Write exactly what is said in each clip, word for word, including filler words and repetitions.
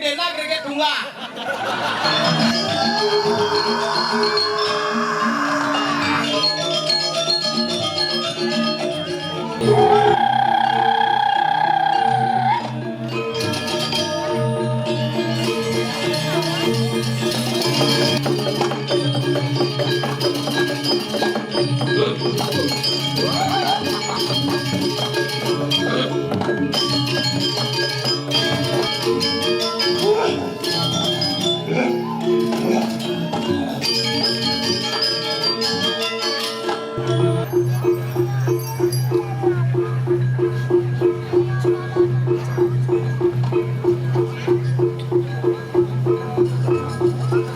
Dena greget tunga.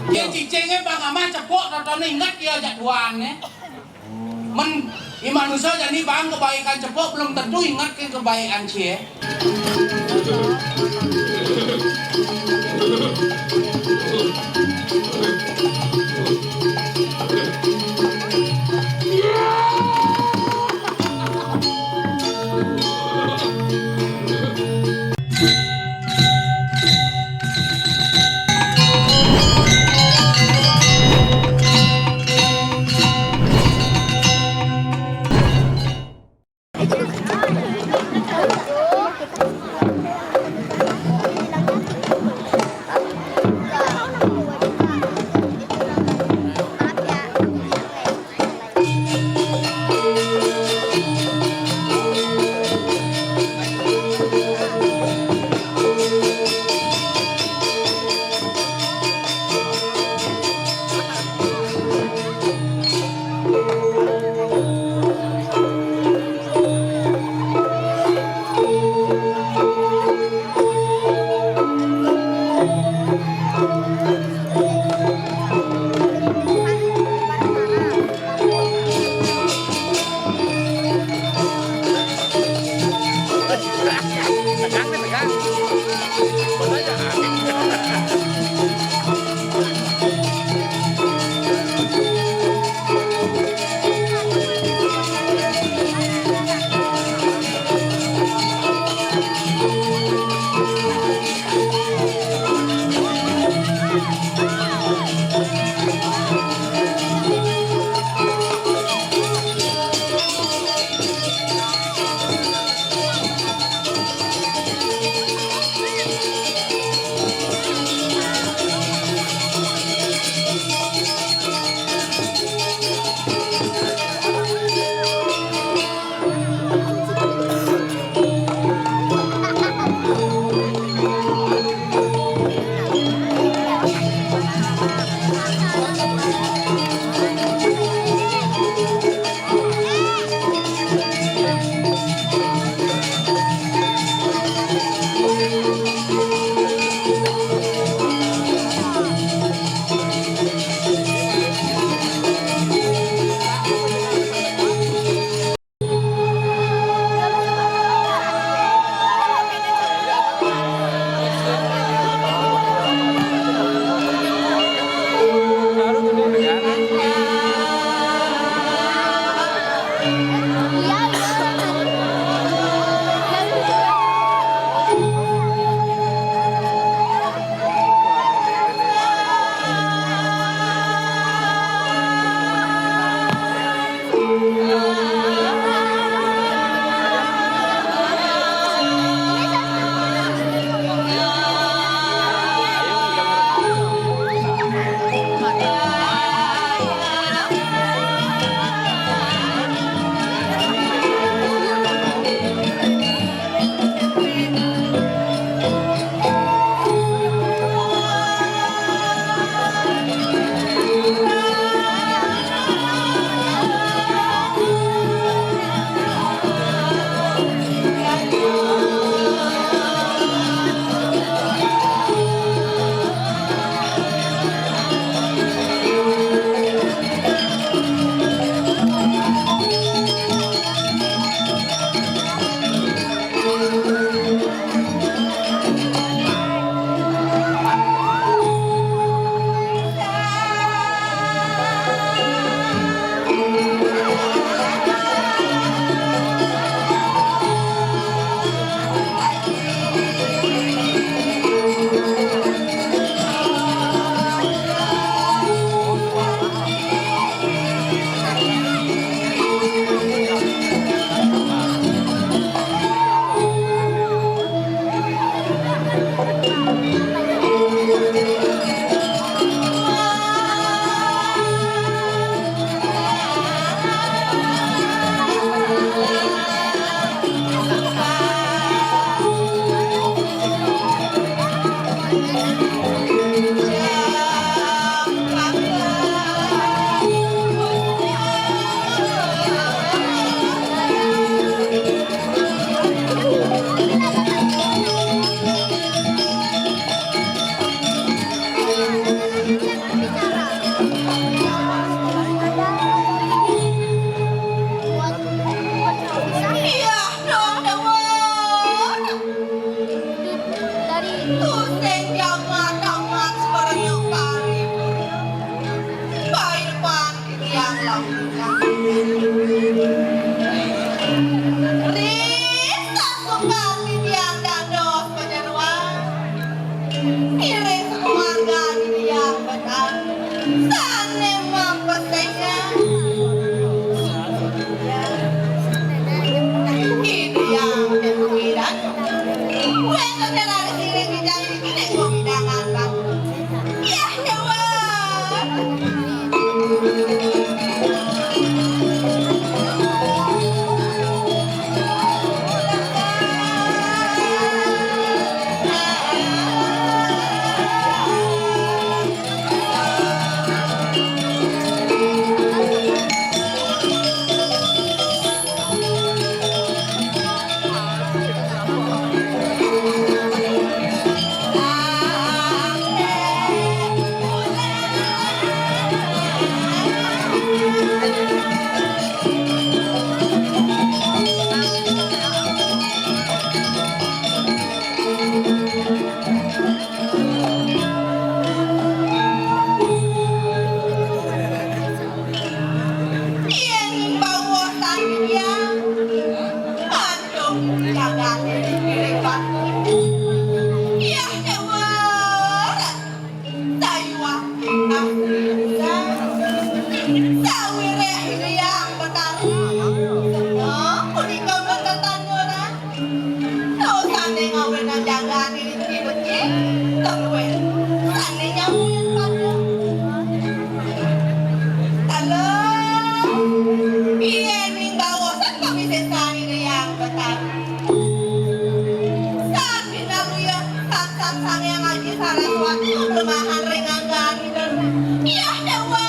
Ye cicing e bang ama cepok tonton inget ye jak tuan e. Men i manusia jani bang kebaikan cepok belum tentu inget ke kebaikan cie. Iris marga Hyang Betari sané mapeseka. Hyang Betari. Wénten raris iring bidang iki ning wewidangan, Pak. Yah, Déwa. Yén bawah tangga, aduh, jagaté diribat. Yah, Déwa. Sayuwakti asri. Sawiréh Hyang Betari. Punika boten tanduran. Dosané ngawinang jagané niki becik, keluwih sané nyambung pada. Tala, yéning bawosan kami sesani Hyang Betari. Sampinaluya saksat Sang Hyang Aji Saraswati maglemahan ring anggané. Yah, Déwa.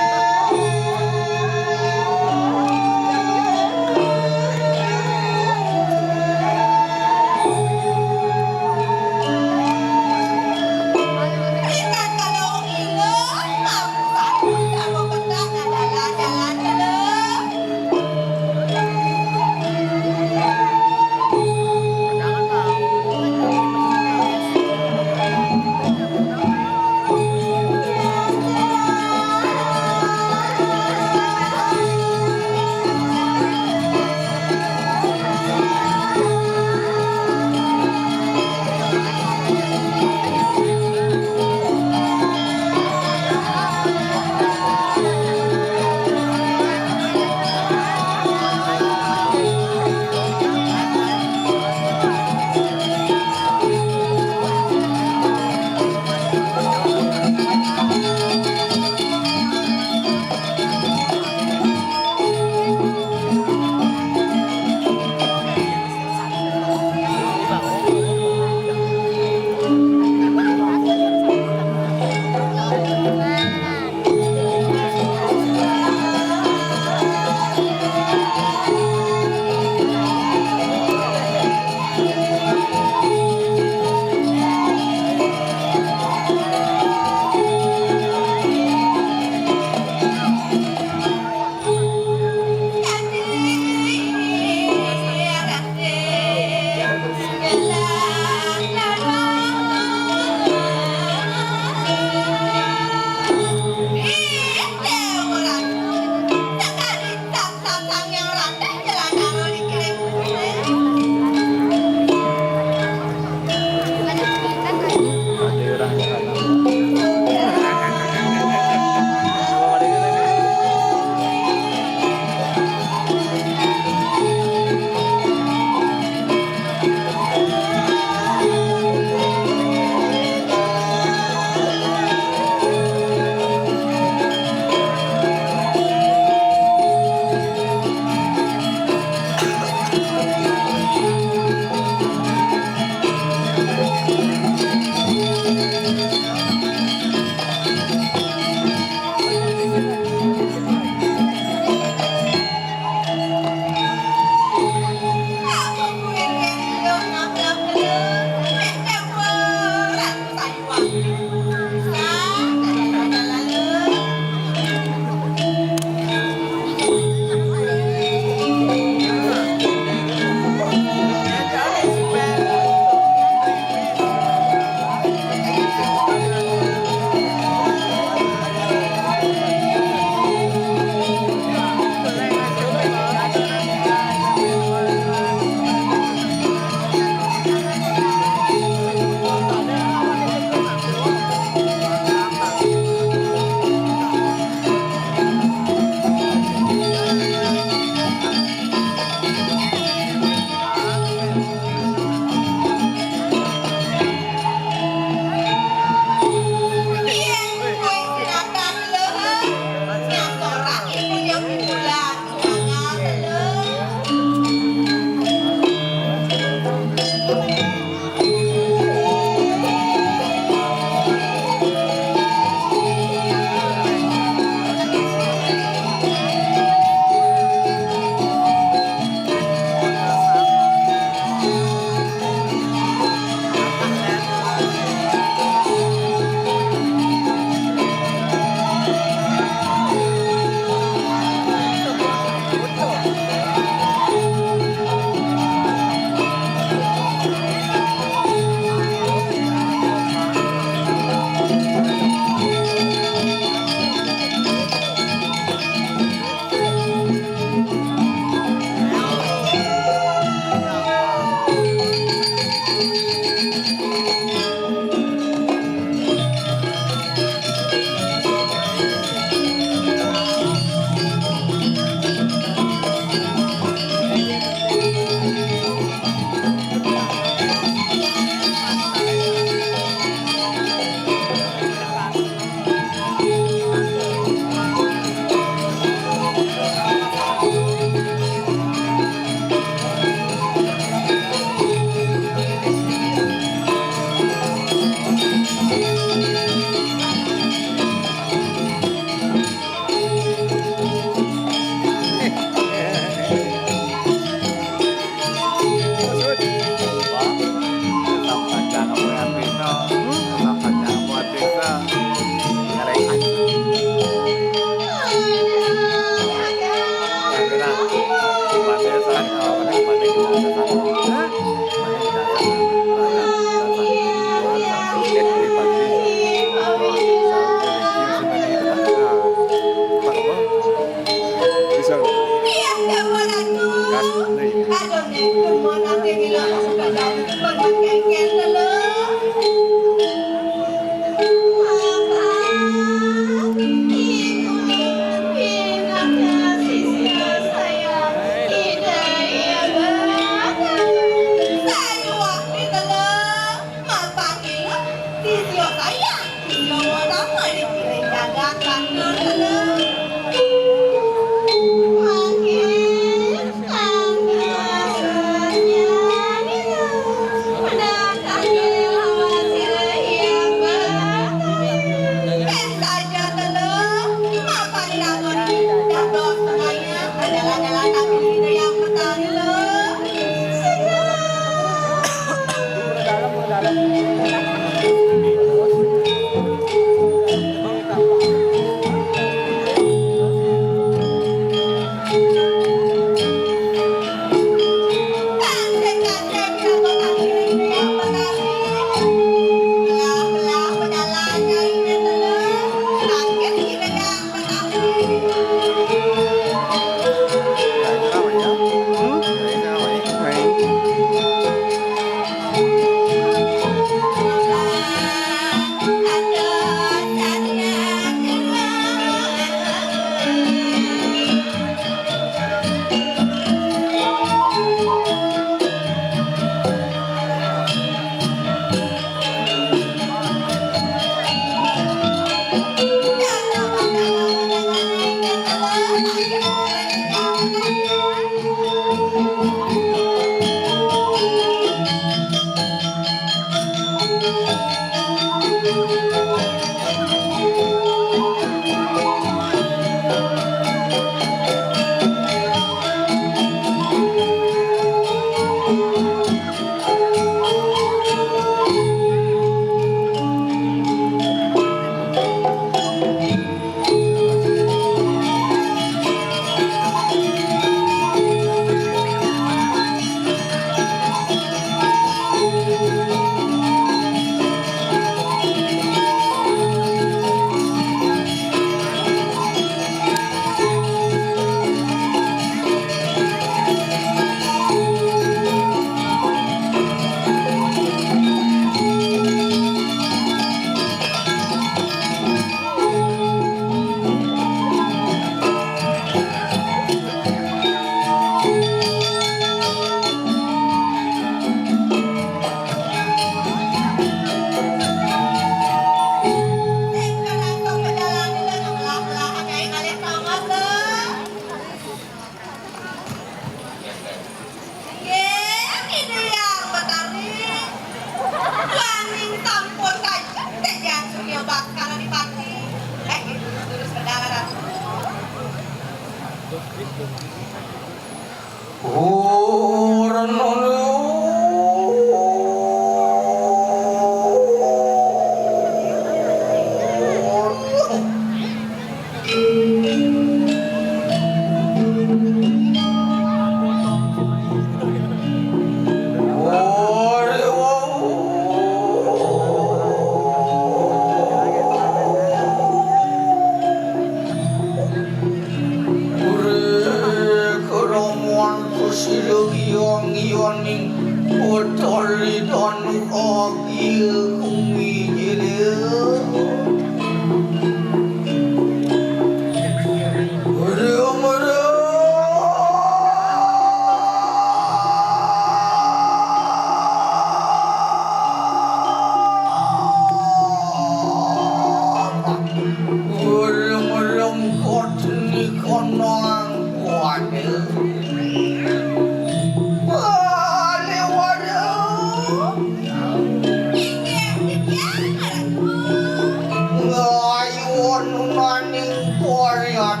Ngayun maning Korean,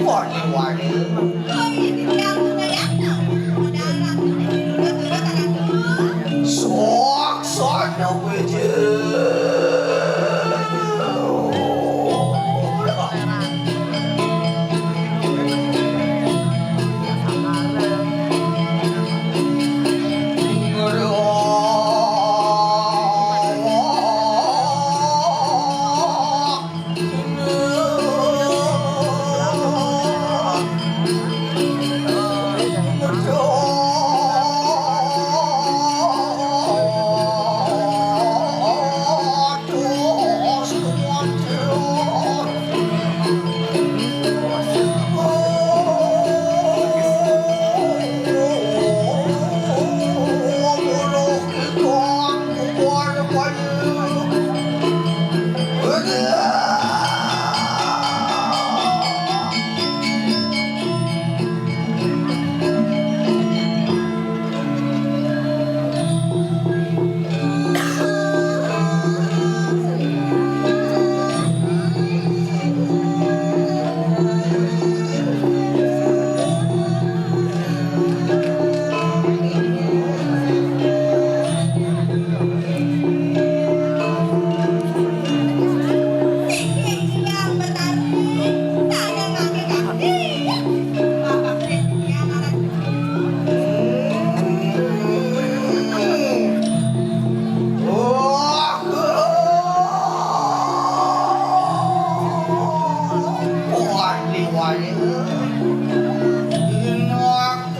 Korean. Sok sana beje.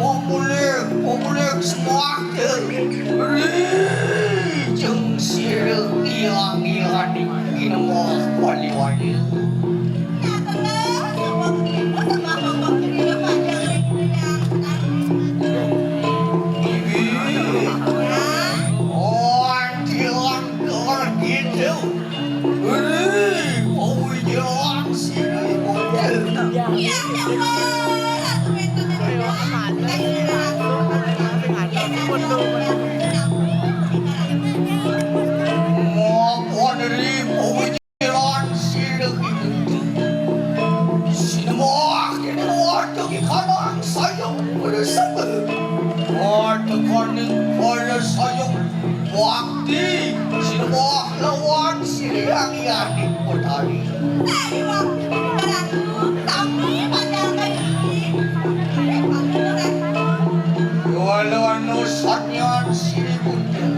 Pabulik, pabulik, semakin rijeng sira tiang, tiang, ina mah wali-wali. Ibi, oh, tiang, tiang, gitu. Hei, pawijawan sira ibu. Mapan ri pawijawan sira ibu. Sinemah kene warteg ikanang sayang pada sebe. Warteg kaning pada sayang. Wakti sinemah lawan sira Hyang Hyang Potari. Sari wakti Ratu sami pada kali. Walau anu sanian siri punten.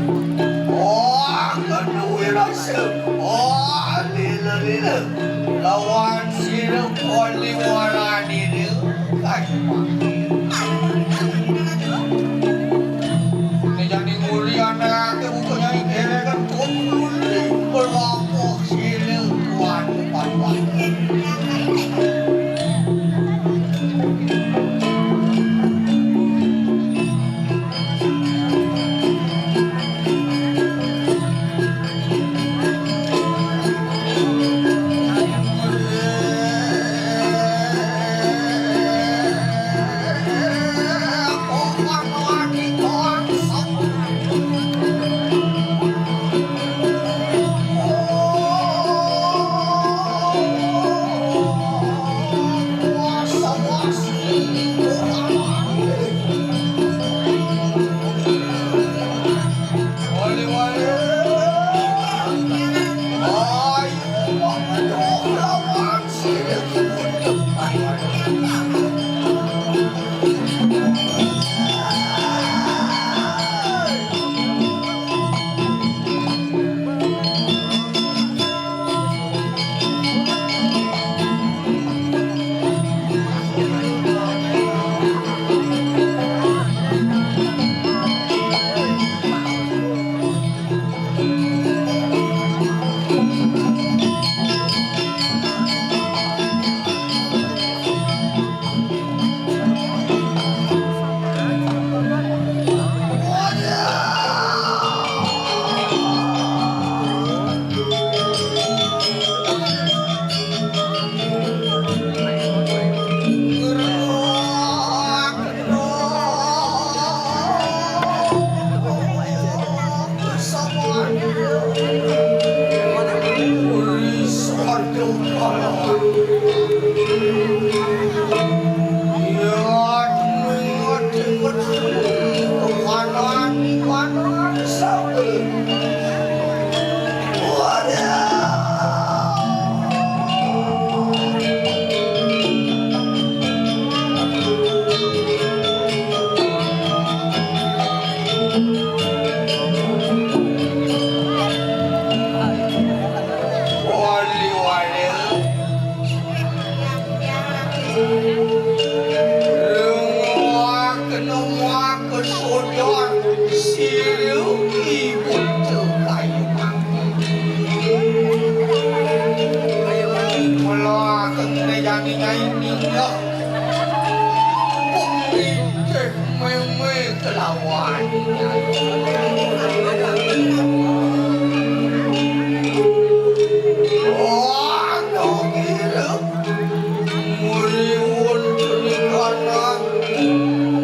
Oh, anu wirasa. Oh, lila-lila. Lawan sira wali warani. Kayu mati. Ini jadi nguli anake buku nyai kere kan tuh nguli berlampok sini tuan tuan. Minggah pemicih meme kelawan. Wah, no kira. Muriun tunikanan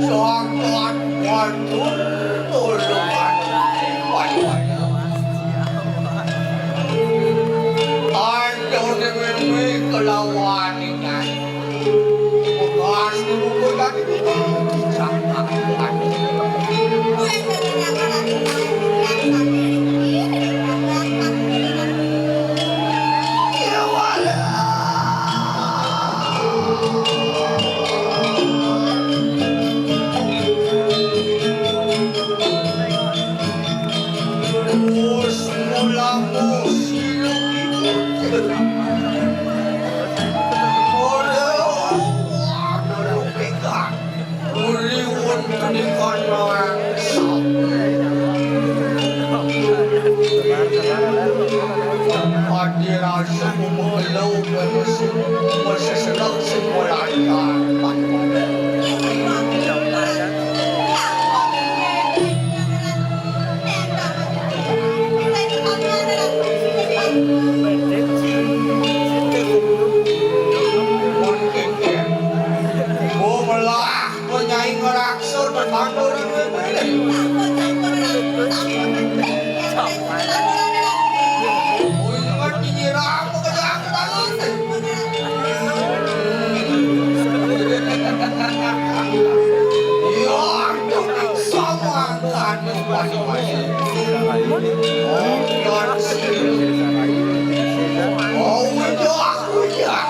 sangat watur tulungan. Aduh, meme kelawan ini. Uriun penikanan. Padi rasa ku mengelo, masih, masih sedang sing melangkah. Mun kengken, oh, melah, oh, nyai ngeraksur, bertandor, oh, ingat, nyirang, oh, kejang, kejang. Ya, sama kan, oh, udah, udah.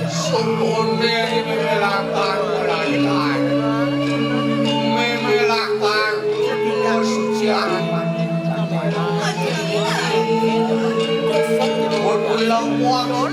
Sukun dari memelakar melarikan. Memelakar suci amat. Ulang waktu.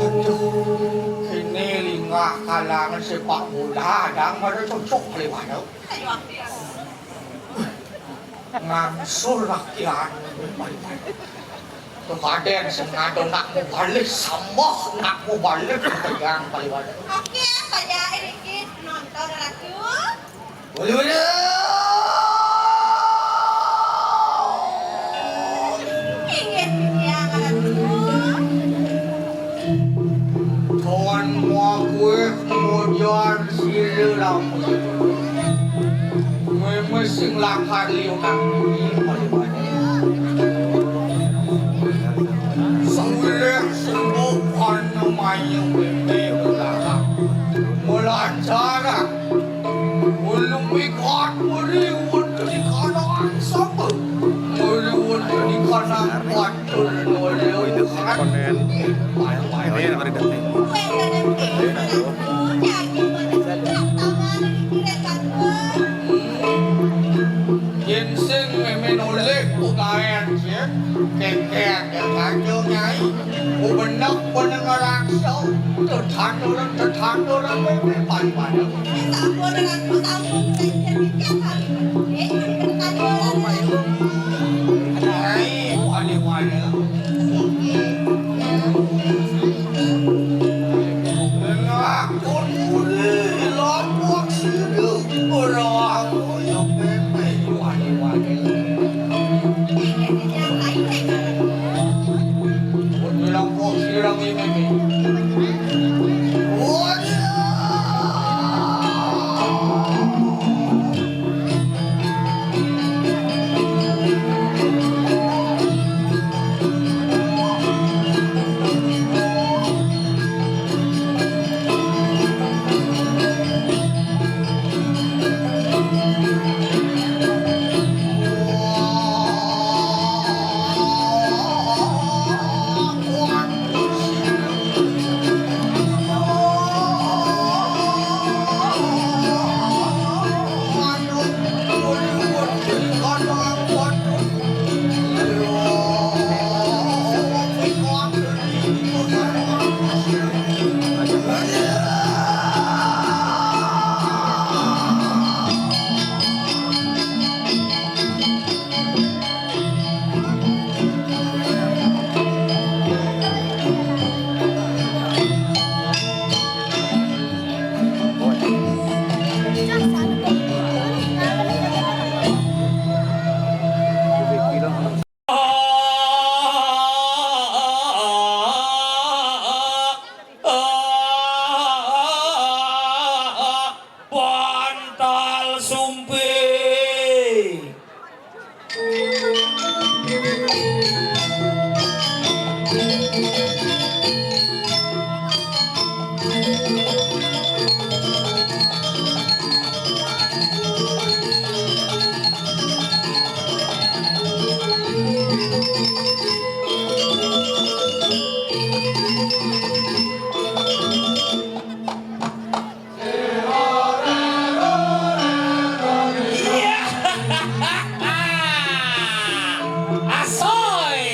Aduh, ini linggah kalangan sepak bola, dang pada cocok kali mana. Ngangsur rakyat. Kemaden sing ngado nak mau balik, sambah nak mau balik, tegang kali mana. Oke, Pak Jair iki nonton radio. Waduh, waduh. Inggih, Biang Ratu. Tuan mua kuih mujar sila lama. Memes sing lakar liu nang bumi pada-pada. Sawilih sungguh ana mayang meme belakang. Mula cara Ulung mikat meriwut di kanan sapa? Meriwut di kanan batul oleh. Ini yang paling detik. Yen sing meme nolih ugaen, yen kengkeng ya kanjeng Nyai. Ubenek penengeraksa, tetanduran, tetanduran, bebek, paripada. Sampun, Ratu, sampun, kengkeng, kengkeng, kali. Eh, tetanduran, Ratu. Nyai, paripada. Inggih. Asoy.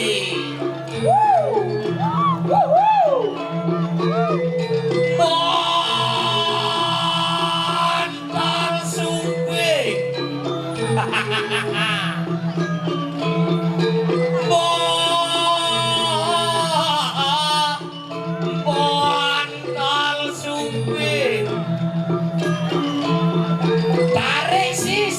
Bantal sumping. Bantal sumping. Tarik, sis.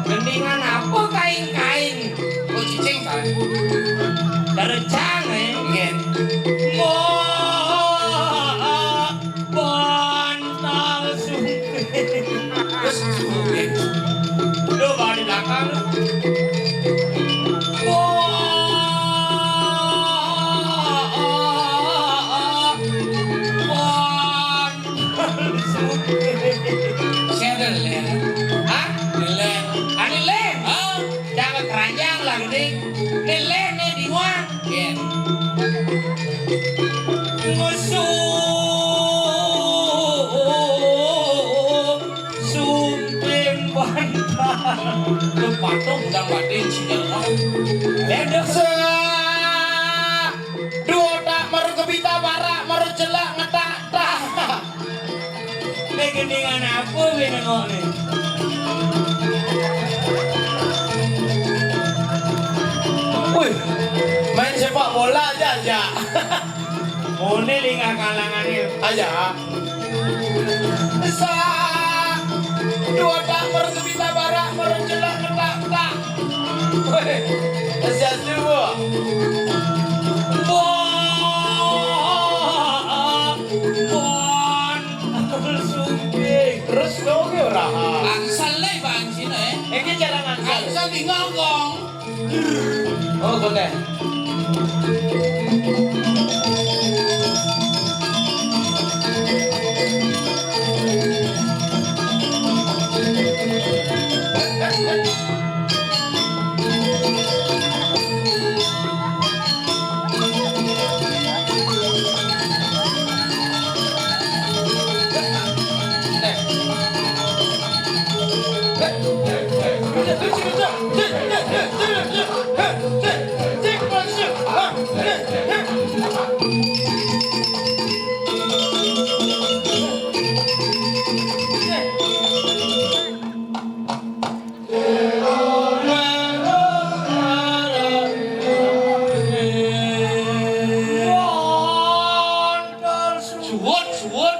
Gendingan apa kain-kain? Oh, cicing, kan? Darah cang, eh? Nggih. Mo-, bantal sumping. Terus sumping. Lu bawa di belakang, lu. Mo-, bantal sumping. Saya ada leleng. Hah? Leleng. Ada leleng? Hah? Jangan keranjang lah, gede. Leleng, nih, di luar. Yen. Musuh sumping bantal. Lu patung udah wadin sih, ya. Ledek se-, dua tak maru kebita barak, maru celak ngetak tak. Nek gendingan apa be nengok ni? Wih, main sepak bola aja, aja. Mone lingah kalangan ni. Aja. Sa-, dua tak bergembira barak, berjelak ngetak-tak. Wih, siap semua. Wah, wah. Sumping. Terus dong ya ora. Angsal le bang sini, eh. Iki jarang angsal. Angsal di ngongkong. Oh, boleh. Suwut, suwut.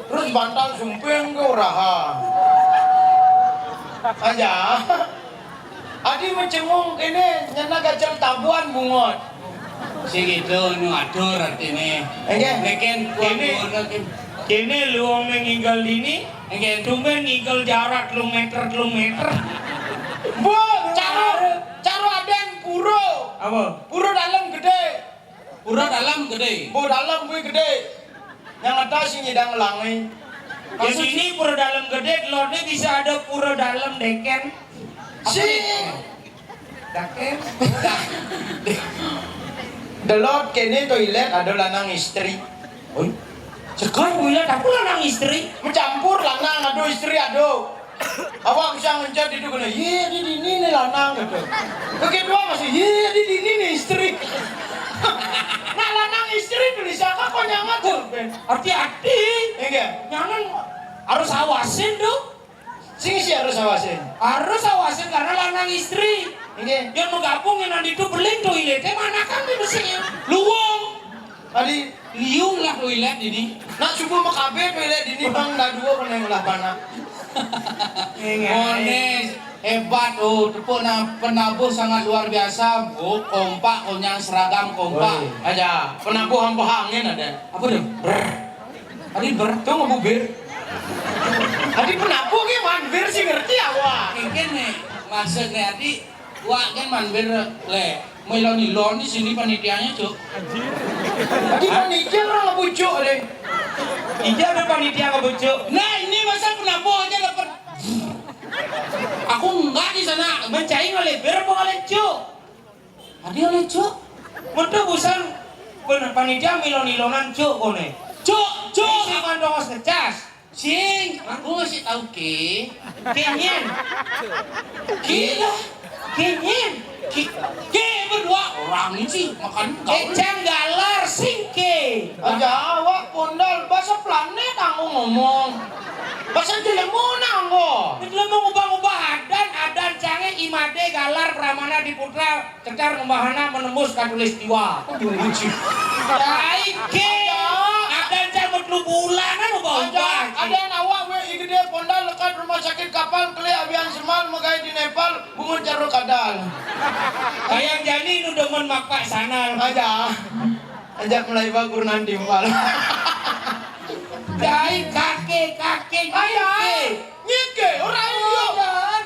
Terus bantal sumping ke uraha. Aja. Adi mecengung kene nyena gacel tabuan bungot. Sing itu nu atur artine. Nggih. Neken kene, kene luwung ning ngingkel dini, nggih tumben ngingkel jarak telung meter, telung meter. Bu, caro, caro aden puro. Apa? Puro Pura Dalem gedé. Pura Dalem kuwi gedé. Nyang ada sing nyidang langi. Ya, maksud sini Pura Dalem gedé, delodé bisa ada Pura Dalem Deken. Apa sih? Deken. Delod kéné toilet ada lanang istri. Oi. Segar toilet aku lanang istri. Mencampur lanang, aduh, istri, aduh. Awak bisa ngencet itu kena, "Yé, di dini nih lanang," gitu. Begitu masih, "Yé, di dini nih istri." Nah, lanang istri tulis apa kok nyangat tuh, Ben? Hati-hati. Iya. Nyangan harus awasin tuh. Sing sih harus awasin. Harus awasin karena lanang istri. Iya. Yang menggabung yang nanti itu beling toiletnya mana kan di mesin. Luwung. Tadi liung lah toilet ini. Nak subuh makabe toilet ini bang dah dua kena ulah panak. Mones, hebat, oh, tepuk na-, penabuh sangat luar biasa. Oh, kompak, konyang seragam kompak. Woi. Aja, penabuh hampa angin ada. Apa tuh? Brr. Tadi ber tuh ngebubir. Tadi penabuh ki manbir sih ngerti awak. Mungkin nih, maksudnya tadi, wak kan manbir le. Melon-melon di sini panitianya, Cuk. Di panitia orang ngebujuk deh. Iya, ada panitia ngebujuk. Nah, ini masa penabuh aja dapat. Aku enggak di sana. Mencai ngaleber apa ngaleco? Tadi ngaleco. Mentu busan bener panitia milon-milonan, Cuk, kone. Cuk, Cuk. Sing mandongos ngecas. Sing, aku ngasih tahu ke. Ke nyen. Ke lah. Ke nyen. Ke, ke berdua orang ini sih makan kau. Ecang galar sing ke. Aja awak pondal bahasa planet anggo ngomong. Bahasa Jelemona anggo. Jelemona ubah-ubah adan, adan cange imade galar pramana diputra. Cecar ngembahana menembus katulistiwa. Aduh, lucu. Yai ke. Ada cang metlu bulanan ubah-ubah. Ada awak we igede pondal lekat rumah sakit kapal kele abian semal megai di Nepal bungut jaro kadal. Kayang jani nu demen makpak sanal. Aja. Aja mulai bagur nanti empal. Yai kake, kake, aja. Nyike. Nyike, ora iyo.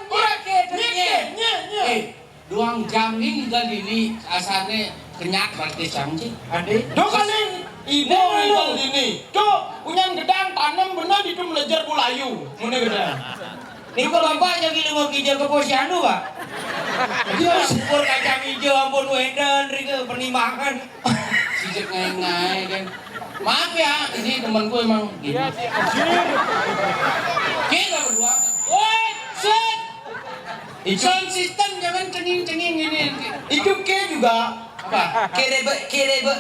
Ora nyike, nyike, nyike. Eh, Duang jam ini gal ini asane kenyak berarti cang sih. Ade. Do kali ibu ibu ini. Do punyan gedang tanem bener itu melejar bulayu. Mune gedang. Niku bapak jadi lima kija ke posyandu, Pak. Dia syukur kacang hijau ampun wenden rike penimbangan. Sijek ngai-ngai kan. Maaf ya, ini temanku emang gini. Oke, nggak berdua. Woi, set. Itu sound system jangan cenging-cenging ini. Itu ke juga. Apa? Kerebe, kerebe.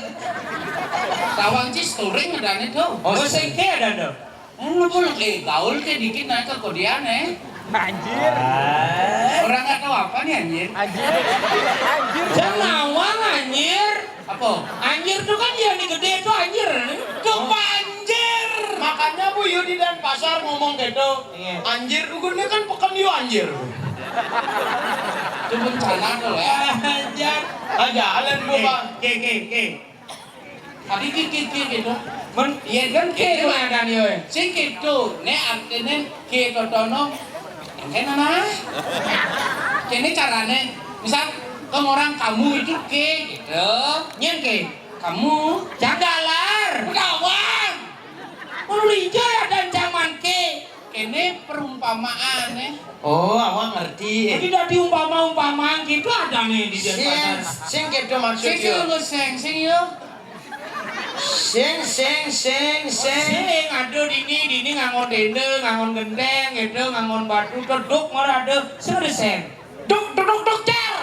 Tawang cis touring ada nih tuh. Oh, sing ke ada tuh. Eh, lu pun, eh, gaul ke dikit naik ke kodian, eh. Anjir. Orang nggak tahu apa nih, anjir. Anjir. Anjir. Jangan nawang, anjir. Apa? Anjir tuh kan dia nih gede tuh, anjir. Tuh banjir. Makanya Bu Yudi dan Pasar ngomong gitu. Iya. Anjir, ugunnya kan peken yo anjir. Itu bencana tuh, ya. Anjir. Aja, alen Bu, Bang. Oke, oke, oke. Tadi ki, ki, ki gitu. Men, iya kan ke itu ada nih, weh. Sing gitu. Nek artinya ke totono. Yang kayak mana? Kene carane, misal ke orang kamu itu ke gitu. Nyen ke? Kamu. Cagalar. Kawan. Perlu hijau ya dan caman ke. Kene perumpamaan, eh. Oh, awak ngerti. Jadi dari umpama-umpamaan gitu ada nih di sing, sing gitu maksudnya. Sing, sing, sing, sing, yo. Sing, sing, sing, sing. Sing, aduh, dini, dini ngangon dende, ngangon genteng, gitu, ngangon batu, teduk, malah ada, sing ada sing. Duk, duk, duk, duk, cer.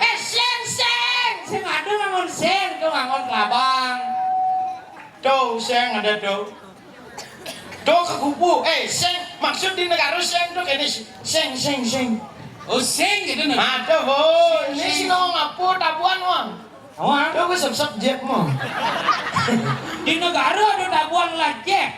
Eh, sing, sing. Sing ada ngangon sing, tuh ngangon kelabang. Tuh, sing ada tuh. Tuh ke kupu, eh, sing, maksud di negara sing tuh kayak ini, sing, sing, sing. Oh, sing gitu nih. Ada, Bu. Ini sing, sing. Sing ngomong apa, tabuan, Wang? Awak. Coba sep-sep jet mo. Di negara ada tabuan lah jet.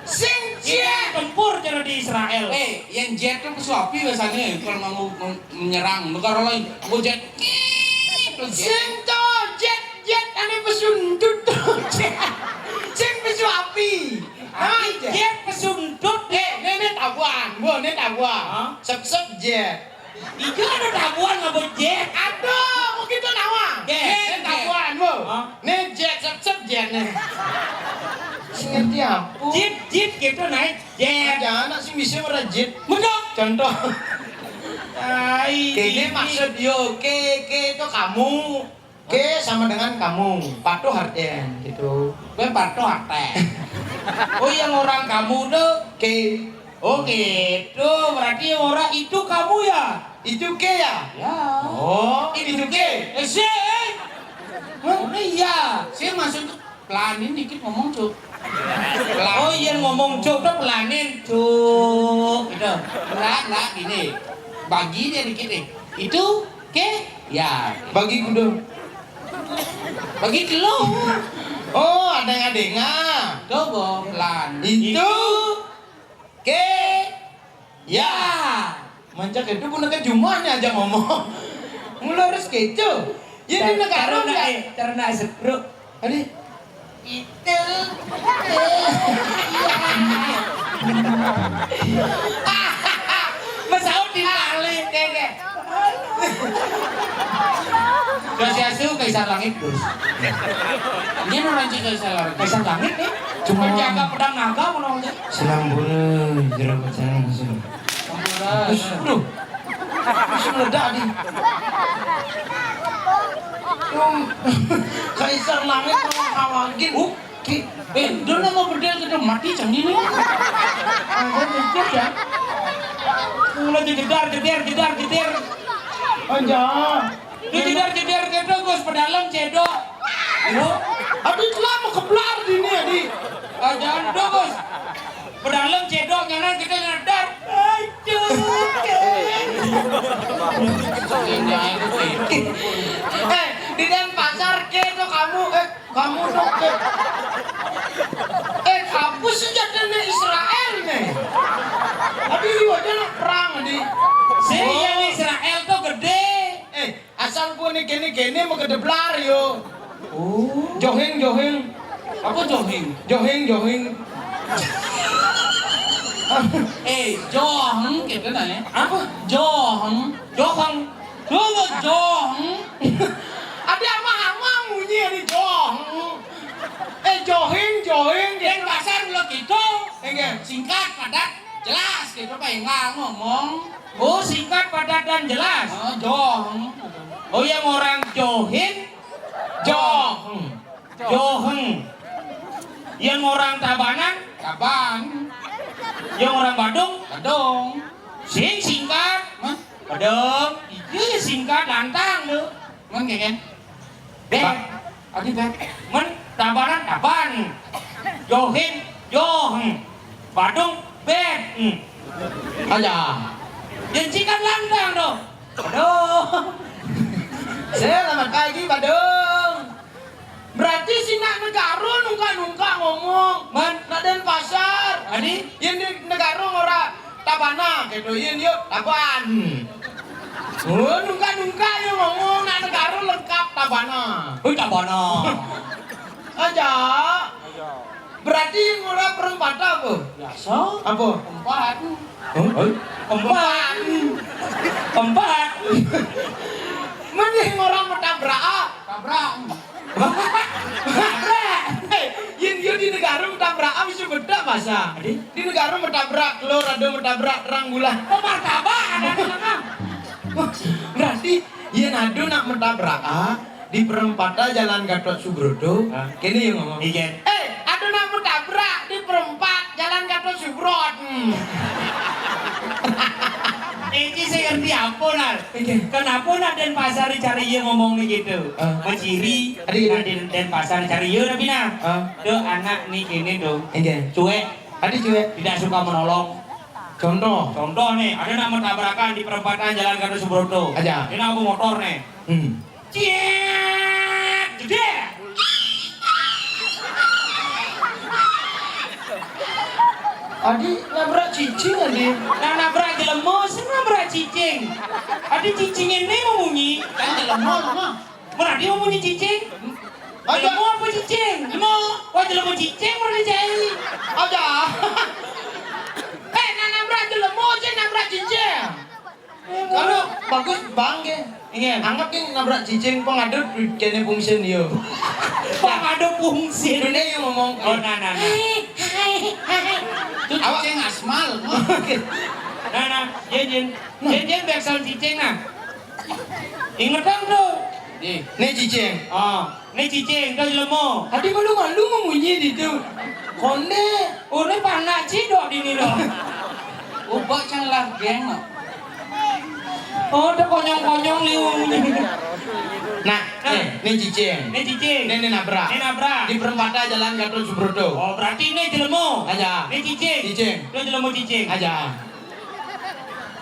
Sing jet. Iya, tempur cara di Israel. Eh, yang jet tuh pesu api biasanya kalau mau, mau menyerang. Negara lain, mau jet. Ih, tuh jet. Sing tuh jet, jet ane pesu untut tuh jet. Sing pesu api. Api jet. Jet pesu untut. Eh, ini, ini tabuan, Bu, ini tabuan. Hah? Sep-sep jet. Ijo ada tabuan ngabut jet. Aduh, mau gitu nawa. Jet, jet, jet. Ini tabuan, Bu. Hah? Ini Jit, jit gitu naik. Jit. Aja anak sih bisa ora jit. Mudah. Contoh. Ai. Kene maksud yo, ke, ke itu kamu. Ke sama dengan kamu. Patuh artian gitu. Gue patuh artian. Oh, yang orang kamu tuh. Ke. Oh, gitu. Berarti orang itu kamu ya? Itu ke ya? Ya. Oh, itu ke. Eh, sih. Hah? Oh, iya. Saya maksud pelanin dikit ngomong, Cuk. Pelan. Oh, iya, ngomong, Cuk, tuh pelanin, Cuk. Gitu. Pelan, lah, gini. Bagi dia dikit nih. Itu ke ya. Bagi kudu. Bagi dulu. Oh, ada yang dengar. Coba pelan. Itu ke ya. Mancak itu pun ke jumahnya aja ngomong. Mula harus keco. Ya di negara. Karena, eh, karena setruk. Adi. Itu. Masaut di balik, kayak, kayak. Swastiastu, Kaisar Langit, Gus. Ini orang Kaisar Langit. Kaisar Langit nih. Cuma penjaga pedang naga, mau ngomongnya. Selampunna, jero kacang, langsung. Ampura. Terus, aduh. Terus meledak, di. Kaisar Langit mau ngawagin. Uh. Ki, eh, dulu nama bedel kita mati cang ini. Ada bedel ya. Mulai jedar, jedar, jedar, jedar. Aja. Dia jedar, jedar gitu, Gus, pedalem cedok. Yo. Aduh, lama keblar di ini, Adi. Aja, aduh, Gus. Pedalem cedok, nganan kita ngedar. Aduh. Eh, di Denpasar ke tuh kamu, eh, kamu tuh ke, eh, kamu senjatanya Israel nih. Aduh, iya aja nak perang, di. Sing yang Israel tuh gede. Eh, asal gua nih gini-gini mau gede blar, yo. Oh. Johing, johing. Apa johing? Johing, johing. Eh, joheng gitu nah ya. Apa? Joheng. Joheng. Lu mau joheng? Ada ama-ama munyi di joheng. Eh, johing, johing. Yang pasar lo gitu. Enggak. Singkat, padat, jelas gitu, Pak. Enggak ngomong. Oh, singkat, padat, dan jelas. Oh, joheng. Oh, yang orang Johing, Joheng. Joheng. Yang orang Tabanan, Taban. Yang orang Badung, Badung. Sing singkat, hah? Badung. Iya, singkat, lantang tuh. Men, kayak kan? Bet. Adi bet. Men, Tabanan, Taban. Johing, Joheng. Badung, bet. Hmm. Aja. Yang singkat lantang tuh. Badung. Selamat pagi, Badung. Berarti si nak negara nungka-nungka ngomong. Man. Nak Denpasar. Adi? Yang di negara ngora Tabana, gitu. Yang yuk, Taban. Oh, nungka-nungka yang ngomong, nak negara lengkap Tabana. Oh, Tabana. Aja. Berarti ngora perempatan apa? Biasa. Apa? Empat. Hah? Empat. Empat. Mending ngora metabrak, ah. Tabrak. Tabrak. Eh, yen yo di negara metabrak, ah, bisa bedak bahasa. Adi? Di negara metabrak, lo rada metabrak terang bulan. Oh, martabak ada di sana. Berarti yen ada nak metabrak, ah, di perempatan Jalan Gatot Subroto, hah? Kene yang ngomong. Iya. Eh, ada nak metabrak di perempat Jalan Gatot Subroto. Hmm. Iki sing ngerti apa, Nar? Iya. Kenapa nak Denpasar cari iya ngomong nih gitu? Ah. Menciri, adi, adi. Nak Den, Denpasar cari iya, tapi nah. Ah. Tuh anak nih kene tuh. Iya. Cuek. Adi cuek. Tidak suka menolong. Contoh. Contoh nih, ada nak mentabrakan di perempatan Jalan Gatot Subroto. Aja. Ini aku motor nih. Hmm. Ciet, jedek. Adi nabrak cicing, Adi. Nah, nabrak jelema, sing nabrak cicing. Adi cicing ini mau munyi. Kan jelema, mah. Berarti mau munyi cicing? Aja. Jelema apa cicing? Jelema. Wah, jelema cicing berarti cai. Aja. Eh, nak nabrak jelema, cai nabrak cicing. Kalau bagus bangke. Iya. Anggap yang nabrak cicing pengadut kene fungsin yo. Pengadut fungsin. Dunia yang ngomong. Oh, nah, nah, nah. Itu cicing asmal. Nah, nah, Jin, Jin. Nah. Jin, Jin, biasa cicing, nah. Inget dong tuh. Nih. Nih cicing. Oh, nih cicing, tuh jelema. Tadi malu-malu memunyi di itu. Konde. Oh, ini panak cidok di ini loh. Ubak cang lah geng, no. Oh, udah konyong-konyong liu. Nah, nah. Nih, nih cicing. Nih cicing. Nih, nih nabrak. Nih nabrak. Di perempatan Jalan Gatot Subroto. Oh, berarti ini jelema. Aja. Nih cicing. Cicing. Itu jelema cicing. Aja.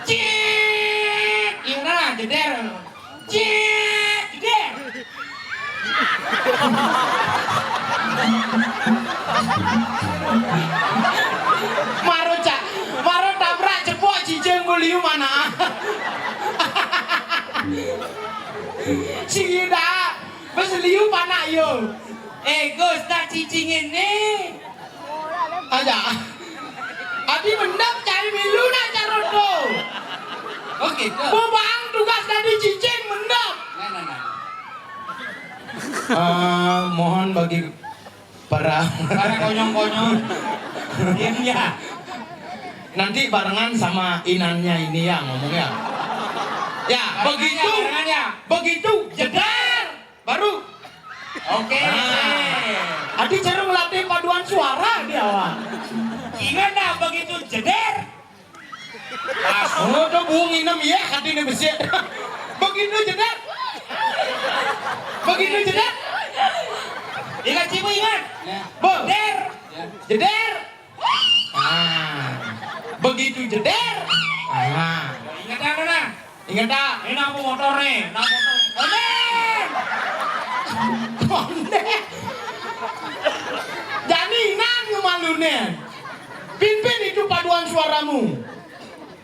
Cik. Iya, nah, jeder. Cik, jeder. Maro cak, maro tabrak jebok cicing muliu mana. Sing dah, bes liu panak yo. Eh, Gus, tak cicing ini. Aja. Adi mendap cari milu nak caroto. Oh, gitu. Bobang tugas dari cicing mendap. Nah, nah, nah. Eh, mohon bagi para para konyong-konyong. Diam ya. Nanti barengan sama inannya ini ya ngomongnya. Ya, barengan ya, begitu, barengan ya. Begitu, jedar. Baru. Oke. Nah. Adi cara melatih paduan suara di awal. Ingat dah begitu jeder. Pas. Oh, tuh buung inem ya, hati ini besi. Begitu jeder. Begitu jeder. Ingat cimu ingat. Ya. Be. Jeder. Ya. Jeder. Ah. Begitu jeder. Ah. Ingat dah, nah. Ingat dah. Ini aku motor nih, nah motor. Onden. Onden. Jani inan ngemalunen. Pimpin itu paduan suaramu.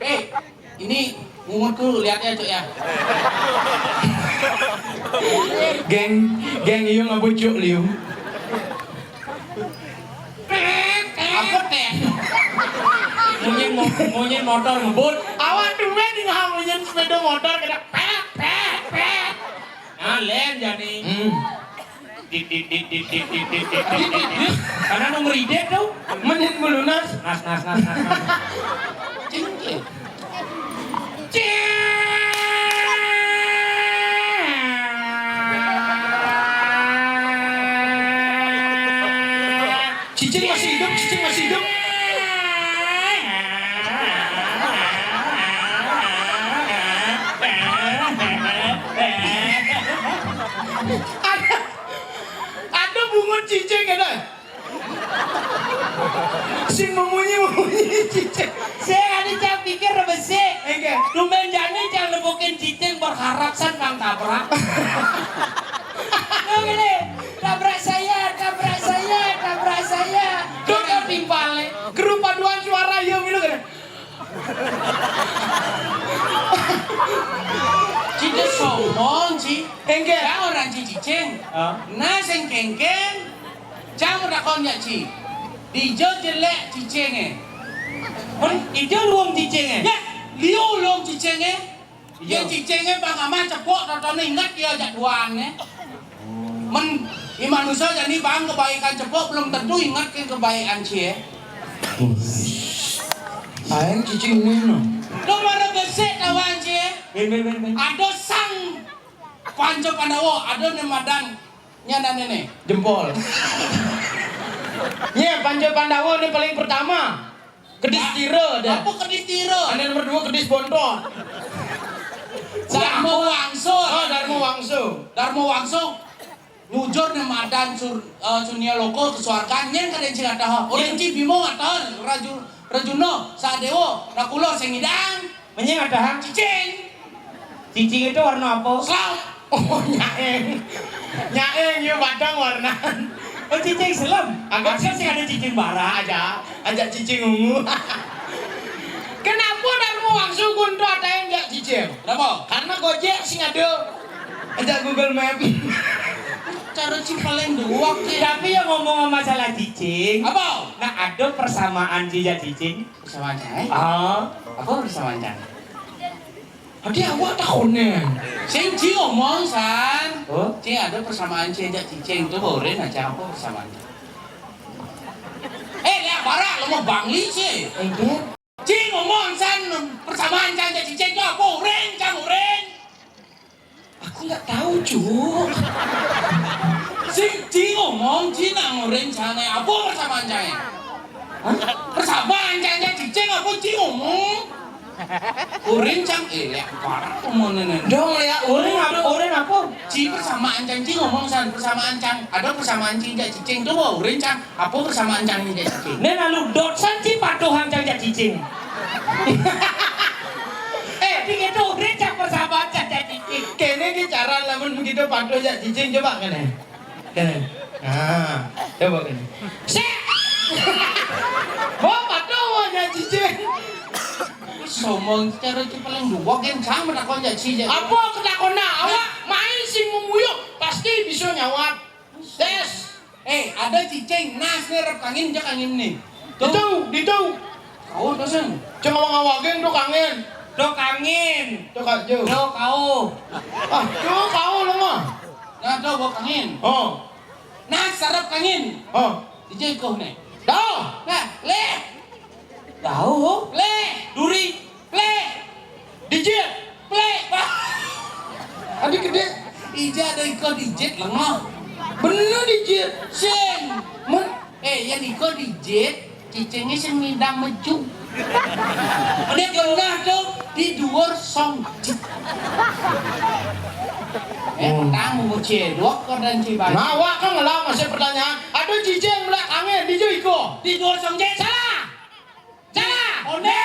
Eh, ini mungutku lihat ya, Cuk ya. Geng, geng iyo ngabucuk liu. Apa teh? Munyi mo-, munyi motor ngebut. Awak tumben nih nggak munyi sepeda motor kena pet, pet, pet. Nah, len jani. Hmm. Dit, dit, dit. Karena nomor ide tuh. Menit melunas. Nas, nas, nas, nas, nas. Cingkir. Cicing masih hidup, cicing masih hidup. Ada, ada bungut cicing ada. Sing memunyi-munyi cicing. Saya ada cang pikir besik. Enggak. Tumben jani cang nepukin cicing berharap san bang tabrak. Lo gini, tabrak saya, tabrak saya, tabrak saya. Tuh kan timpal nih. Kerupaduan suara ya milu kan. Cicing sombong, Ci. Enggak. Ya orang Ci cicing. Ah. Nah, sing kengkeng. Cang rakon ya, Ci. Dijo jelek cicing eh. Hah? Ijo luong cicing eh? Ya, liu luong cicing eh. Iya. Ya cicing eh bang amat cepok, tonton ingat ya jak duan eh. Men, i manusia jadi bang kebaikan cepok belum tentu ingat ke kebaikan cie. Aing cicing mino. Lo mana besek kawan cie. Ben, ben, ben, ben. Ada sang Panca Pandawa, ada ne madan nyana nene. Jempol. Nye, Panca Pandawa ini paling pertama. Kedis Tira dah. Apa kedis Tira? Ada nomor dua kedis bontot. Dharma Wangsa. Oh, Dharma Wangsa. Dharma Wangsa. Nyujur ne madan sur, eh, Surya Loka ke suarga nyen kada cing ada. Orang ci Bima ada Raju, Rajuna, Sadewa, Nakula sing idang. Menying ada hang cicing. Cicing itu warna apa? Selam. Oh, nyaeng. Nyaeng ya padang warna. Oh, cicing selam. Aku ada sih ada cicing bara aja. Ajak cicing ungu. Kenapa Dharma Wangsa kuntu ada yang jak cicing? Kenapa? Karena Gojek sing ada. Ajak Google Map. Cara ci paling duwak ya. Tapi yang ngomong masalah cicing. Apa? Nah, ada persamaan ci jak cicing. Persamaan cai? Ah. Apa persamaan cai? Tadi awak tahunan. Sing ci ngomong san. Oh? Ci ada persamaan ci ajak cicing tu boleh nak cai apa persamaan cai? Eh, lihat barang. Kamu bangli sih. Engke. Cing ngomong san persamaan cang jak cicing to apa? Urin, cang urin. Aku nggak tahu, Cuk. Sing cing ngomong, cing nang urin cang apa persamaan cang? Hah? Persamaan cang jak cicing apa cing ngomong? Urin cang, eh, lihat parah ngomongnya. Dong, lihat urin apa? Urin apa? Ci persamaan cang, cing ngomong san persamaan cang. Ada persamaan cing jak cicing to, urin cang. Apa persamaan cang jak cicing? Nen lalu dot san ci patuhan cang jak cicing. Eh, di itu urin cang persamaan cang jak cicing. Kene ki cara lamun begitu patuh jak cicing, coba kene. Kene. Nah, coba kene. Sik. Oh, patuh jak cicing. Somong cara ci paling dua gen sama takon jak cicing. Apa ketakonna? Awak main sing memuyuk pasti bisa nyawat. Tes. Eh, ada cicing, nas nih rep kangin, jak kangin nih. Tuh. Ditu, ditu. Kau tuh sen. Cuma mau ngawagin tuh kangin. Do kangin. Tuh kaju. Do kau. Ah, tuh kau lo mah. Nah, do gua kangin. Oh. Nah, sarap kangin. Oh. Cicing kau nih. Dah. Nah, leh. Tahu? Leh. Duri. Leh. Dijit. Plek. Adi gede. Ija ada iko dijit lengah. Bener dijit. Sing. Men. Eh, yang iko dijit, cicingnya sing midang meju. Dia pernah tuh di duur songjit. Eh, petang mau cedok kau dan cibay. Nah, awak kan ngelam masih pertanyaan. Ada cicing melak angin di jo iko. Di duur songjit. Salah. Salah. Onde.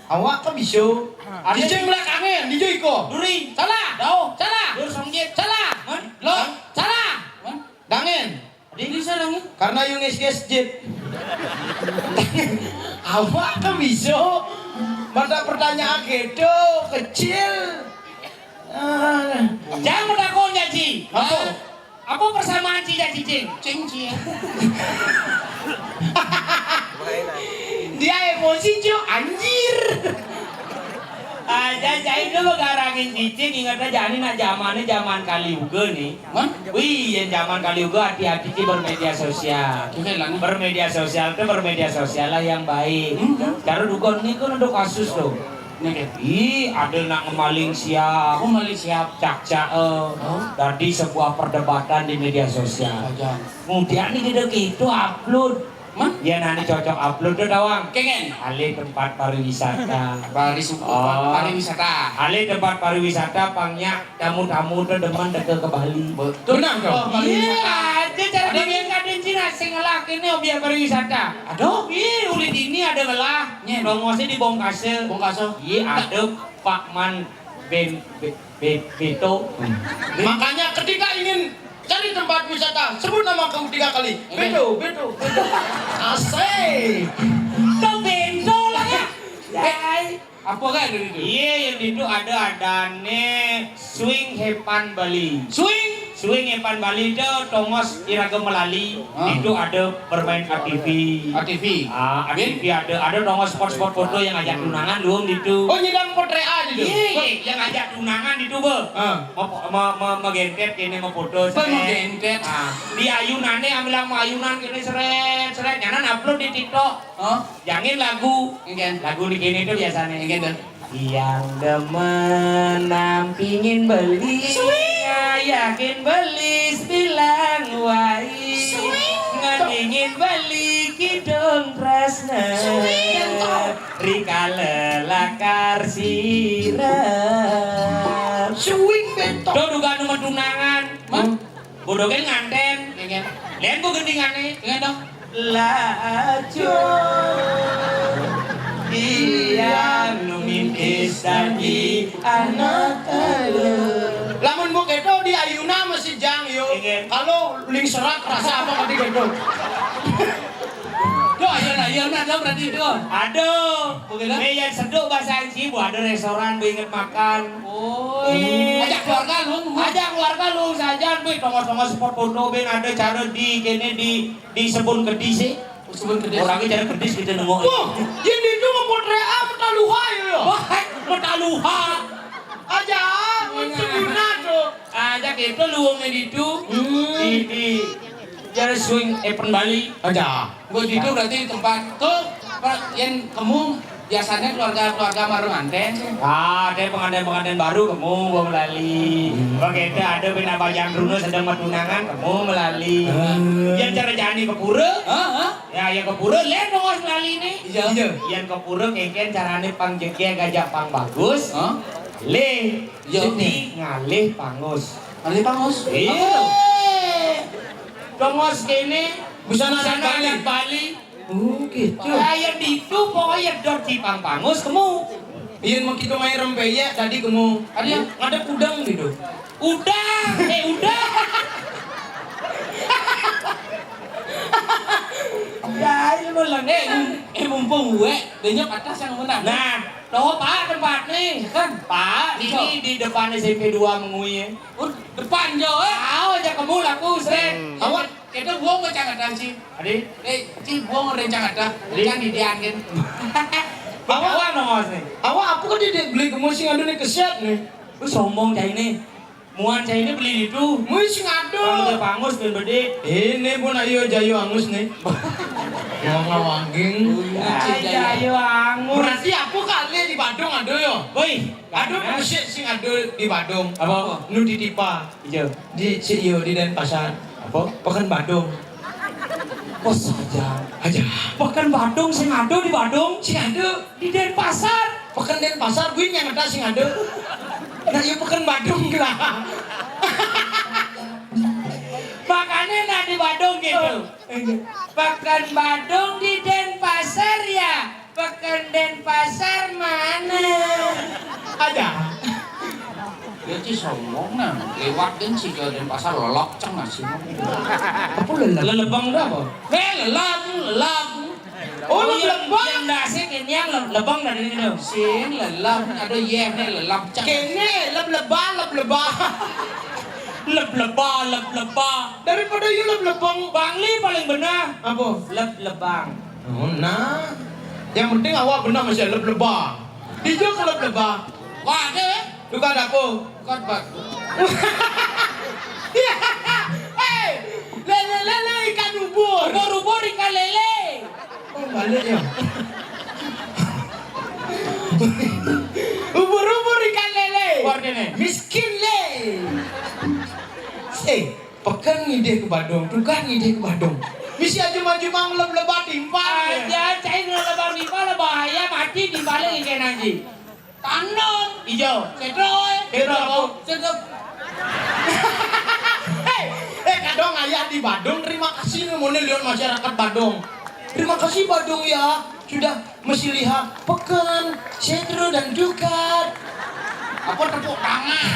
Awak kan bisa. Ada cicing melak angin di jo iko. Duri. Salah. Dau. Salah. Duur songjit. Salah. Hah? Lo. Salah. Hah? Dangin. Di bisa dangin. Karena Yunus guys jit. Awak kan bisa. Mata pertanyaan gitu kecil. Ah. Jangan takut janji. Apa? Apa persamaan ci jak cicing? Cing ci ya. Dia emosi, Cuk, anjir. Aja cai dulu garangin cicing, ingat aja ini nak zamannya zaman Kali Yuga nih. Hah? Wih, yang zaman Kali Yuga hati-hati ci bermedia sosial. Oke, lanjut. Bermedia sosial tuh bermedia sosial lah yang baik. Hmm. Cara dukun nih kan ada kasus tuh. Nih, ih, ada nak ngemaling siap. Oh, maling siap. Cak-cak, eh. Oh. Tadi sebuah perdebatan di media sosial. Aja. Kemudian nih kita gitu upload. Mah? Ya nanti cocok upload tuh doang. Kengen. Alih tempat pariwisata. Baris Oh. Pariwisata. Alih tempat pariwisata pangnya tamu-tamu tuh demen deke ke Bali. Betul. Benar dong. Oh, Bali Iya, wisata. Aja cara Ada dingin kadin Cina sing ngelak ini obyek pariwisata. Aduh. Ih, uli dini ada ngelah. Nyen. Tongosnya di Bongkase. Bongkase. Iya, ada Pak Man Ben Be- Be- Beto. Makanya ketika ingin cari tempat wisata, sebut nama aku tiga kali. Iya. Beto, Beto, Beto. Asik. Tuh Beto lah ya. Eh, apa kan ada itu? Iya, yang itu ada adane Swing Hepan Bali. Swing? Swing Hepan Bali itu tongos iraga melali. Hah? Itu ada bermain A T V. A T V. Ah, Bin? A T V ada, ada tongos spot-spot foto yang ajak tunangan luung itu. Oh, nyidang potrean itu? Iya, iya, yang ajak tunangan itu, Be. Ah. Mau, mau, mau, mau gentet kene mau foto. Apa mau seret. Gentet? Ah, di ayunane ambilang mau ayunan kene seret, seret. Nyanan upload di TikTok. Oh. Jangin lagu. Enggak. Lagu di kene itu biasanya. Enggak tuh. Yang demen nampingin beli, Swing. Yakin beli bilang wai. Swing. Ngendingin beli kidung tresna. Swing. Rikala lakar sirep. Swing bentok. Tuh duga nu tunangan. Mah? Bodoh kan nganten. Enggak. Lihat gua gendingannya. Enggak dong. Laju yang numintis dadi anak telu. Lamun mau kedo di ayuna masih jang yo. Iya. Kalau ling serat rasa apa tadi kedo? Tuh ayun ayun ada berarti itu. Aduh. Bagaimana? Eh, yang seduk bahasa Inci, bu ada restoran, bu inget makan. Oh. Iya. Ajak keluarga lu. Ajak keluarga lu saja, bu tongos-tongos spot foto, ben ada cara di kene di Di sebun kedis sih. Sebun kedis. Orangnya jadi kedis kita nengok. Wah, yang itu ngepotret apa taluha ya? Wah, metaluha. Aja, iya. Sebunan tuh. Aja kita luungnya di itu. Hmm. Di, di. Jadi swing event Bali. Aja. Gua itu berarti tempat tuh, Pak, yang kamu biasanya keluarga-keluarga baru nganten sih. Ah, ada pengantin-pengantin baru kamu gua melali. Hmm. Begitu ada bina bajang Bruno sedang bertunangan, kamu melali. Hmm. Yang cara jani ke pura? Heeh. Ya, yang ke pura, lain dong, Mas, melali nih. Iya. Iya. Yang ke pura kengken carane pang jegeg aja pang bagus. Hah? Le, iya, jadi oke. Ngalih pangus. Ngalih pangus? Iya. Apa tuh? Dongos kene, busana adat Bali. Oh, gitu. Kayak ditu pokoknya dot di pang pangus kemu. Iya, mau kita main rempeyek tadi kemu. Ada yang ada udang gitu. Udang, eh, udang. Ya, ini malah. Eh, eh, mumpung gue, banyak atas yang menang. Nah, tahu Pak tempat nih, kan? Pak, ini di depan S M P dua Mengwi, ya. Oh, depan jo, eh. Tahu aja kamu laku, Sret. Hmm. Awak, kita buang macam kata, Ci. Adi? Eh, Ci, buang orang macam kata. Adi? Kan di Dian, kan? Awak, awak nama, Mas, nih? Awak, aku kan dia beli kamu sing ada nih, kesiat nih. Lu sombong cai ini. Muan cai ini beli itu. Mui sing ada. Kalau udah pangus dan bede. Ini pun ayo jayu angus nih. Mau ngawangking. Ay, jayu angus. Berarti aku kali di Badung ada yo. Woi, ada musik sing ada di Badung. Apa? Nu di Tipa. Iya. Di si iyo di Denpasar. Apa? Pekan Badung. Oh, saja. Aja. Pekan Badung sing ada di Badung. Sing ada. Di Denpasar. Pekan Denpasar, gue yang ada sing ada. Nah, ya pekan Badung lah. Makanya nah di Badung gitu. Oh, iya. Pekan Badung di Denpasar ya. Pekan Denpasar mana? Ada. Ya, Ci, sombong nah. Lewat kan si ke Denpasar lelap ceng nasi. Apa lelap? Lelebang dah apa? Eh, lelap, lelap. Oh, iya, lelebang. Yang nasi kini yang le-, lebang dari ini dong. Sing lelap, ada ye nih lelap ceng. Kene leb leba, leb leba. Leb leba, leb leba. Daripada you leb lebang. Bangli paling benar. Apa? Leb lebang. Oh, nah. Yang penting awak benar masih leb leba. Dijok leb leba. Wah, ada ya? Tukar dapur. Tukar batu. Iya. Hei, lele-lele ikan ubur. Ubur-ubur ikan lele. Oh, balik ya. Ubur-ubur ikan lele. Keluar dene. Miskin le. Eh, pekan ngidih ke Badung, tukar ngidih ke Badung. Misi aja maju mang leb lebat timpal. Aja, cai leb lebat timpal lah bahaya, mati timpalnya ikan anjing. Tanam. Ijo. Sedro, eh. Sedro apa? Sedro. Hei, eh, kadang ayah di Badung, terima kasih nih, mau nih lihat masyarakat Badung. Terima kasih Badung ya, sudah masih lihat pekan, sedro dan dukat. Apa tepuk tangan?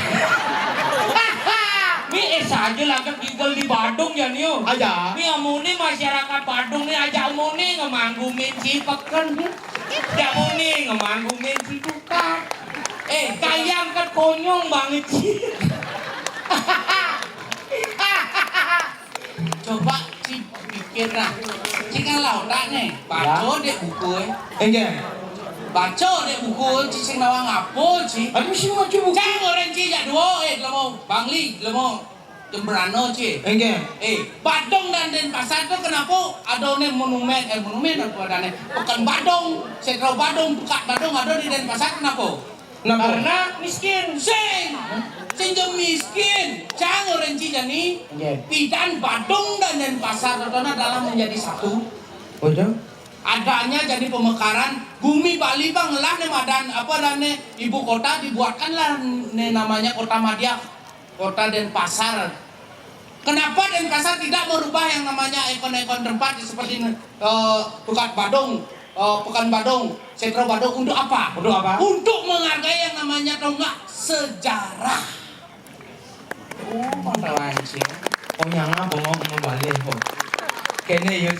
Mi eh saja lagak gigel di Badung ya, Nio. Aja. Mi amuni masyarakat Badung nih aja amuni ngemanggumin si pekan. Ya amuni ngemanggumin si dukat. Eh, kayang kan konyong banget sih. Coba Ci pikir nah. Ci kan lautak nih. Baca dek buku eh. Enggak. Baca dek buku Ci sing nawang apa Ci? Aduh, sing maca buku. Cang orang Ci jak dua eh lemo Bangli lemo Jembrano Ci. Enggak. Eh, Badung dan Denpasar tuh kenapa ada nih monumen eh monumen apa ada nih Pekan Badung, Sentra Badung, Pekan Badung ada di Denpasar kenapa? Kenapa? Karena miskin. Sing. Sing je miskin. Cang orang Ci jani. Nggih. Pidan Badung dan Denpasar totona dalam menjadi satu. Betul. Adanya jadi pemekaran bumi Bali bang lah nih madan apa dan nih ibu kota dibuatkanlah nih namanya Kota Madya, Kota Denpasar. Kenapa Denpasar tidak merubah yang namanya ikon-ikon tempat seperti eh, Pekan Badung, eh, Pekan Badung, Sentra Badung untuk apa? Untuk apa? Untuk menghargai yang namanya tonggak sejarah. Oh, mantap aja. Oh, nyanga bengong mau balik kok. Kene ya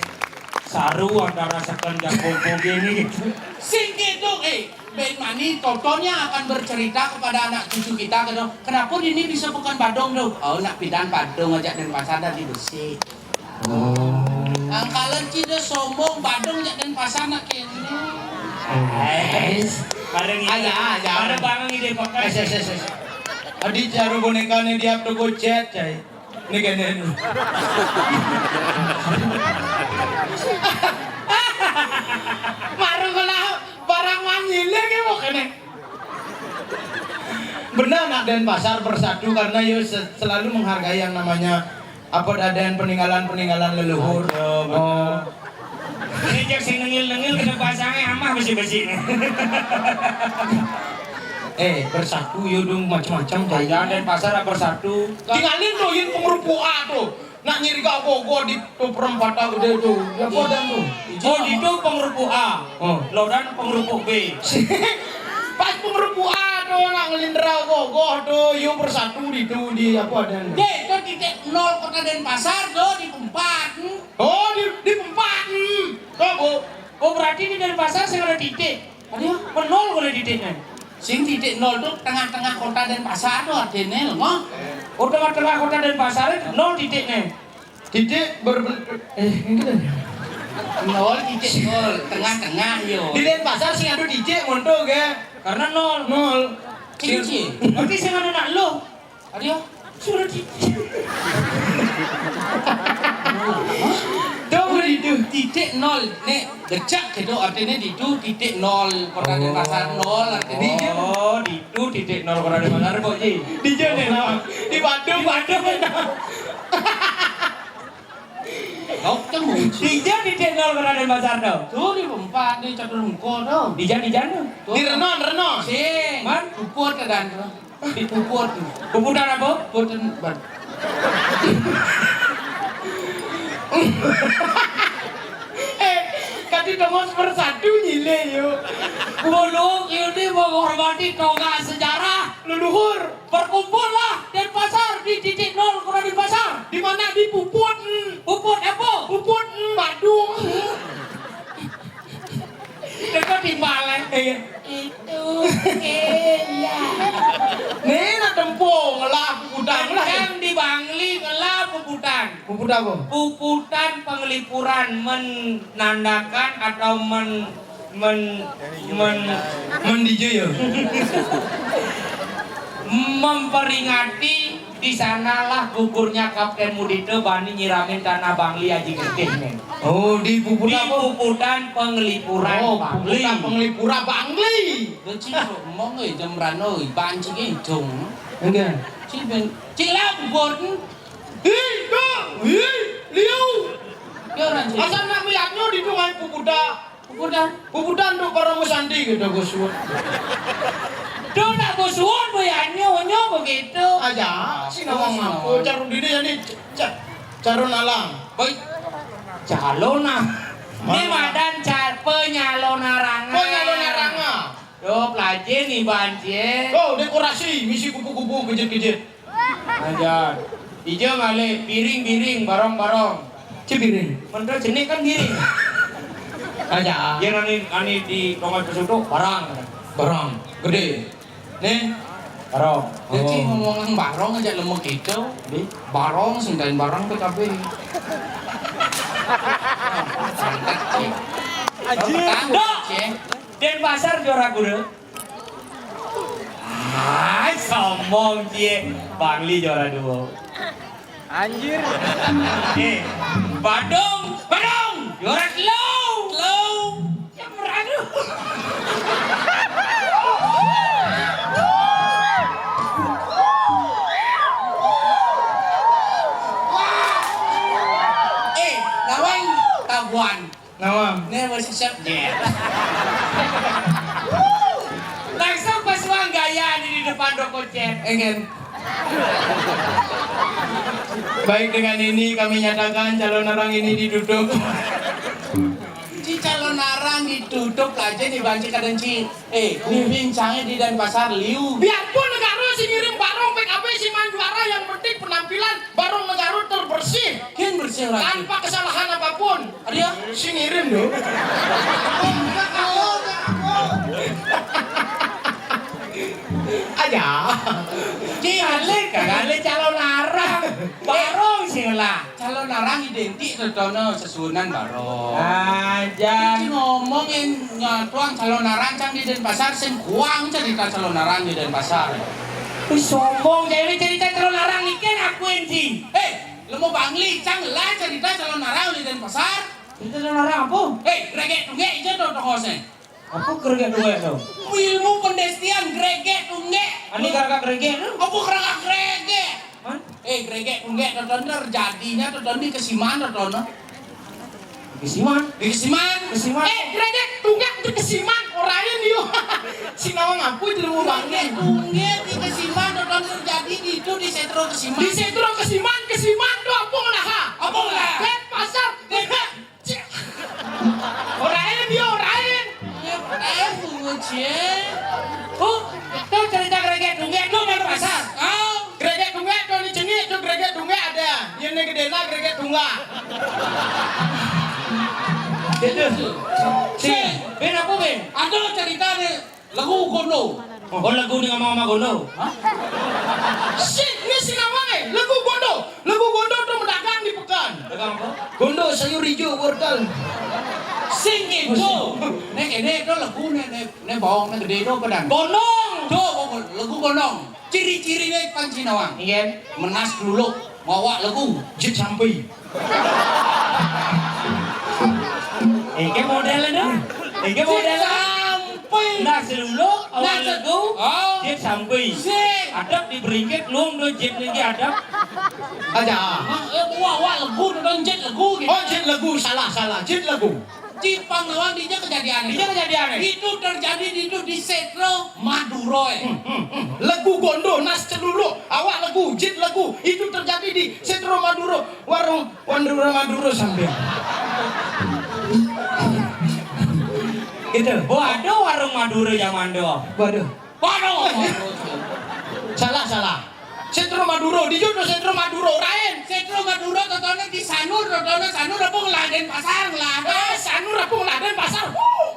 saru antara seken dan popo gini gitu. Sing gitu, eh, Ben Mani, Totonya akan bercerita kepada anak cucu kita, gitu. Kenapa ini bisa Pekan Badung tuh? Oh, nak pidan Badung aja Denpasar tadi bersih. Oh. Angkalan Ci dah sombong, Badung jak Denpasar nak kene. Oh. Bareng ini. Aja, aja. Bareng bangun ide pakai. Es, es, es, es. Adi cara bonekane dia tuh gocet, cai. Ini kene. Marung kena barang manyilir ki kok kene. Benar, nak Denpasar bersatu karena yo se-, selalu menghargai yang namanya apa, ada yang peninggalan-peninggalan leluhur. Iya, benar. Oh. Ini cek sing nengil-nengil kena pasangnya amah besi-besi. Eh, bersatu yo dong, macam-macam. Jangan Denpasar bersatu. Tinggalin tuh, yun pengerupu A tuh. Nak nyirika apa gua di tuh perempatan gede tuh. Ya gua dan tuh. Oh, di tuh pengerupu A. Oh. Lo dan pengerupu B. Pas pengerupu A tuh, nak ngelindra gua, gua tuh, yo bersatu di tuh, di apa dan. Dek, itu titik nol kota Denpasar tuh di Pempat. Hmm? Oh, di, di Pempat. Hmm. Tuh, Bu. Oh, berarti di Denpasar sing ada titik. Aduh, menol kalau titiknya. Sing titik nol tuh tengah-tengah kota Denpasar tuh artinya, loh. Oh, tengah-tengah kota Denpasar itu nol titiknya. Titik berbentuk, eh, ini kan. Nol titik nol, tengah-tengah, yo. Di Denpasar sing ada titik monto ke? Karena nol. Nol. Sing, sing. Berarti sing ada nak lo. Aduh, sudah titik. Tuh, itu. Titik nol. Nek, gejak gitu, artinya di itu titik nol. Kota Denpasar nol, artinya. Oh, di itu titik nol Kota Denpasar kok, Ji? Di Jawa nih, nah. Di Bandung, Bandung, nah. Kau ketemu. Di Jawa titik nol Kota Denpasar, tuh. Tuh, di Pempat, di Catur Mungko, tuh. Di Jawa, di Jawa, tuh. Di Renon, Renon. Sing. Man? Puput, kan, tuh. Di Puput. Puputan apa? Puputan ban. Eh, kati dongos bersatu nyile yo. Bulung ini menghormati tonggak sejarah. Leluhur. Berkumpullah Denpasar di titik nol Kota Denpasar. Di mana? Di Puput. Puput apa? Puput Badung. Dekat di Malang. Iya. Itu enak. Nih, nak tempo ngelah puputan lah. Yang di Bangli ngelah puputan. Puputan apa? Puputan penglipuran menandakan atau men-, men-, men-, men D J ya? Memperingati di sanalah gugurnya Kapten Mudito bani nyiramin tanah Bangli Aji Getih, men. Oh, di puputan apa? Di puputan penglipuran Bangli. Oh, puputan penglipuran Bangli. Dia cik sok ngomong, eh, jam rano, banci ke hidung. Enggak. Cik ben, cik lah, bukon. Hi, dong, hi, liu. Ya, orang cik. Asal nak melihatnya di tungai puputan. Puputan. Puputan tu para musanti gitu, Gus Suwon. Tu nak Gus Suwon, bu, ya, nyo, nyo begitu. Aja, si nawang apa? Carun dini ya ni, ca-, carun alang. Oi, calon ah. Ini madan ca-, penyalon aranga. Penyalon aranga. Yo, pelajin iban cie. Oh, dekorasi, misi kupu-kupu, kejit-kejit. Aja. Ija ngalih piring-piring, barong-barong. Ci piring. Menteri jenik kan piring. Aja. Dia nani, nani di tongan pesutuk, barang. Barang. Gede. Nih. Barong. Dia ci ngomong barong aja lemek itu. Di? Barong, sing tain barang P K B. Santet, ci. Aji. Tahu, Dok. Ci. Denpasar juara guru. Hai, sombong cie. Bangli juara dua. Anjir. Eh, Badung, Badung, juara telu. Telu. Yang meradu. Eh, lawan Tabuan. Nawam. Nih, masih siap. Langsung pesuang gaya nih di depan Doko Cep. Engen. Baik, dengan ini kami nyatakan calon orang ini ditutup. Ci calon orang ditutup aja nih, Bang, ci kadang ci. Eh, ini bincangnya di Denpasar, liu. Biarpun negara sing ngirim barong P K B sing maan juara, yang penting penampilan barong negara terbersih. Kin bersih lagi. Tanpa kesalahan apapun. Ada ya? Sing ngirim, loh. Aja. Ci, alih, kagak alih calon arang. Barong sing lah. Calon arang identik tono sesuunan barong. Aja. Ci ngomongin nyatuang calon arang cang di Denpasar, sing kuang cerita calon arang di Denpasar. Wih, sombong, jadi cerita calon arang ikan aku enti. Eh, Mau bangli, cang lah cerita calon arang di Denpasar. Cerita calon arang apa? Eh, gregek tunggek aja tuh, tuh, hostnya. Apa gregek tunggek tuh? Ilmu pendestian gregek tunggek. Ani gregek gregek tuh? Apa gregek gregek? Hah? Eh, gregek tunggek tuh, tuh, terjadinya tuh, tuh, di Kesiman tuh, tuh, no. Kesiman? Di Kesiman. Kesiman. Eh, gregek tunggek di Kesiman, orain yo. Si nawang apa itu mau bangli? Gregek tunggek di Kesiman tuh, tuh, terjadi di itu di Setro Kesiman. Di Setro Kesiman, Kesiman tuh apa ngelaha? Apa ngelaha? Denpasar. Ora en yo, ora en. Eh, pungut, cie. Oh, itu cerita gregek tunggek tuh di pasar. Oh. Gregek tunggek tuh di cengik tuh gregek tunggek ada. Yang ini gede lah gregek tunggek. Gitu. Si, ben apa ben? Aduh, cerita nih. Legu gondo. Oh, legu ni ngomong sama gondo. Hah? Sih, ini si nawang eh. Legu gondo. Legu gondo tuh mendagang di pekan. Dagang apa? Gondo sayur hijau wortel. Sing itu. Nek ini itu legu nek nek nek bawang nek gede itu apa dan? Gondong. Tuh, legu gondong. Ciri-cirinya panci nawang. Iya. Menas dulu, bawa legu, jit sampai. Engke model itu. Engke model. Sampai. Nah, selulu awal lagu, oh. Jit sampai. Sik. Adep di beringkit, luung do jit niki adep. Aja. Hah? Eh, wah, wah, lagu, nonton jit lagu gitu. Oh, jit lagu, salah, salah. Jit lagu. Cipang lawan dija kejadian. Dija kejadian. Itu terjadi di itu di Setro Madura. Hmm, hmm, hmm. Lagu gondo, nas celulu, awak lagu, jit lagu. Itu terjadi di Setro Madura. Warung Madura Madura sampean. Gitu. Waduh, warung Madura zaman do. Waduh. Waduh. Salah, salah. Setro Madura, di jono Setro Madura, lain. Setro Madura, totone di Sanur, totone Sanur, apa ngeladen pasar, ngeladen. Eh, Sanur, apa ngeladen pasar. Huh.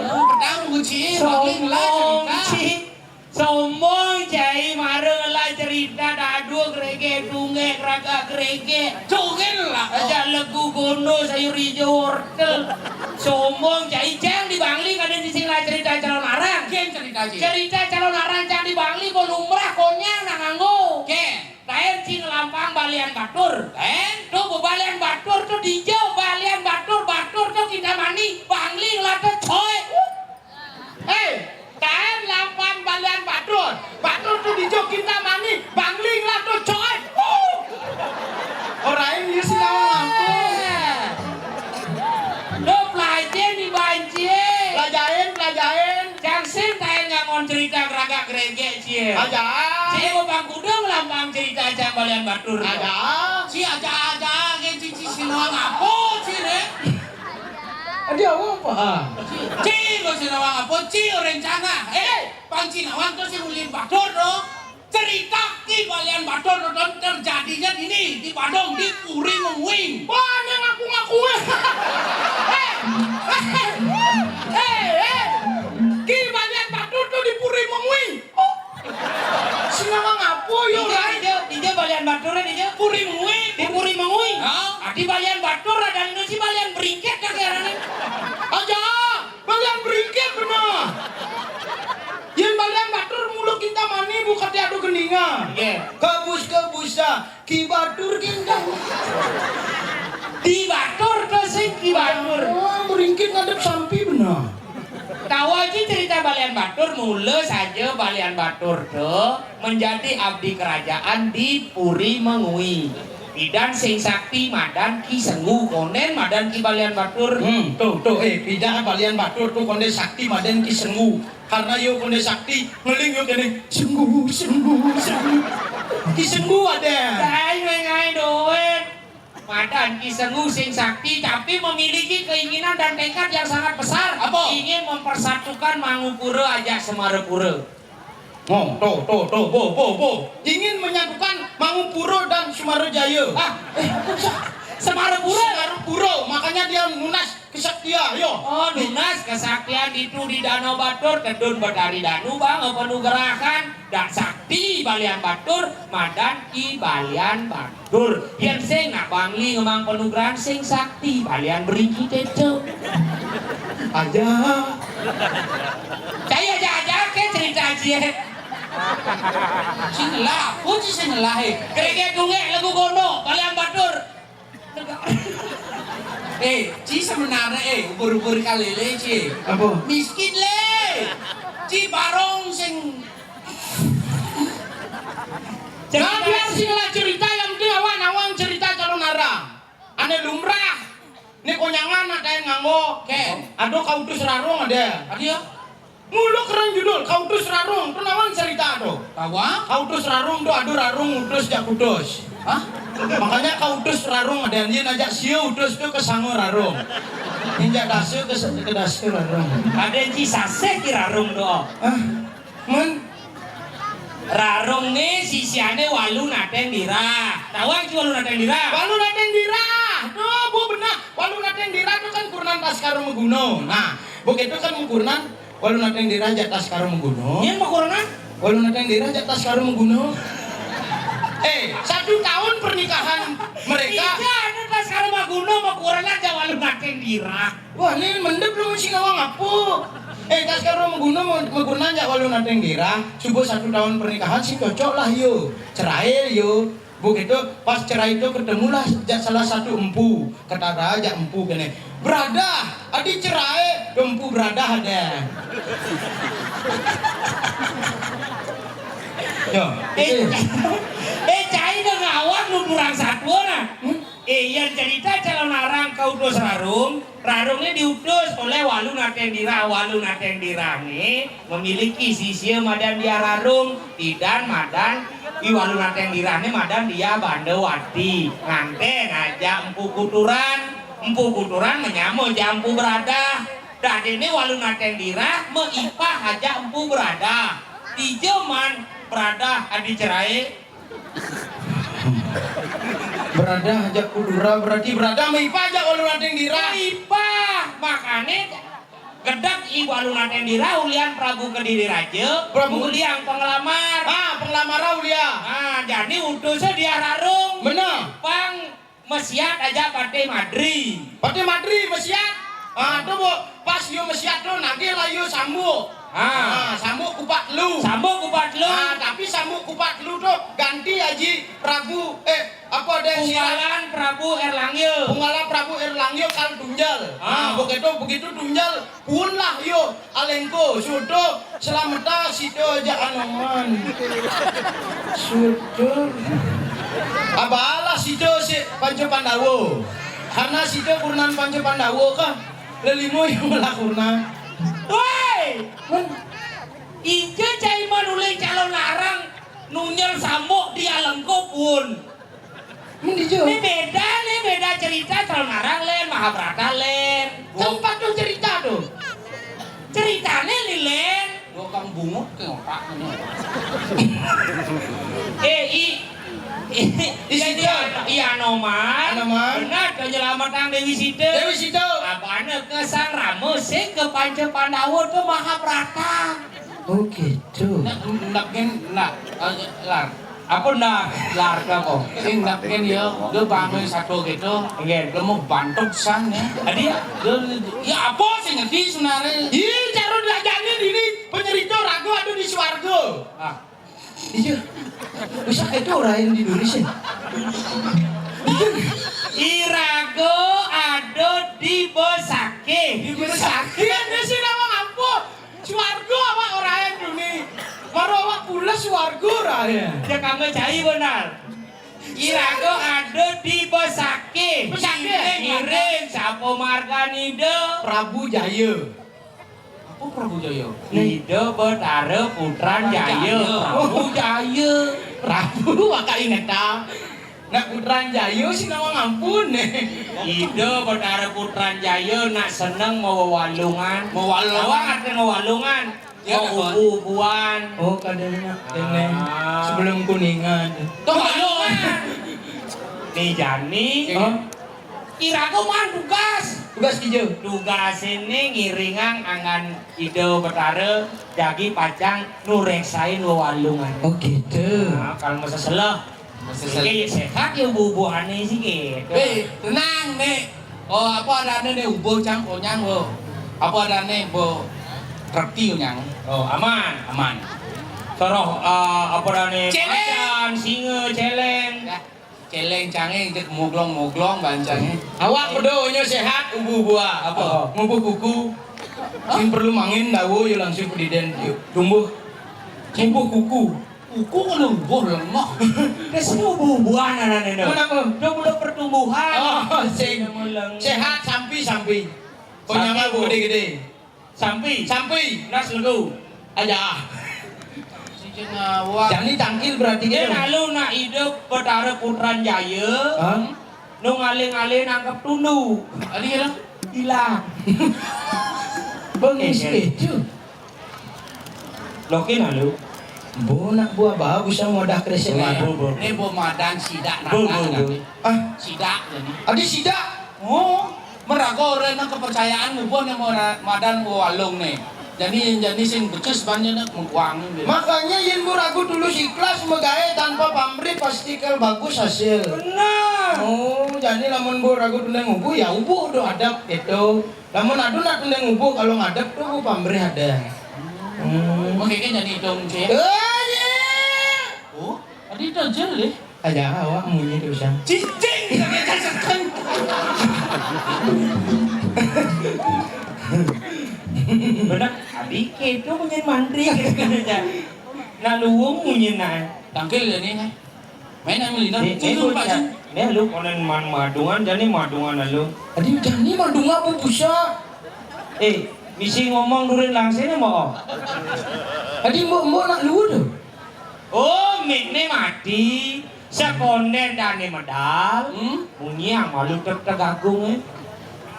Oh, pertama kunci, sombong, Ci. Sombong, cai, mara ngelah cerita dadu gregek, tunggek, raga gregek. Joget lah. Aja legu gondo, sayur hijau, wortel. Sombong, cai, cang di Bangli kada sisi ngelah cerita calon arang. Ken cerita, Ci. Cerita calon arang cang di Bangli, bo lumrah, konyang, nak nganggo. Ken. Lain, Ci, ngelampang balian batur. Lain. Tuh, bebalian batur tuh, dija balian batur, batur tuh Kintamani, Bangli ngelah tuh, coy. Hei, taen lampang balian batur. Batur tu di Jokinda Mani, Bangli ngelah tu coy. Huh. Orain ye si nawang ampun. Lo pelajain di banci. Pelajain, pelajain. Cang sin taen ngangon cerita geragak geregek cie. Aja. Cie, bang kuda ngelampang cerita cang balian batur. Aja. Si aja-aja, ge cici si nawang apa, si, ne? Adi awang apa? Ah. Ci, lo si nawang apa? Ci, rencana. Eh, panci nawang tu si ulin batur tu. Cerita Ki Balian Batur tu terjadinya gini di Badung, di Puri Mengwi. Wah, ini ngaku-ngaku, eh. Eh, eh, eh, eh. Ki Balian Batur tu di Puri Mengwi. Oh. Si nawang apa yo, dija, Rai? Dija, dija balian batur, dija. Puri Mengwi. Di Puri Mengwi. Ha? Adi balian batur, ada nu si balian beringkit dah kayaknya. Aja, balian beringkit benar. Yen balian batur mulu Kintamani bukan tiada gendingan. Iya. Kebus-kebusa, Ki Batur gendang. Di batur tu sing Ki Batur. Oh, beringkit ngadep sampi benar. Tahu aja cerita balian batur, mula saja balian batur tu menjadi abdi kerajaan di Puri Mengwi. Pidan sing sakti madan Ki Senggu, konden madan Ki Balian Batur. Hmm, tu, tu, eh, pidan balian batur tu konden sakti madan Ki Senggu. Karena yo konden sakti, ngeling yo kene, Senggu, Senggu, Senggu. Ki Senggu ada. Dai ngai-ngai doen. Madan Ki Senggu sing sakti, tapi memiliki keinginan dan tekad yang sangat besar. Apa? Ingin mempersatukan Mangupura ajak Semarapura. Ngong, to, to, to, bo, bo, bo. Ingin menyatukan Mangupura dan Semarajaya. Ah, eh, Semarapura. Semarapura, makanya dia nunas kesaktian, yo. Oh, nunas kesaktian itu di Danau Batur, tedun Betari Danu, bang, apa nugrahan? Dak sakti balian batur, madan Ki Balian Batur. Tur, yen sing nak bangli ngemang panugrahan sing sakti, balian bringkit itu. Aja. Cai aja-aja ke cerita cie. Sing ngelah, apa sih sing ngelah, eh? Kreket tunggek lagu gono, paling batur. Eh, ci sebenarnya, eh, ubur-ubur kalele, ci. Apa? Miskin, le. Ci barong sing. Nah, biar sing lah cerita, yang penting awak nawang cerita calon arang. Ane lumrah. Ni konyangan ada yang nganggo. Ken. Aduh, kau tuh serarung ada. Ada ya? Mulu keren judul, kau tuh serarung. Tuh nawang cerita tuh. Tawa? Kau tuh serarung tuh, aduh rarung utus jak putus. Hah? Makanya kau tuh serarung ada yang ajak sio utus tuh ke sango rarung. Injak dasa ke, ke dasa rarung. Ada yang ci saseh di rarung tuh. Hah? Men? Rarung ni sisiane Walu Nateng Dirah. Tahu ci Walu Nateng Dirah? Walu Nateng Dirah. Tuh, bu benar. Walu Nateng Dirah tuh kan kurenan Tas Karo Meguno. Nah, bu itu kan kurenan Walu Nateng Dirah jak Tas Karo Meguno. Yen mau kurenan? Walu Nateng Dirah jak Tas Karo Meguno. Eh, satu tahun pernikahan mereka. Iya, ada Tas Karo Meguno mau kurenan jak Walu Nateng Dirah. Wah, ini mendep lu mesti ngawang apa? Eh, Tas Karo Meguno, Meguno jak Walu Nateng Dirah. Subuh satu tahun pernikahan sih cocok lah yo. Cerai yo. Bu gitu, pas cerai itu ketemulah jak salah satu empu. Ketara jak empu kene. Beradah, adi cerai, empu beradah ada. Yo, eh, eh, cai dah ngawang lu kurang satu nah. Hmm? Eh, yang cerita calon arang kau dos rarung, rarungnya diutus oleh Walu Nateng Dirah. Walu Nateng Dirah ni memiliki sisia madan dia rarung, idan madan, i Walu Nateng Dirah ni madan dia Bandawati. Nganten aja empu kuturan, empu kuturan menyamo ja empu beradah. Dadi ni Walu Nateng Dirah meipah aja empu beradah. Ijo man beradah adi cerai. Beradah jak kudura, berarti beradah meipah jak Walu Nateng Dirah. Meipah, makane gedeg i Walu Nateng Dirah ulian Prabu Kediri Raja, Prabu ulian penglamar. Ah, penglamar ulian. Ah, jadi utusnya dia rarung. Bener. Pang mesiat aja Patih Madri. Patih Madri mesiat. Ah, tuh, Bu. Pas yo mesiat tuh, nagih lah yo sambuk. Ah. Ah, sambuk kupat lu. Sambuk kupat lu. Ah, tapi sambuk kupat lu tuh ganti aji Prabu, eh, apa ada yang siap? Punggalan Prabu Erlangga. Punggalan Prabu Erlangga kal tunjal. Ah. Nah, begitu, begitu tunjal, pun lah yo, alengko, sudo, selameta, sida aja Anoman. Sudo. Abalah sida si Panca Pandawa. Karena sida kurenan Panca Pandawa kah? Lelimo yang malah kurna. Woi! Ija cai manulih calon larang nunyel sambuk di alengko pun. Mendija. Ini beda nih, beda cerita calon larang len, Mahabharata len. Tempat tuh cerita tuh. Ceritane lilen. Lo kang bungut ke otak ini. Eh, i, i, Di jadi situ. An-, i Anoman. Anoman. Benar, penyelamatan Dewi Sita. Dewi Sita. Abana ke Sang Rama, sing ke Panca Pandawa tuh Mahabharata. Oh, gitu. Nak, nak, nak, eh, lar. Apa nak, lar, apa? Sing nak, ya, dia bangun satu gitu. Nggih. Dia mau bantuk sang, ya. Adi, ya? Dia, ya, apa sih ngerti sebenarnya? Ih, cara belajarnya ini, penyerita ragu ada di swarga. Ah. Iya. Bisa itu orang yang di Indonesia. Iya. Irago ada di Besakih. Di Besakih. Iya, dia sih nama apa? Swarga awak orang yang dunia. Maro awak pula swarga orang ya. Ya, kamu cai benar. Irago ada di Besakih. Besakih. Ngiring, ngiring. Siapa margane Ida? Prabu Jaya. Apa Prabu Jaya? Ida Betara Putran Jaya. Jaya. Prabu Jaya. Prabu, maka inget, ah. Nak Putran Jaya sih nama ngampun. Ida Betara Putran Jaya nak seneng mau wewalungan. Mau walungan. Tahu arti mau walungan? Ya, mau ubu-ubuan. Oh, kadangnya. Kene. Ah. Sebelum Kuningan. Tuh, walungan. Nih, Jani. Hah? Iraga man tugas. Tugas kija? Tugas ini ngiringang angan Ida Betara jagi pacang nureksain wewalungan. Oh, gitu. Nah, kalau masa selah. Masa selah. Iki sehat ya bubuhane sih gitu. Eh, tenang, Nek. Oh, apa adane ne ubuh cang konyang, wo. Apa adane, bo, reti nyang. Oh, aman. Aman. Taruh, ah, apa dah ni? Céléng. Macan, singa, céléng. Dah. Céléng cangé, cék muglong-muglong bancangé. Awak bedonya séhat, ubu bua. Apa? Apa? Ngubuh kuku. Sing perlu mangin dawa, ya langsung pediden, yuk. Tumbuh. Ngubuh kuku. Kuku kena ngubuh lengah. Dah sini ubu-ubuan anak ni, dah. Kenapa? Dah mula pertumbuhan. Oh, sing. Dah mula. Séhat sampi-sampi. Penyama sampi, Bu. Gede-gede. Sampi. Sampi. Nas legu. Aja. Sing ngawak. Jani tangkil berarti. Dia gitu. Lalu nak hidup Betara Putran Jaya. Hah? Nu ngalih-ngalih nangkep tundu. Adi kira? Hilang. Bengis. Eh, eh. Itu. Lokin lalu. Bu nak buah bau bisa modah kresek. Bu, bu, bu. Ini bu madan sidak. Bu, bu, nakan bu. Ah. Sidak jadi. Adi sidak. Oh, meraga orang nak kepercayaan ngubuh ni mau ra-, madan walung ni. Jadi, jadi sing becus banyak nak mengkuang gitu. Makanya yen bu ragu tulus ikhlas megawe tanpa pamrih pasti kal bagus hasil. Benar. Oh, jadi lamun bu ragu tulus ngubuh ya ubuh do adab gitu. Lamun adu nak tulus ngubuh kalau ngadep tuh bu pamrih ada. Hmm. Makanya jadi hitung sih. Eh, iya. Oh, tadi itu aja lih. Aja awak munyi tu sang. Cicing, tapi caceteng. Benar, abi keto munyin mantri. Nah, luwung munyin nah. Tangkil ya ni, nah. Main yang melina. Ni, ni, Tunggu, Pak Jin. Ni lu konen man madungan, jani madungan lu. Adi, jani madungan apa busa? Eh, misi ngomong durin langsene mau. Adi, mbok, mbok nak lu tu. Oh, mikne mati. Sekonden dane medal. Hmm? Munyi yang malu tek-tek agung, eh.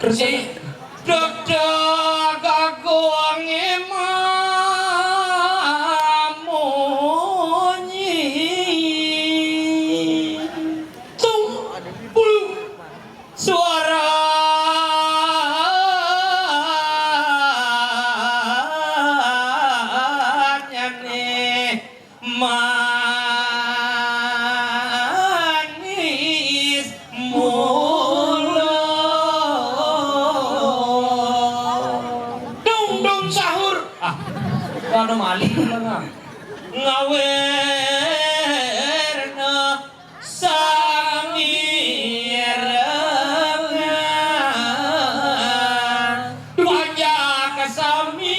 Terus si tek-tek agung emang munyi. Tung, bulu. Suaranya nih manis mulu. Dung dung sahur. Ah, ada maling lah. Ngawerna sami rengan. Panjak sami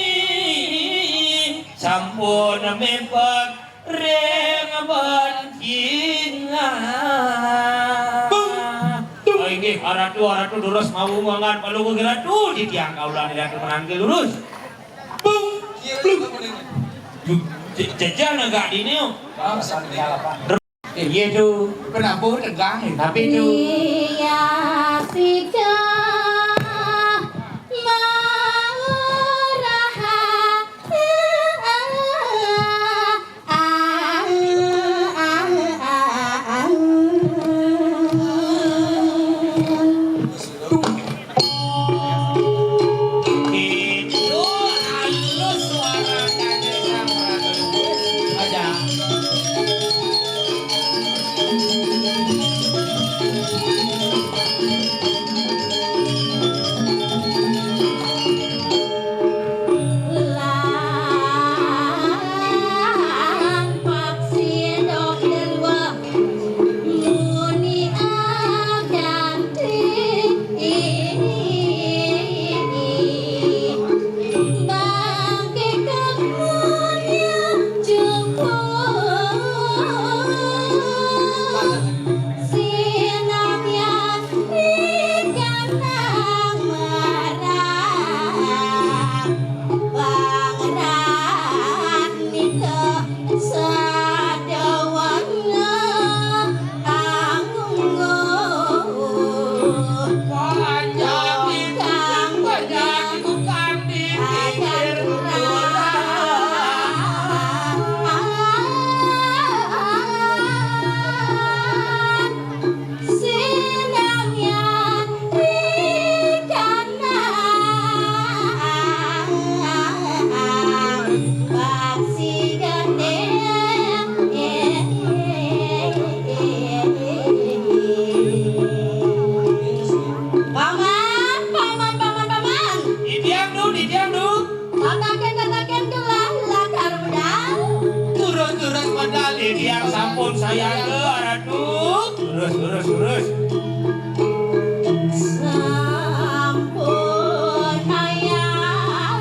sampun mepet ring bancingan. Bung, bung. Oh, inggih, Ratu, Ratu, durus mawu mangan palu ke Ratu, di tiang kaula Ratu menanggil lurus. Bung, bung. Je-, jejal negak dini. Iya tu. Kenapa tegang? Tapi tu. Iya sida mau raha. Itu halus suara Kanjeng Sang Ratu. Aja. Lurus, lurus, lurus. Sampun ayah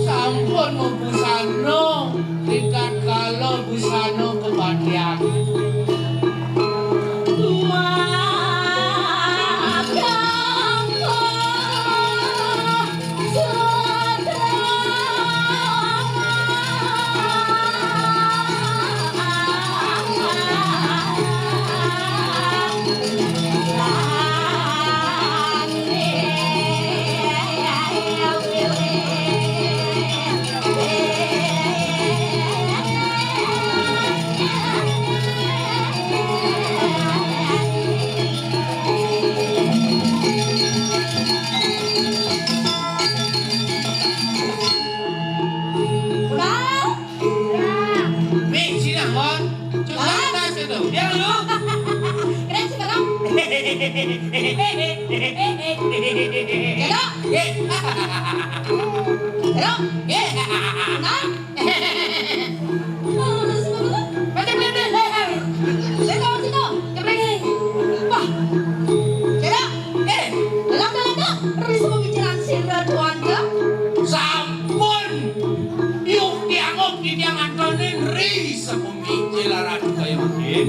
Sampun mabusana, ritatkala busana kabadyan. Nih, sini, Mon. Coba tas itu. Dia lu. Keren sih, Bang. Cedok. Ye. Cedok. Ye. Nah. Macam ini. Cedok, cedok. Ceplek. Wah. Cedok. Eh. Dalam, dalam, dalam. Terus pemikiran sira tuan ke? Sampun. Yuk dianggap di tiang antonin ri sepumi jelaran kaya mungkin.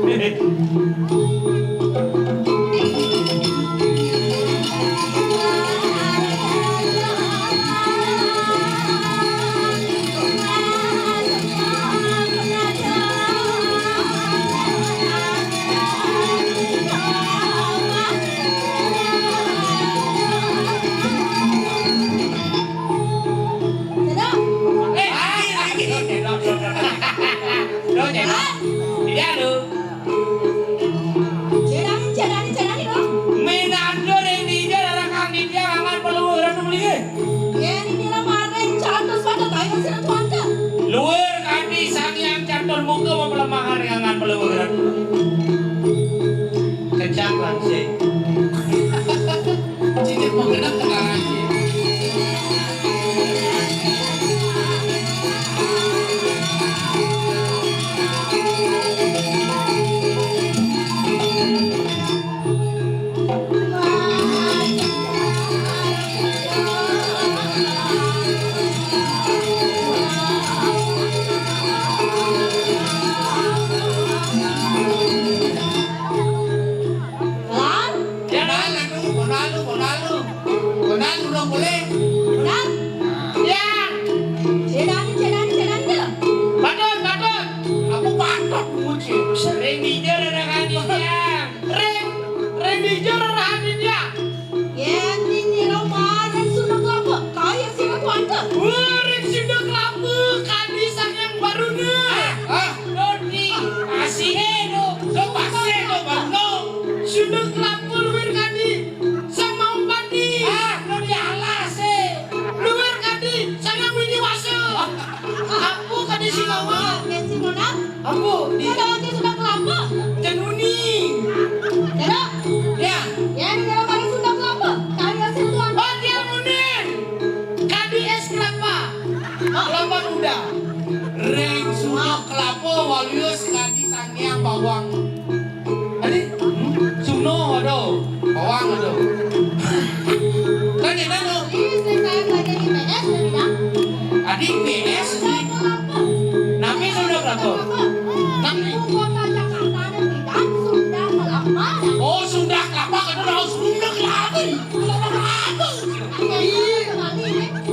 Cedok. Eh, lagi, lagi. Cedok, cedok. Cedok, cedok. Tidak, lu. Cedok, cedok, cedok, lu. Minandur ini dia, rara kang dia, angan perlu, ratu beli. Ya, ini dia, maring, cantos pada kayu, sira tuan ke. Luwur kadi Sang Hyang Catur Muka, memelemah hari angan perlu, ratu. Kecak langsing. Cicit menggenap ke arah sini. Lan? Bonalu, bonalu, bonalu. Bonalu dong boleh. Bonalu. Ya. Cedan, cedan, cedan ke? Patut, patut. Aku patut muji. Ring dija rarakan dija. Ring, ring dija rarakan dija. Yen nyira maring Sunda Kelapa, kaya sira tuan ke? Waring Sunda Kelapa, kadi Sang Hyang Baruna. Ah, ah. Dodi, pasihe do, do pasihe do, Bang, do. Sunda Kelapa luwir kadi Sang Maung Pandi. Ah, dodi alase. Luwir kadi Sang Hyang Widi Wasa. Apa kadi Simawa? Yen Simona? Apa? Di Sunda Kelapa. Cenuni. Cedok. Ya. Ya, di dalam ada Sunda Kelapa. Kaya sira tuan. Oh, dia muning. Kadi es kelapa. Kelapa muda. Ring Sunda Kelapa, waluya kadi Sang Hyang Bawang. Adi, hmm? Suno, aduh. Bawang, aduh. Tadi, nanu? Ini istri saya belajar I P S, dia bilang. Adi, I P S, Sunda Kelapa. Nami Sunda Kelapa. Nami. Ibu kota Jakarta ada bidan Sunda Kelapa. Oh, Sunda Kelapa, kan harus Sunda Kelapa. Kelapa. Iya.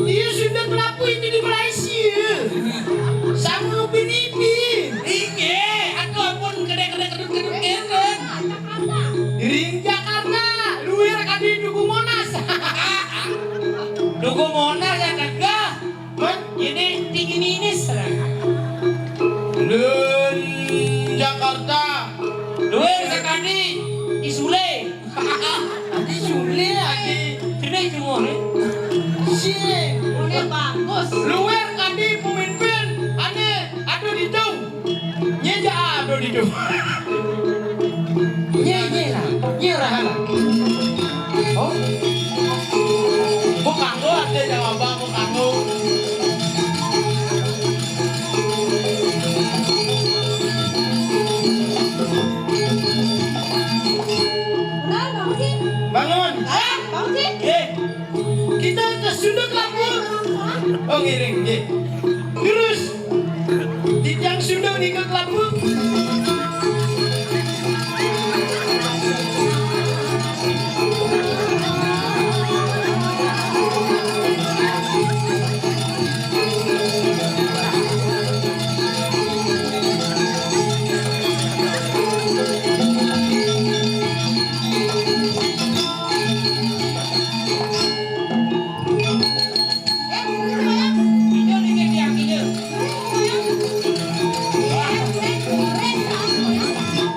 Iya, Sunda Kelapa itu di Malaysia. Sama Upin Ipin. Inggih, aduh ampun, gede-gede kedut-kedut keren. Ring Jakarta, luwir kadi Duku Monas. Duku Monas, Sing. Udah bagus. Luar kadi pemimpin, ane ado ditu. Nye ja ado ditu. Nye, nye lah, nye lah lah. Oh. Buk aku ada jawaban, buk aku. Udah, bangun sih. Bangun. Sayang, bangun sih. Eh. Kita ke sunduk lampu. Oh, ngiring, nggih. Terus, di tiang sunduk di ke lampu.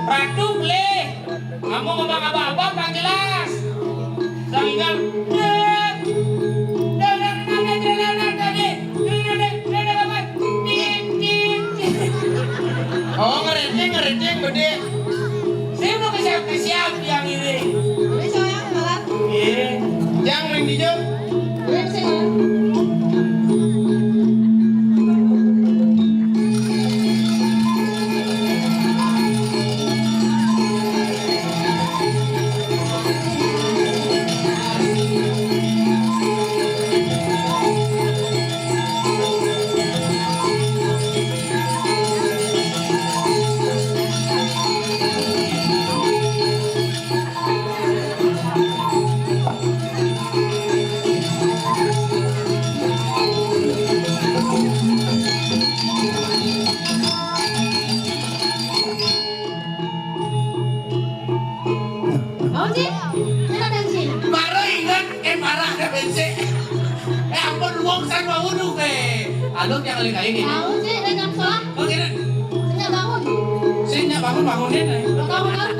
Ratu beli, kamu ngomong apa-apa nggak jelas. Sehingga Oh, ngeriting, ngeriting, gede. Saya mau ke siap, ke siap yang ini. Ini saya yang telat. Iya. Yang ring di jam. Iya, saya. Mau sih? Kita bensin. Baru ingat, eh, marah ada bensin. Eh, ampun, wong saya mau wudhu, eh. Alun yang lagi kayak gini. Mau sih, dengan sholat? Oh, gini. Sejak bangun. Sejak bangun, bangunin, eh. Bangun, kan?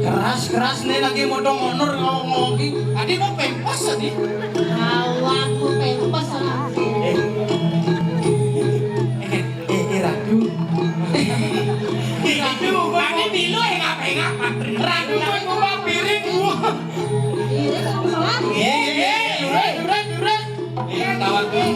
Keras-keras nih lagi modong honor ngomong-ngomong. Adi mau pempes tadi. Awak mau pempes, ah. Eh. Eh, eh, eh, Ratu. Ratu, kami milu, eh, ngapa, eh, ngapa? Ratu, kan ngubah piring, gua. Iya, iya, iya, iya, iya. Iya, tawa tuh.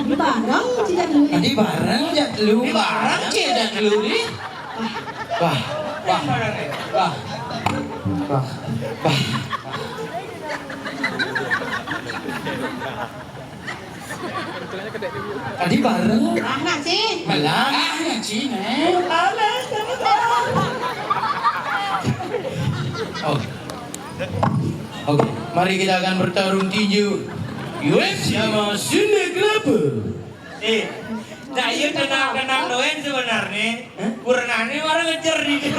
Tadi bareng, tidak dulu. Tadi bareng, jak lu. Tadi bareng, jak lu, nih. Wah, wah, wah, wah. Tadi bareng. Anak sih. Malah, anak sih, nih. Alah, sama-sama. Oh. Oke, mari kita akan bertarung tinju. U F C sama Sunda Kelapa. Eh, dah iya tenang-tenang doang sebenarnya. Hah? Kurenane orang ngejar di dia.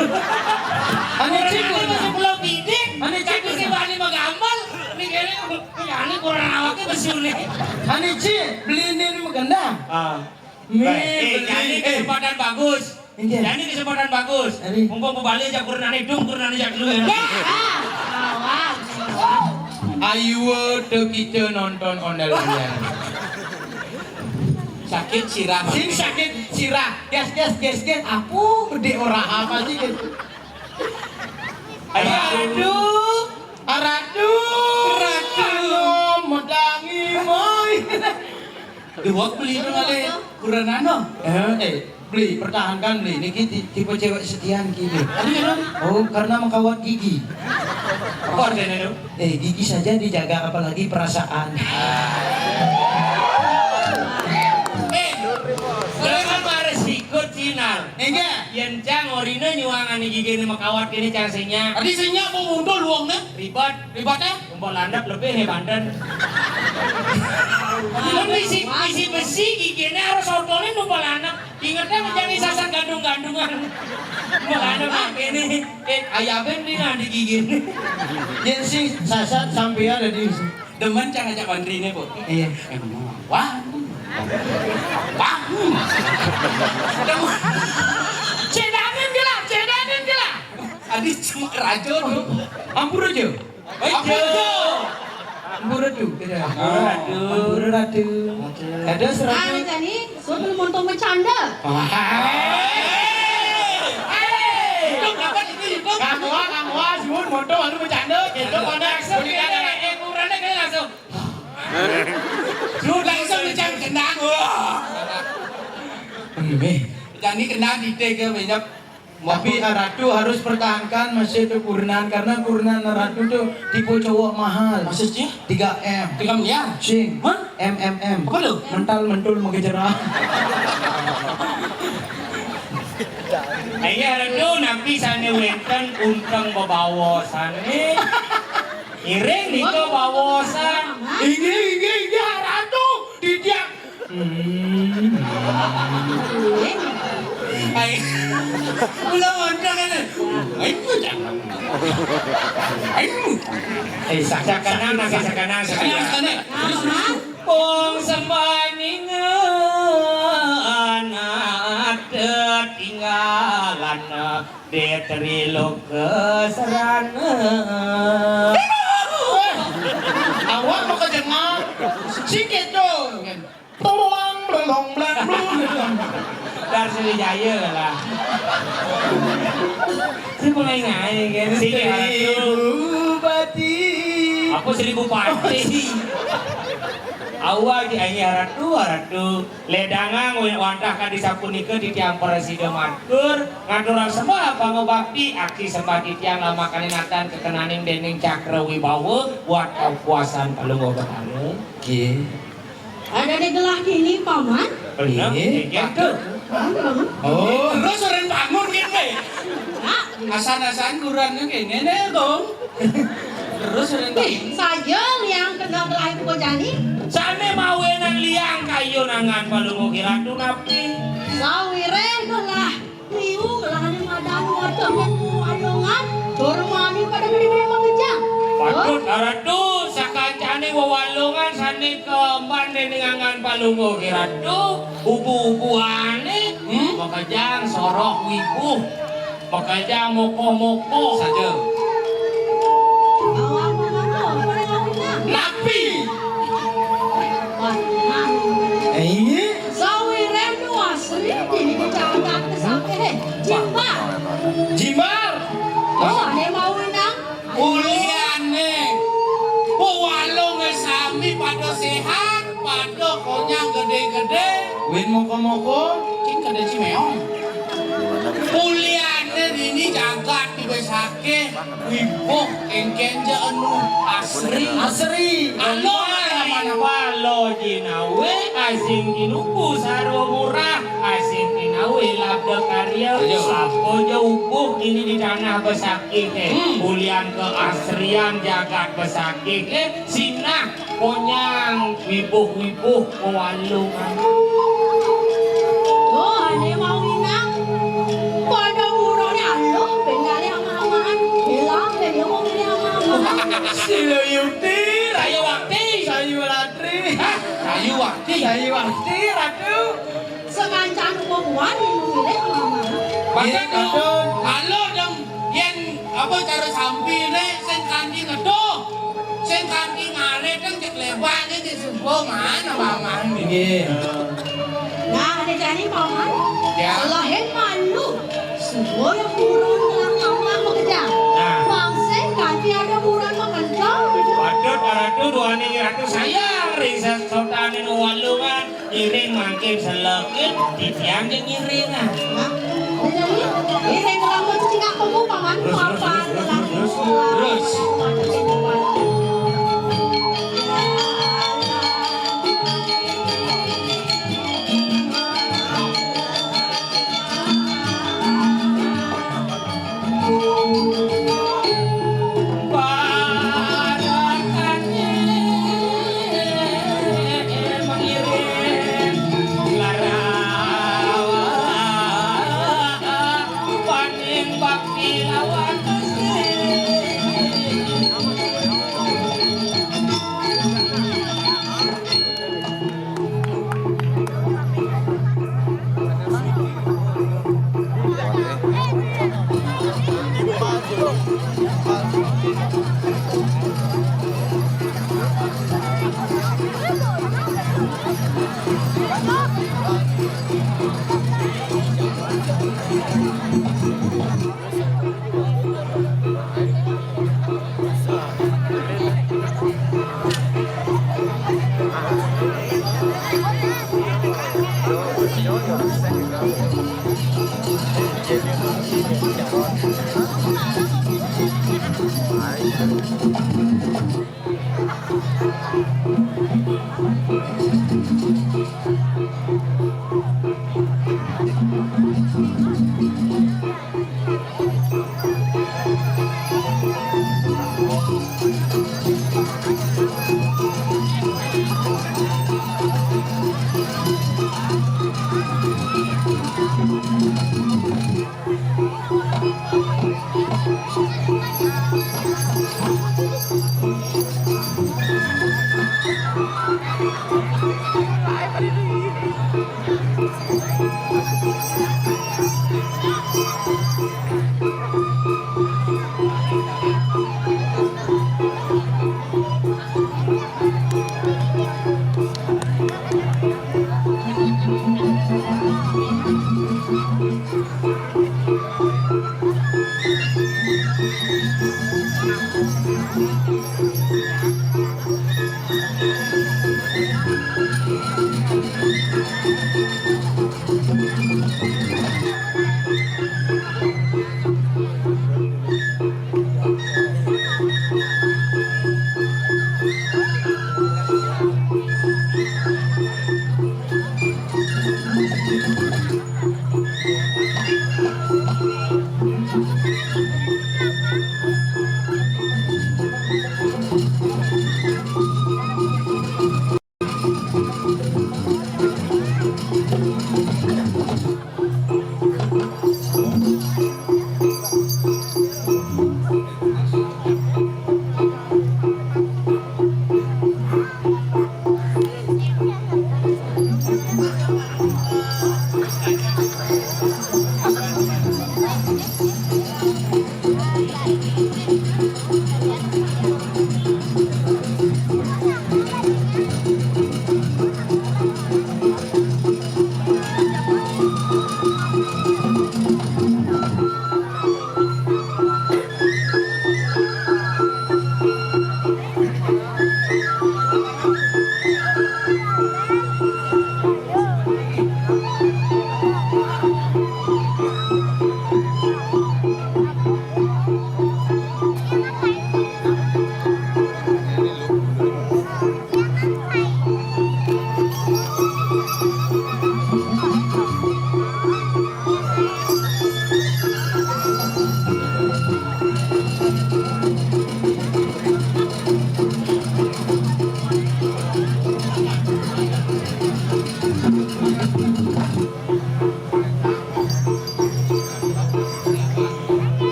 Ane cek Kurenane masih belum bidik. Ane cek tapi si Bani mah gampang. Ini kayaknya, ini aneh kurang awaknya besu nih. Ane cek beli ini, ini mah gendah. Ah. Nih, eh, beli. Jadi eh, kesempatan bagus. Iya. Jadi kesempatan bagus. Ari. Mumpung pembali aja kurenane dong, kurenane aja dulu ya. Ya. Ah, awas. Ayo tuh kita nonton ondel-ondel. Sakit sirah. Sing sakit sirah. Gas, gas, gas, gas. Apa gede ora apa sih gitu. Ayo, aduh. Aratu. Ratu. Medangi, moy. Duwak beli itu kali. Kurang anu. Eh, eh, beli, pertahankan beli. Niki ti-, tipe cewek setia niki. Aduh, ya, Dong. Oh, karena mengkawat gigi. Apa artinya itu? Eh, gigi saja dijaga, apalagi perasaan. Eh, jangan marah sikut, Sinar. Enggak. Yen cang orine nyuangan gigine mekawat kene cang sing nyak. Adi sing nyak mau mundur luangne. Ribet. Ribet, eh? Tumpal landep lebih nih banten. Mun bisi, bisi besi gigine harus otone tumpal landep. Ingetnya menjadi sasar gandung-gandungan. Tumpal landep mak kene. Eh, ayamnya nih nanti gigine. Yen sing sasat sampai ada di demen cang ajak bantrine, Bu. Iya. Emang. Wah. Wah. Cedanin gila, cedanin gila. Adi cuma rajo tuh. Ampun aja. Ampun aja. Ampun aja. Ampun aja. Ampun aja. Ada seratus. Ah, ini kan nih, sudah mau bercanda. Wah. Itu kapan itu itu? Kamu, kamu, Jun, motor lalu bercanda. Itu pada langsung kita ada yang ukurannya kayak langsung. Jun langsung dicang gendang. Wah. Ini. Jadi gendang di tega banyak. Tapi Ratu harus pertahankan masih itu kurenan karena kurenan Ratu tuh tipe cowok mahal. Maksudnya? Tiga M. Tiga miliar? Sing. Hah? M M M. Apa tuh? Mental mentul menggejerang. Ayo Ratu napi sane wenten unteng bebawosan nih. Iring nika bawosan. Inggih, inggih, inggih, Ratu. Didiak. Hmm. Ai. Kula mondok ngene. Ai, jangan. Ai. Eh, sak-, sak-, sakanang, sakanang, sakanang. Sakanang, sakanang. Terus, terus. Wong sembaningan ada tinggalan di triloka serana. Awak mau kejengah. Sikit tu. Tolong, belong, belang, belum. Dar Sriwijaya lah. Si pengai-ngai kan. Sini Ratu. Bupati. Apa Sri Bupati? Awal di Ayah Ratu, Ratu. Ledangang wantah kadi sapunika titiang prasida matur, ngaturang sembah pangubakti, aksi sembah titiang lamakane natan kekenaning dening Cakra Wibawa buat kapuasan Palungguh Betara. Nggih. Ada di gelah kini, Paman. Bener, nggih, nggih, Ratu. Bangun, bangun. Oh, terus orang bangun kene. Nak. Asan-asan kurang kene, nih, Gong. Terus orang bangun. Nih, saja liang kena gelah ibu kojani. Sane mawenan liang kayun angan Palungguh Ratu napi? Sawire gelah Riu ngelahane madan wadah wong Walongan, tur mani pada gede-gede makejang. Patut, Ratu, sakancane wewalongan sane kaemban dening angan Palungguh Ratu, ubu-ubuane, hmm? Makejang soroh wibuh, makejang mokoh-mokoh. Saja. Awan mokoh, pada ngawinang. Napi? Wah, nah. Eh, iya. Sawiren nu asri, dini dicatat sampai, eh, Jimbar. Jimbar. Oh, ane mau inang. Uliane. Wong walonge sami pada sehat, pada konyang gede-gede. Win moko-moko. Cing kada cimeong. Uliane dini jagat dibesake. Wibuh, engken ja anu asri. Asri. Anu, anu, anu. Palo jinawe, asing tinuku sarwa murah, asing tinawe labda karya. Ayo. Apa ja ubuh kini di tanah besakih, eh. Hmm. Ulian keasrian jagat besakih, eh. Sinah Konyang, wibuh-wibuh, kowalungan. Oh, ane mau inang. Pada urone aluh, ben ngalih ama-amaan. Elah, ben yo mau milih ama-amaan. Sila yukti, rayu wakti. Sayu ratri. Hah? Rayu wakti. Sayu wakti, ratu. Sekancan upo kuat, milih ama-amaan. Bahkan, iya, tuh, betul. Aluh dong, yen apa cara sampine sing kanthi ngeduh. Sing kanthi ngarit kan cek lebake cek subuh man apa-amaan. Nggih. Jani paman, ya. Selain malu, suwun buron ngelah amah makedang. Nah. Pang sing kanti ada buron makedang. Patut aratu duaning ratu sayang ring sasotane walungan, iring mangkin selekit, titiang ngiringan. Nah, jadi, iring rambut cingak pemu paman, terus, terus, papan terus, terus, terus, terus.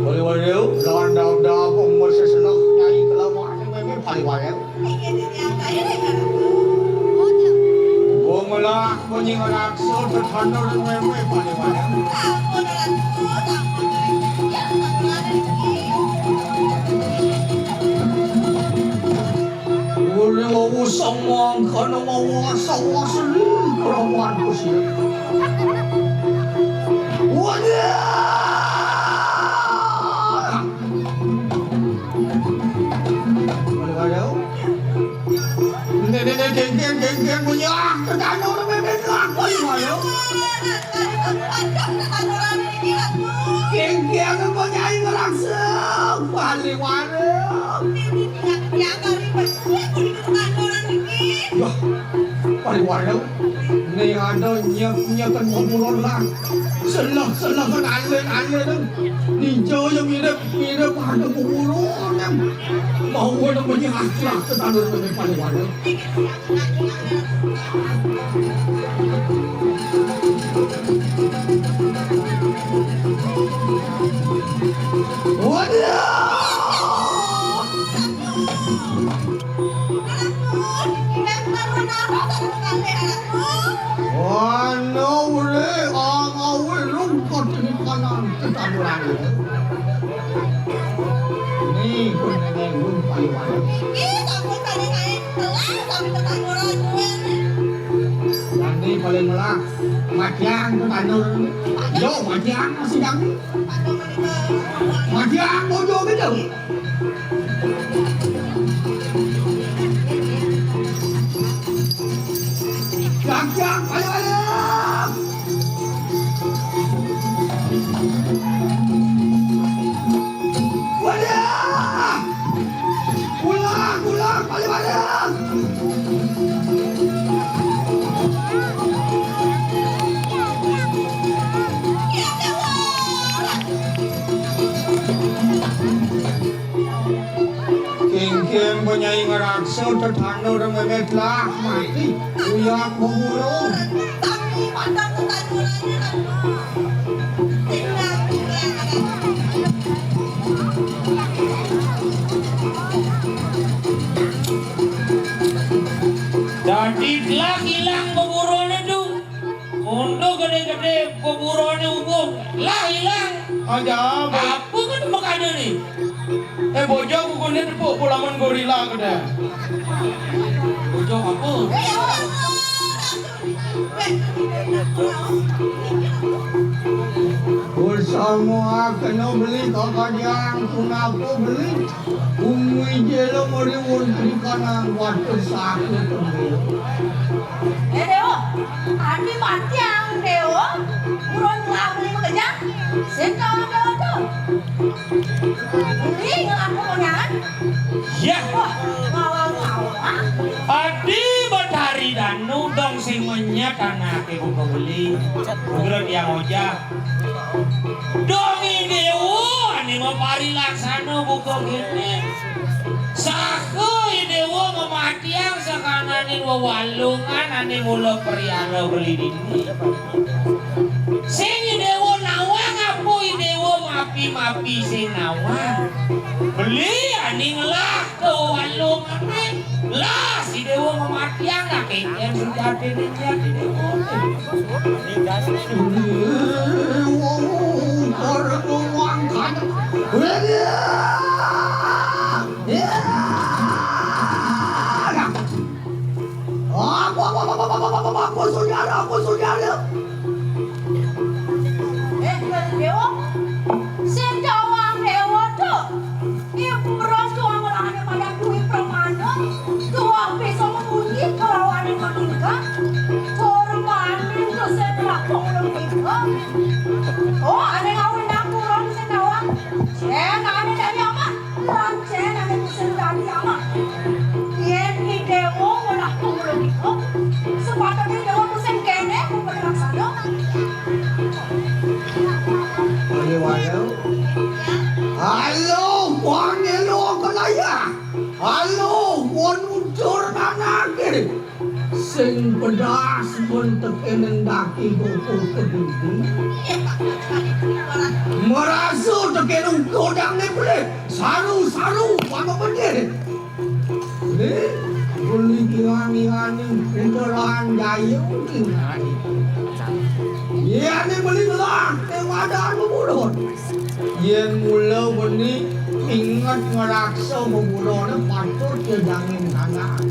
Paliwara, landang-dang, pemeseslah, nyai kelawan, meme paliwara. Wong lah, bunyi ngeraksa, tertanda, meme paliwara. Ora wau samangkana mawa sawasli kelawan Gusti. Waduh! Waduh, waduh. Nek, nek, nek, geng, geng, geng, geng, punya. Ah, tetanur, bebek, ah, waduh, waduh. Geng, geng, punya, ngeraksa. Waduh, waduh. Wah, pariwara. Né ada nyep-nyepen kuburan lan. Seleh-seleh kan alén-alén. Ninja ya mirip-mirip ada kuburan. Mau ada punya akhlak tetanur né pariwara. Waduh! Ana uré, ana uré, rungkut di kanan tetanduran. Ini pun ini pun paling mana. Ini sampun kali kain telah sampai tetanduran. Nanti paling melah, matiang tetandur. Yo, matiang masih kami. Matiang bojo gitu. Jang, jang, ayo, ayo. Waduh. Pulang, pulang, balik, balik. Kéngkén penyanyi ngeraksa tetandur mémét lah mati. Uyak kuburan. Dadi telah ilang kuburan itu. Untuk gedé-gedé kuburanné ubung. Lah ilang. Aja, apa kan makanya nih? Eh, bocah kukuné tepuk pulaman gorila kéné. Bocah apa? Bersama kena beli kakadiang, kenapa beli? Bumi jelo meriwun di kanan waktu sakit. Eh, Dewa, adi matiang, Dewa. Anaké buka beli, ugra tiang ojah. Dong Idéwa ané maparilaksana buka kéné. Saha Idéwa ngamatiang sakananing wewalungan ané mula priara beli dini. Sing Idéwa nawang apa Idéwa mapi-mapi sing nawang. Beli ané ngelah ka wewalungané. Lah, Idéwa ngamatiang lah, kénkén sujatiné jati Idéwa. Apa, apa, apa, apa, apa, apa, apa, apa, saudara, apa, saudara? Eh, Déwa, sing tawang Déwa to. Ih, beras tuang ngelahane pada duit pramana. Tuang bisa memunyi kelawan matingkah. Korbanin to sing lakong lembika. Oh, ane ngawinang buron sing tawang. Sing ane dadi amat. Lan sing ane sing dadi amat. Yen Idéwa ngelah pangulung iko, sepatutne Déwa to sing kene mung laksana. Ayo, ayo. Halo, wong elo kelaya. Halo, wong udur nanake. Sing pedas men tekenen daki boko kedudi. Merasa tekenen kodang ne boleh. Saru, saru, mama bener. Nih, beli kirang-kirang nih, beneran jaya nih. Iya nih beli lah, kewadaan bubulon. Yen mula wengi inget ngraksa bubulone patut ya jangin tangan.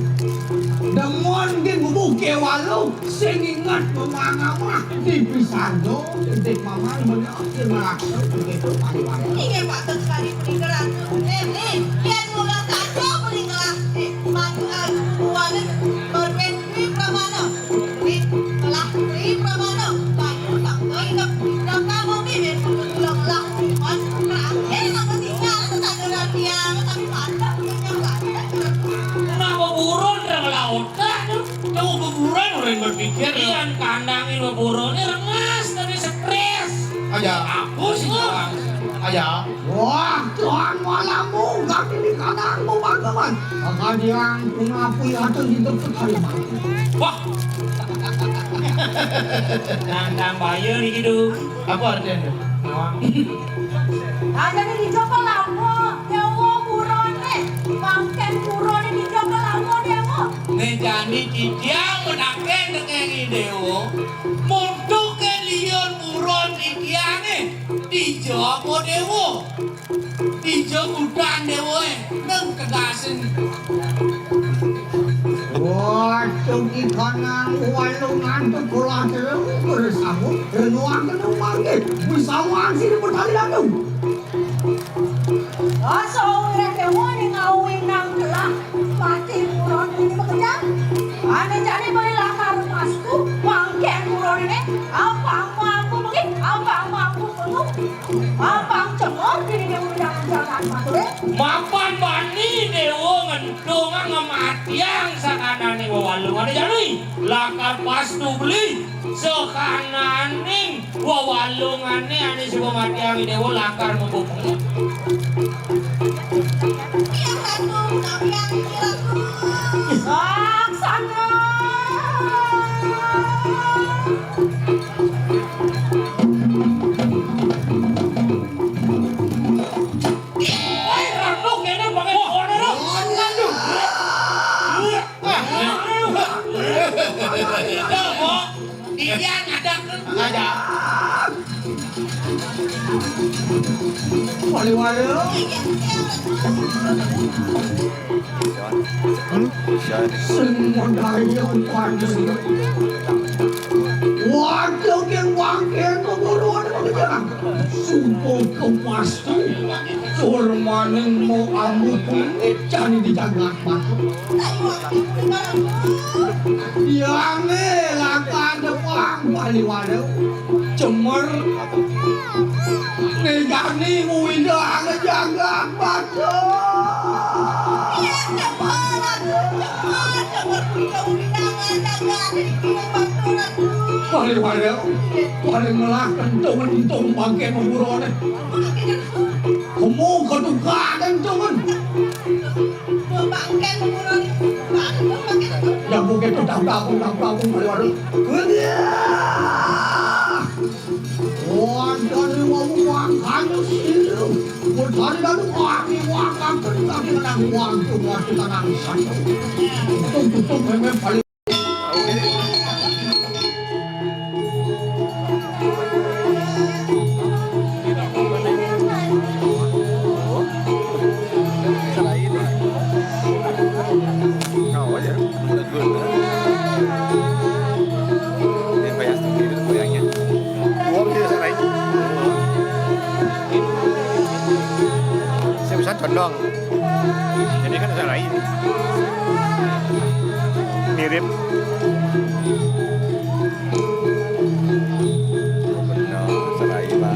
Demen ki bubuh kewalo. Sing inget memang amah di pisando, titik mamang bener sing ngelaksa begitu pariwara. Inggih patut sekali peninggalan. Eh, nih, yen mula saja peninggalan. Eh, maju aku buane berpetri pramana. Nih, telah tri pramana. Banyu tak inget. Dah kamu nih, nih, pulang-pulang. Mas, terakhir aku tinggal, aku tak ada tiang, tapi mantap, punya lagi. Kenapa burun, dah melaut, dah, tuh? Cowok kuburan orang berpikir. Iya, kandangin kuburannya rengas tapi stres. Aja. Aku sih doang. Aja. Wah, Tuhan malammu kaki di kandangmu bagaimana? Maka dia pun aku yang akan di tempat hari mati. Wah. Nantang bahaya nih gitu. Apa artinya? Nawang. Nah, jadi dicoba lama, nyawa burone, mangken burone dicoba lama, Déwa. Né jani titiang menaken dengeng Déwa, muntuke liun buron titiange, dija apa Déwa? Dija udan Déwae, neng tegasen. Waduh, ikanang walungan tuh kula terus bersambung, renungan mangke, bisa wangsi di petali lalu. Rasa urip Déwa ning ngawinang gelah mati buron ini bekerja. Ane jane beli lakar masku, mangken buron ini, apa mampu mungkin, apa mampu penuh, apa cemor diri Déwa jangan-jangan mature. Mapan bani Déwa ngentungang ngematiang sakanane wewalungane jani. Lakar pastu beli sakananing wewalungane ane suba matiang Déwa lakar mabubung. Laksana. Woi, randuk kene pakai pohon, Rok. Aduh. Aduh. Aduh. Iya, ada. Ada. Wale-wale. Sing modaya upane. Waduh, keng wangken keburu ada pekerjaan. Sumpah kepastu. Cormaning mau ambu kulit jani di jagat batu. Yange lakar depang bali walu. Cemer. Negani uwida jagat batu. Iya, cemer, aduh, cemer, cemer, uwida, uwida, jagat batu. Paling, paling, paling melah kentungan, entung bangke memurone. Kemung keduka kentungan. Bangke memurone. Bangke, bangke. Ya, mungkin tuh dapur, dapur, dapur, paling, paling. Wah, dari wong wangkane silu. Mun dari lalu wani wangkaken kaki menang wangku wani tenang satu. Tutup, tutup, memang paling. Kau aja. Ini bayar sendiri goyangnya. Dua bisa serai. Saya bisa condong. Jadi kan serai. Mirip. Benar, serai, Pak.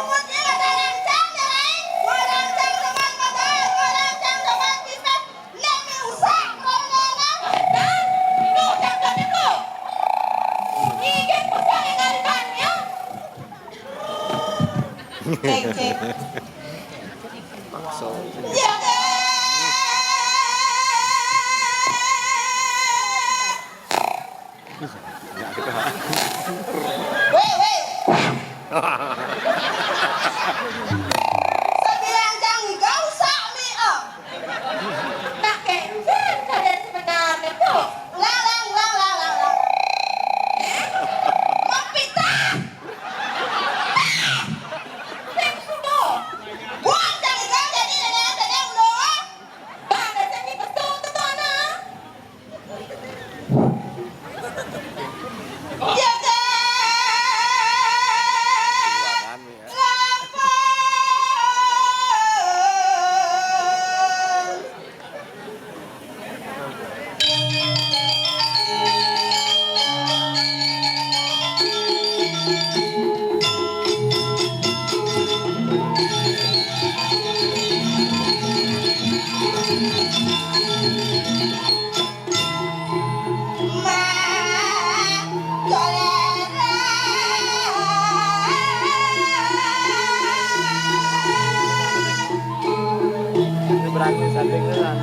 Lumut ieu mah dalancang, da lain. Dalancang teman motor, dalancang teman pipet. Nek rusak, kalau nana. Dan, itu cakap itu. Ini kan bisa dikalikan, ya. Cek, cek. Makso. Ya, weh, weh. Sabilang jang gak usah mi, oh. Pakai jin pada sebenarnya tuh. Lang, lang, lang, lang, lang, lang. Mapita. Sing sudo. Buang jang gak jadi nenek, nenek, udah. Bang, ada sing betul tuh, mana? Ini berarti setting itu kan.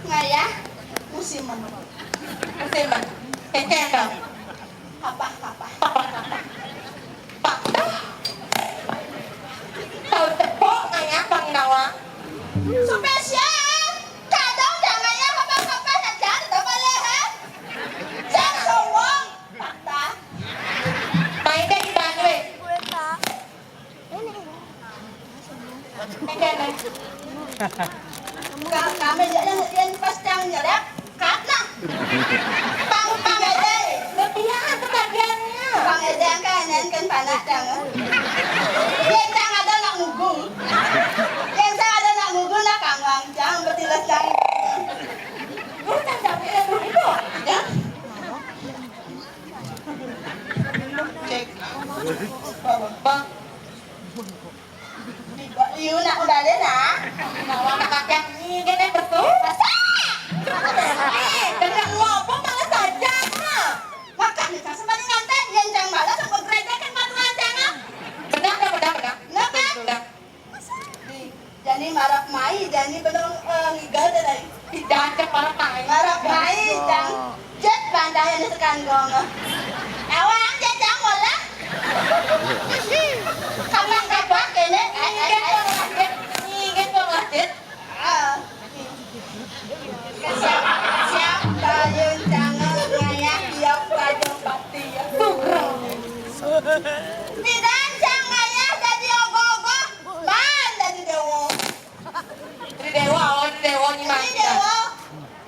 Ngayah musiman. Musiman. Kecek dong. Kapah, kapah. Patah. Tahu tepuk ngayah panginawa. Spesial. Kadang jangan ngayah kapah-kapah saja, tetap boleh, ha? Jangan sombong. Patah. Main deh di Bandung. Ka-, kami je yang, yang pas cang nyelek, kat nah. Pang, pang aja. Lebihan ketagihannya. Pang aja kan, yang kan panak cang. Yang cang ada nak ngugung. Yang cang ada nak ngugung nak kangwang cang, betilas cang. Lu tak sampai dulu itu. Ya. Cek. Bang. Ibu, ibu nak udah ada nak. Nak makan yang ni, dia ni betul. Masa? Eh, dengan lu apa malas saja, ha? Makan ni, tak sempat nganten, yang jangan malas, sampai gereja kan malu aja, ha? Benar, benar, benar, benar. Kenapa? Betul, benar. Jani marap mai, jani benung, eh, ngigal deh, dai. Tidak, cek marap mai. Marap mai, cang. Jet bantai ni sekan gong. Awang, jet cang bola. Kapan, kapan, kene, ai, ai, ai. Ingin gong lah, jet. Ah. Siap, siap, bayun, cang, ngayah, tiap, raja, pati, ya. Bidan, cang, ngayah, jadi ogoh-ogoh. Man, jadi dewa. Jadi dewa, oh, jadi dewa ni. Jadi man, dewa.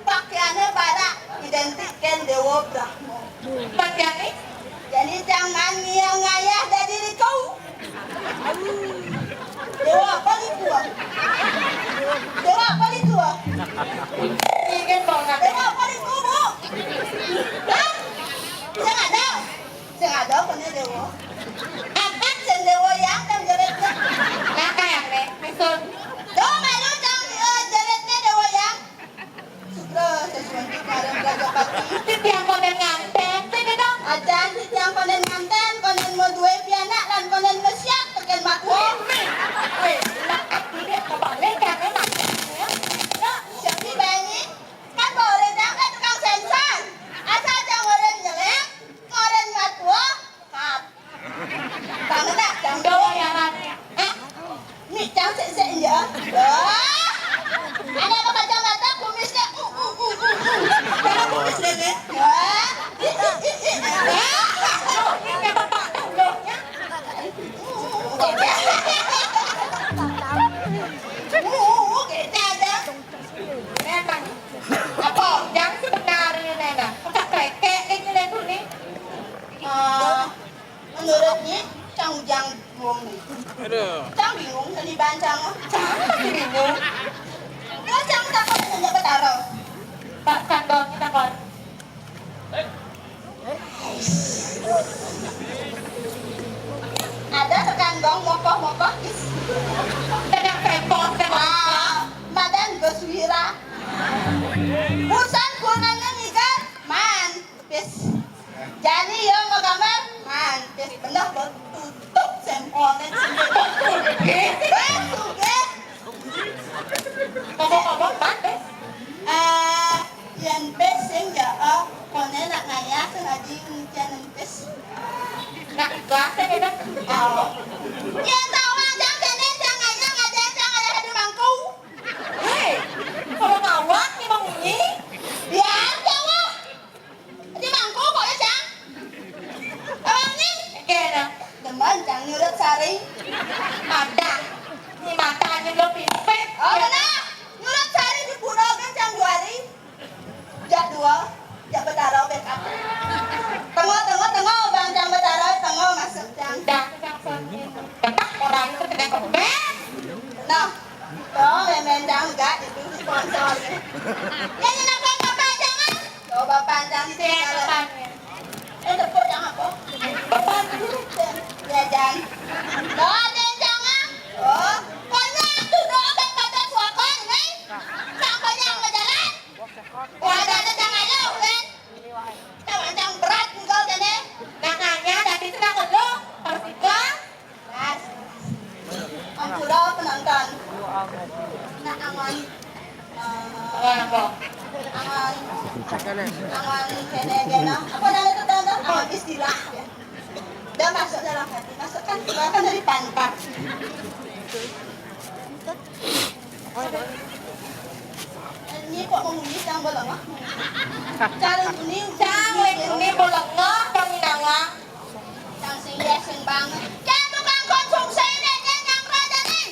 Pakaiannya barak, identik kan dewa Brahma. Pakaiannya? Jadi jangan niang ngayah jadi likau. Dewa apa likau? Dewa apa likau? Ingin banget. Dewa apa likau, Bu? Hah? Saya nggak tahu. Sing ada apa nih dewa? Akan sing dewa yang kan jeritnya. Nah, kayak nih, misun. Tuh, malu cang, eh, jeritnya dewa yang. Sutra, sesuatu kemarin Raja Pati. Titiang konen nganten, sini dong. Acan, titiang konen nganten, konen mau duwe pianak, lan konen mesiap, teken mati. Wih, wih, nak, tidak kebalik, kan, enak, ya. Nah, siapa bayangin? Kan bawa orang jangan tukang sensor. Asal jangan orang jelek, orang nggak tua, kat. Banget dah, jangan. Udah, ya, Ran. Hah? Ni, jangan sek-sek aja. Wah. Ada apa kacamata, kumisnya? Uh, uh, uh, uh, uh. Ada kumis deh, deh. Wah. Ih, ih, ih, ih. Wah. Ini kayak bapak, loh, ya. Uh, uh, uh, uh. Uh, uh, uh, uh. Apa? Jangan sebenarnya, Nena. Kok tak krekek, kayak gini, Nena, nih? Eh, menurut Nyi, Cang Ujang bingung nih. Aduh. Cang bingung, seni bancang. Cang masih bingung. Terus Cang takut nanya Betara. Pak Cang dong, kita kon. Ada tekan gong mokoh-mokoh is. Sedang repot, sedang. Ah, madan goswira. Urusan kuangannya niga man pis. Jani yo mau gambar man pis, bener lo tutup sempolnya. Pis, pis, pis. Ngomong-ngomong, Pak, eh, yang pes sing ya, oh, konen nak ngayah sengaja ngucian pes. Nak ikhlas ya, kita. Oh. Ya, tahu aja, kene, jangan ngayah, ngajak, jangan ngayah di mangkuk. Hei, kalau kawan, ni mau bunyi? Ya, jawab. Di mangkuk kok ya, Cang? Abang ni? Oke, dah. Demen, Cang, nyurut sari. Ada. Ni matanya belum pipit. Oh, benar. Nyurut sari di pura kan, Cang, dua hari. Jak dua, jak Betara backup. Tengok, tengok, tengok, Bang, Cang Betara, tengok masuk, Cang. Dah, Cang, Cang. Tetap orang itu kena kempes. Nah. Oh, main-main dah enggak itu sponsor. Ya, kenapa Bapak jangan? Oh, Bapak jangan itu. Eh, tepuk jangan apa? Bapak dulu. Ya, jangan. Oh, ada yang jangan. Oh, pokoknya itu doa kan pada suakon, nih. Sampai yang berjalan. Wah, ada, ada jangan ya, kan? Jangan, jangan berat tinggal sini. Tangannya dari tengah dulu, harus itu. Ampura penonton. Nak aman. Eh, apa? Angan, angan kéné, kéné. Apa namanya itu, tanda? Oh, istilah. Udah masuk dalam hati. Masukkan, keluarkan dari pantat. Ini kok mau bunyi, yang bolongok? Cari bunyi, cari bunyi bolongok, kami nangak. Yang sing, ya, sing banget. Kayak tukang konsumsi ini, dia yang raja nih.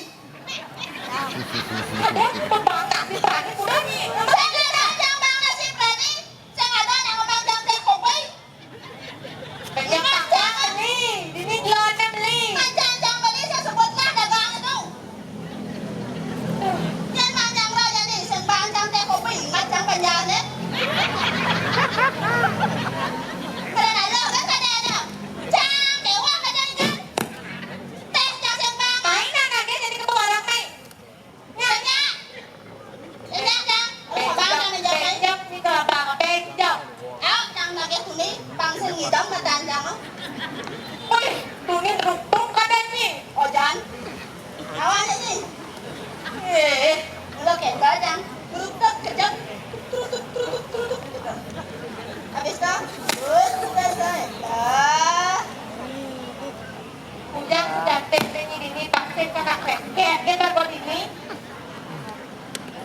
Ada pembangkang di Bali, udah nih. Saya ada yang banget sih, Bali. Saya ada yang ngomong jam teh kopi. Banyak banget nih. Ini jualan nih. Macam jam beli, saya sebutlah dagang itu. Yan man yang raja ni, sing baan cang teh kopi, ingat cang panjane. Kada ada, kan kada ada. Cang, dewa kada ingat. Teh cang sing baan. Main anak dia jadi ketua orang, Mai. Nyanyi. Ingat cang. Bang, nang menjawab, Mai. Bejok ni kelapa, bejok. Au, cang lagi tuni, bang sing ngidam matan cang. Wih, tuni rupuk kada ni. Ojan. Awak ni. Eh, mula kembal, Jang. Kerutuk, kejap. Kerutuk, kerutuk, kerutuk. Habis tu, terus selesai. Dah. Ujang sudah tes ni dini, vaksin kena krek. Kayak dia tak buat ini.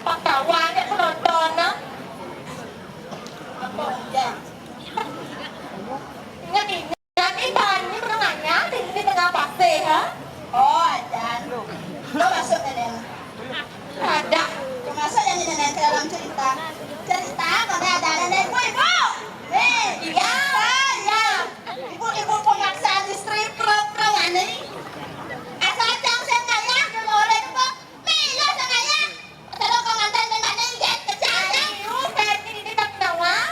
Pak tawa aja penonton, nah. Apa, Jang? Ingat, ingat. Jadi, bahannya pernah nanya, di, di tengah pasir, ha? Oh, ajan. Lo masuk, Nenek. Ada. Termasuk yang di Nenek dalam cerita. Cerita, mana ada Nenek, ibu, ibu. Nih, iya, iya. Ibu-ibu pemaksaan istri, pro-pro, aneh. Asal cang sing kaya, dulu oleh ibu. Mila sing kaya. Terus pengantin memang inggit, kecil, ya? Ayo, Ferdi, ini tak nawang.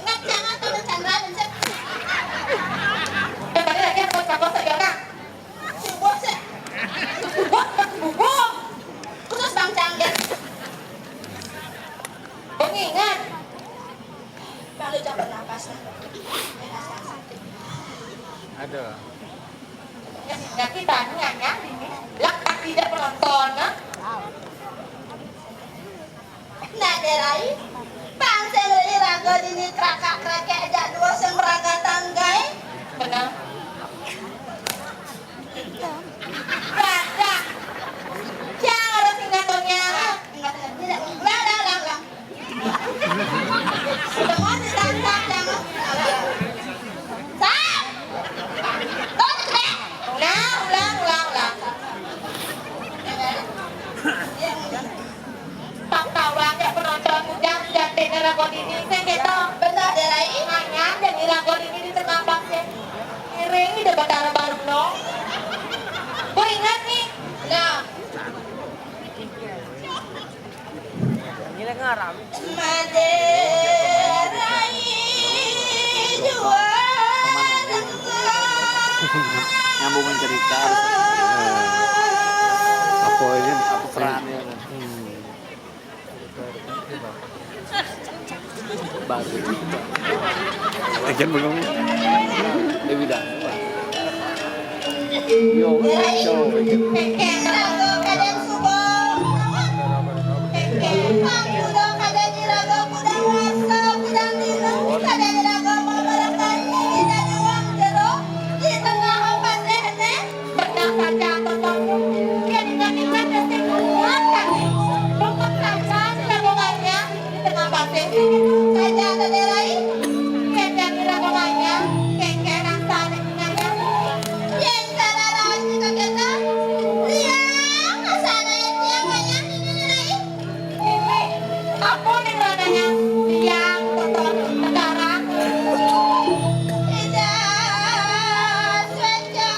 Ingat, jangan temen Chandra, mencet. Eh, balik lagi, aku tak bosok, ya, Kak? Subuh, sih. Subuh, subuh. Khusus Bang Canggen. Pengingat. Kalau jangan napas, nah. Ada. Nah, kita ni hanya ini. Lah, tak tidak penonton, nah. Nah, Derai, pansel iraga dini krakak-krekek aja dua sing meragatan, gai. Benar. Raja. Siang ada singkatnya. Ingat, ingat, ingat. Ulang, ulang, ulang, ulang. Udah mau ditangkap, jangan. Sat. Tuh, cekrek. Ulang, ulang, ulang, ulang. Pak kawan, ya, penonton Ujang sudah dengar lagu ini, saya gitu. Benar, Derai. Hanya jadi lagu ini di tengah pasir. Iring di depan arah baru, no. Gue ingat nih. Nah. Ini lagi ngaram. Made rai jua dengar. Nyambungin cerita harus. Apa ini? Apa perannya? Hmm. Baru. Aja belum. Dia bilang. Yo, yo. Benar saja, Toto. Dia ingat-ingat dan tengok kami. Bukan saja kita bawanya. Ini tengah pasir. Saja, Tete Rai. Dia jadi bawanya. Kengke rasa ada gunanya. Yang cara rawat kita, kita. Liang, asal ada yang banyak ini, Rai. Aku ning rananya Liang Kotor Negara. Ida Sweja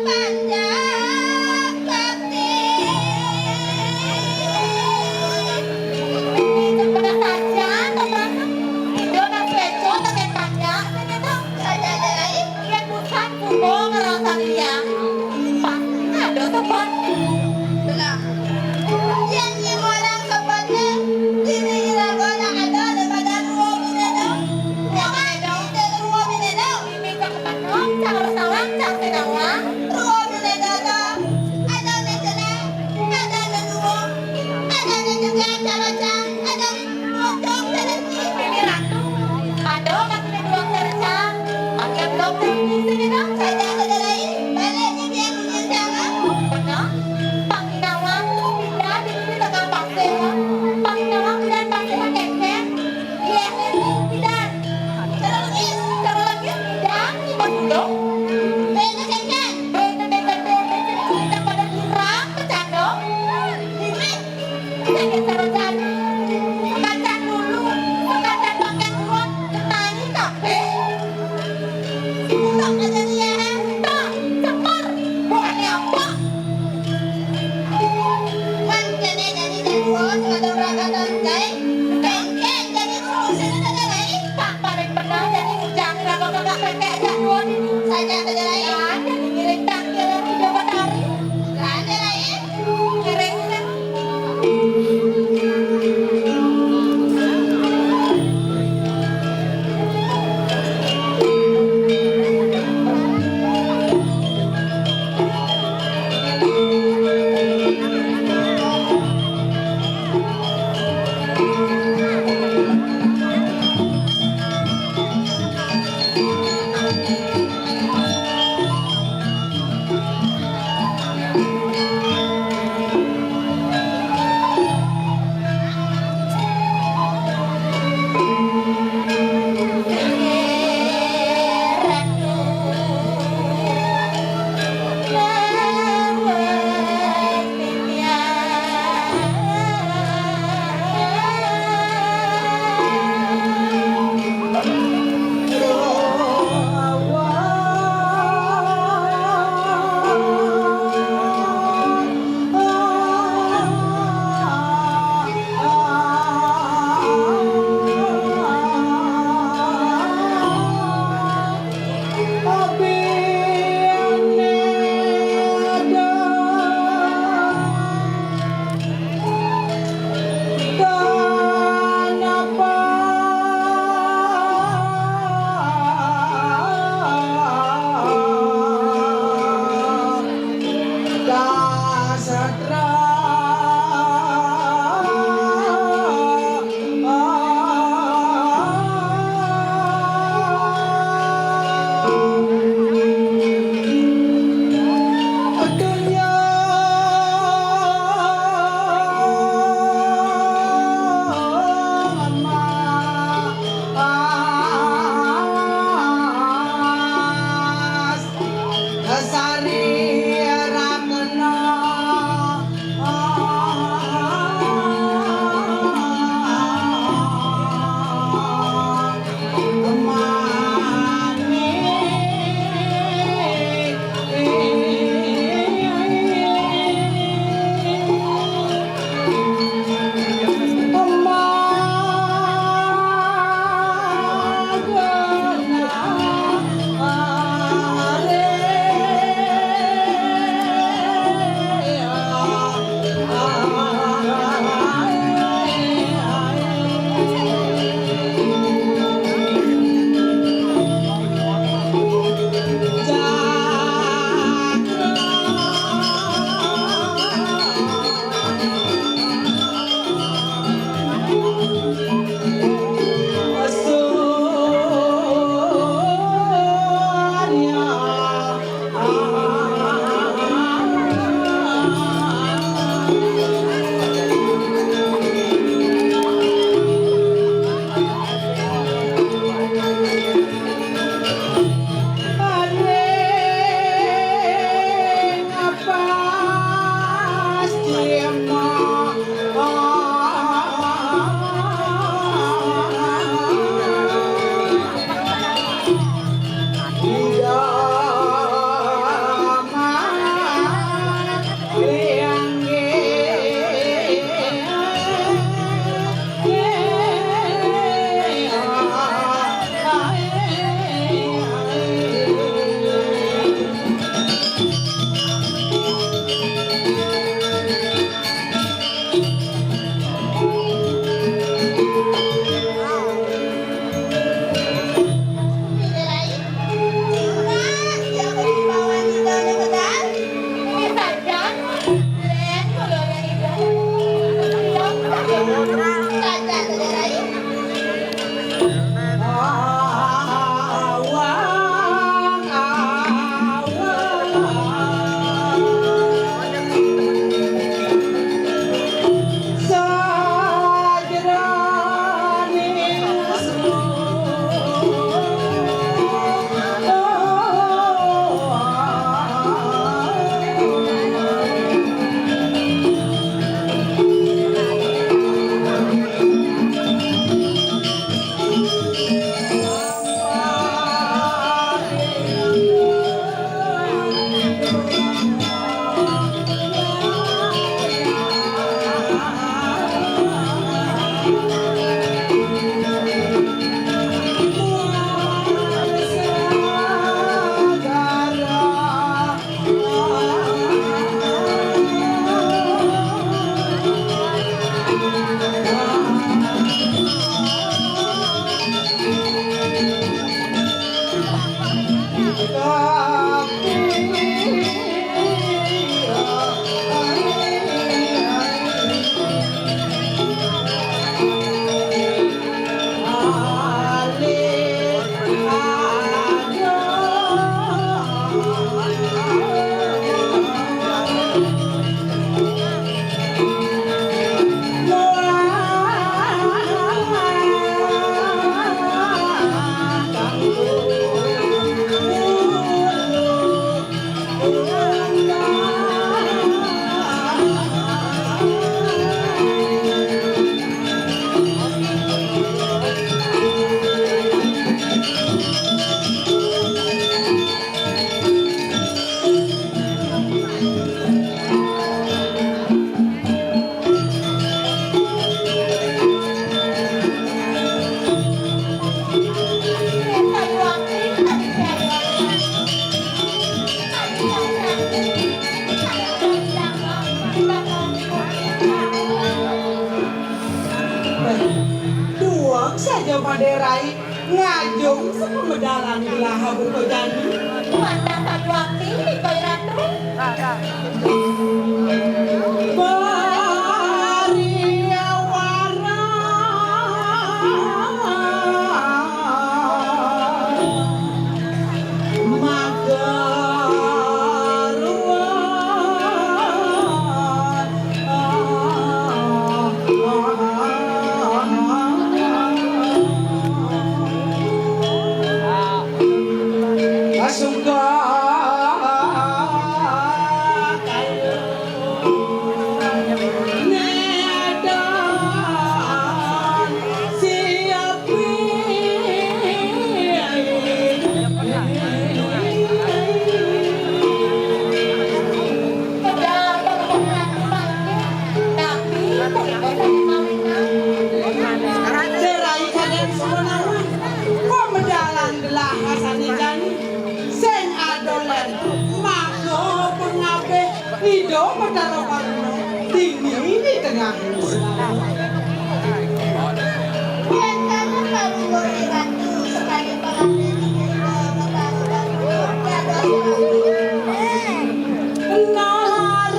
Panjak Bakti. Itu benar saja, Kotor. Duweg saja Madé Rai ngajeng sapamedalan gelah buka jani. Wantah paduakti, Iko Ratu. Pariwara. Maka ruwet. Asungka Cerai kadén samenawi. Pamedalan gelah asané jani. Sing adolan maka pangabih Ida Betara Baruna dini di tengah. Yén kamu kawula Ratu sekali pangabih Ida Betara Baruna dados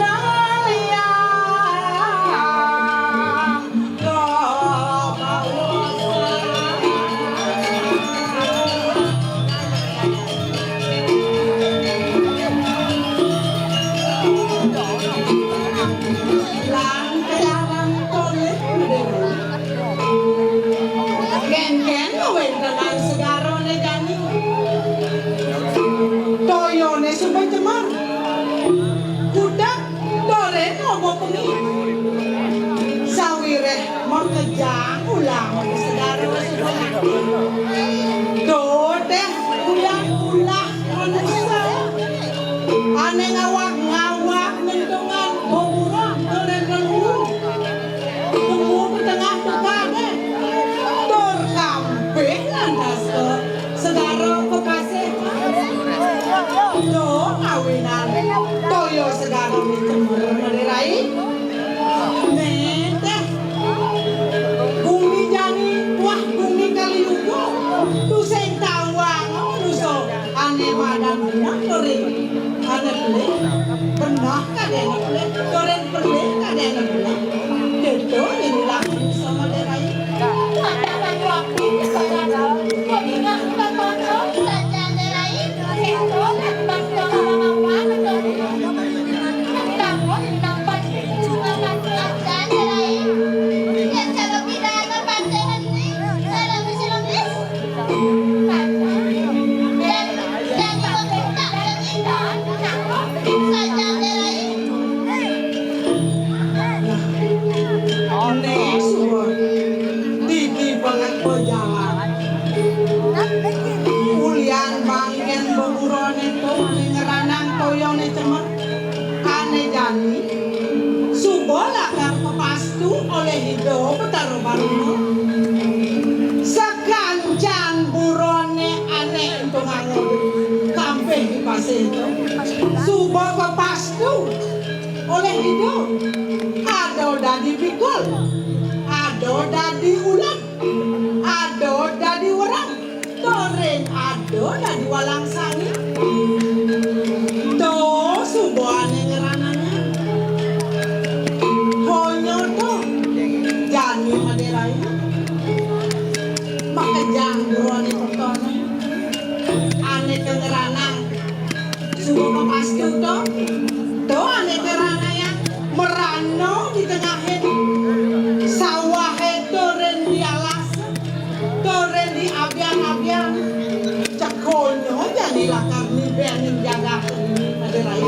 Narayang. Kénkén wéntenan segarané jani. Toyané suba cemar. Kuda Torén obo bengi. Sawiréh makejang ulah segara. Tuh, deh, ulah-ulah manusa. Ané ngawag-ngawag ngentungan beburon torén lelu. Temu ka tengah pekadé. Tur kampih lantas ka segara ka pasih. Duh, awinan toya segara dicemer Madé Rai. Néh, gumi jani, wah, gumi Kali Yuga. Tusing tawang manusa ané madan beneh to ring ané pelih. Beneh kadén ané pelih, to ring pelih kadén ané beneh. Kéto inilah manusa Madé Rai. Ané suba titi banget bejalan. Ulian bangkén beburoné to ané ngranang toyané cemer. Ané jani suba lakar pepastu olih Ida Betara Baruna. Sakancan buroné ané entungang kampih di pasih to suba pepastu olih Ida. Ada dadi pikul, ada dadi uleg, ada dadi wereng, to ring ada dadi walang sangit. To suba ané ngranangan. Honya to jani Madé Rai. Makejang buroné petoné. Ané kangranang. Suba pepastu to. To ané karanayang merana di tengahé sawahé to ring di alas, to ring di abian-abian. Cekonyo jani lakar nibénin jagat Madé Rai.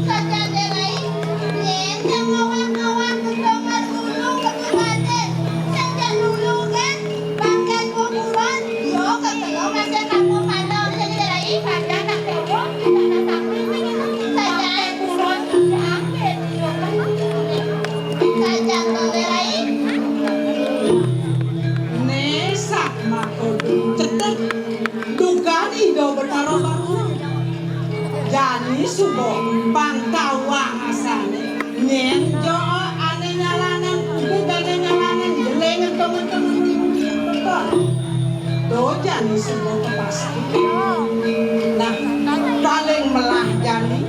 Sajan Madé Rai, yén ngawak-ngawak keto margulu keto badé, sajan dulu kan. Bangkén kuburan, yo, kekelong masih kampung Panau, jadi dari Pandan nak jauh, tidak nak sampai, saja kuburan. Sebuah kepastian. Nah, paling melah jani,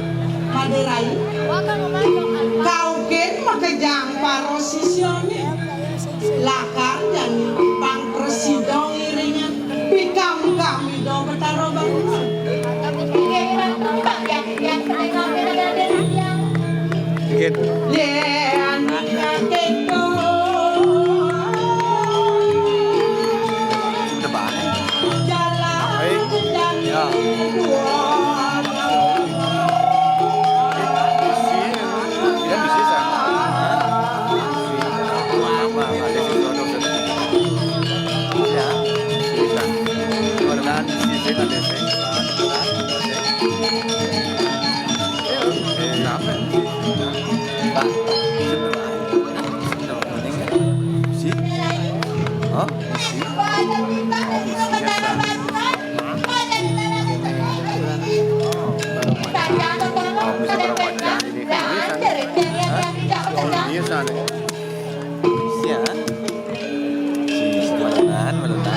Madé Rai. Kaukin makejang para sisyané. Lakar jani pang prasida ngiringang pikamkam Ida Betara Bangun. Yén kéto. Jalan. Ya. Ini sana. Siapa? Si, si Malenan, Malenan.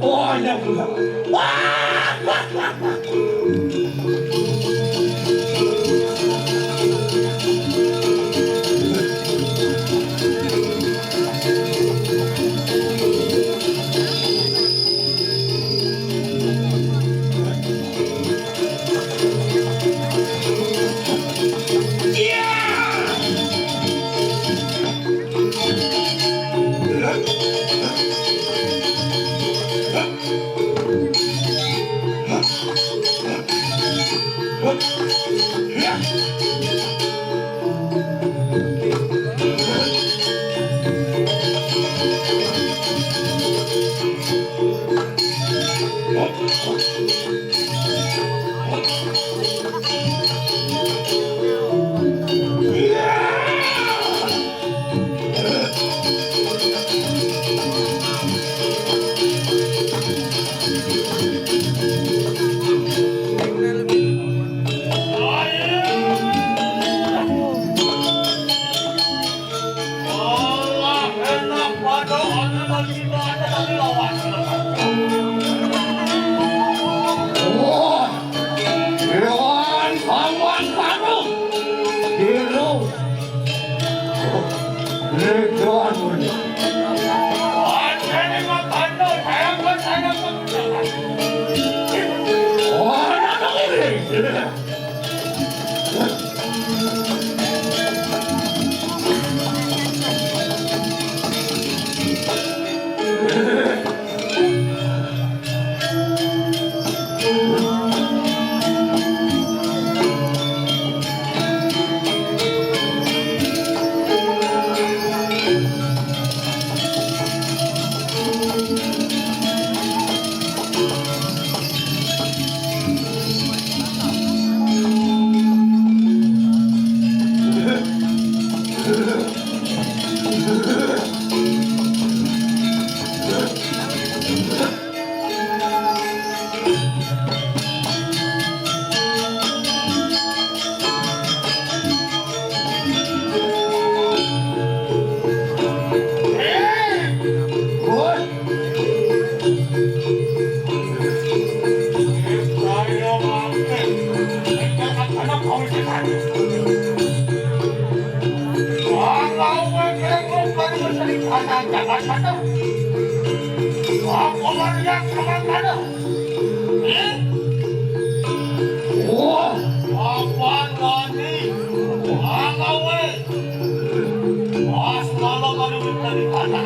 Oh, ya. Wah! Wah, lawan, lawan, lawan. Kiro. Legon. Ora nang ini. Wah, apa tadi? Apa weh? Wah, selalu kali dari tanah.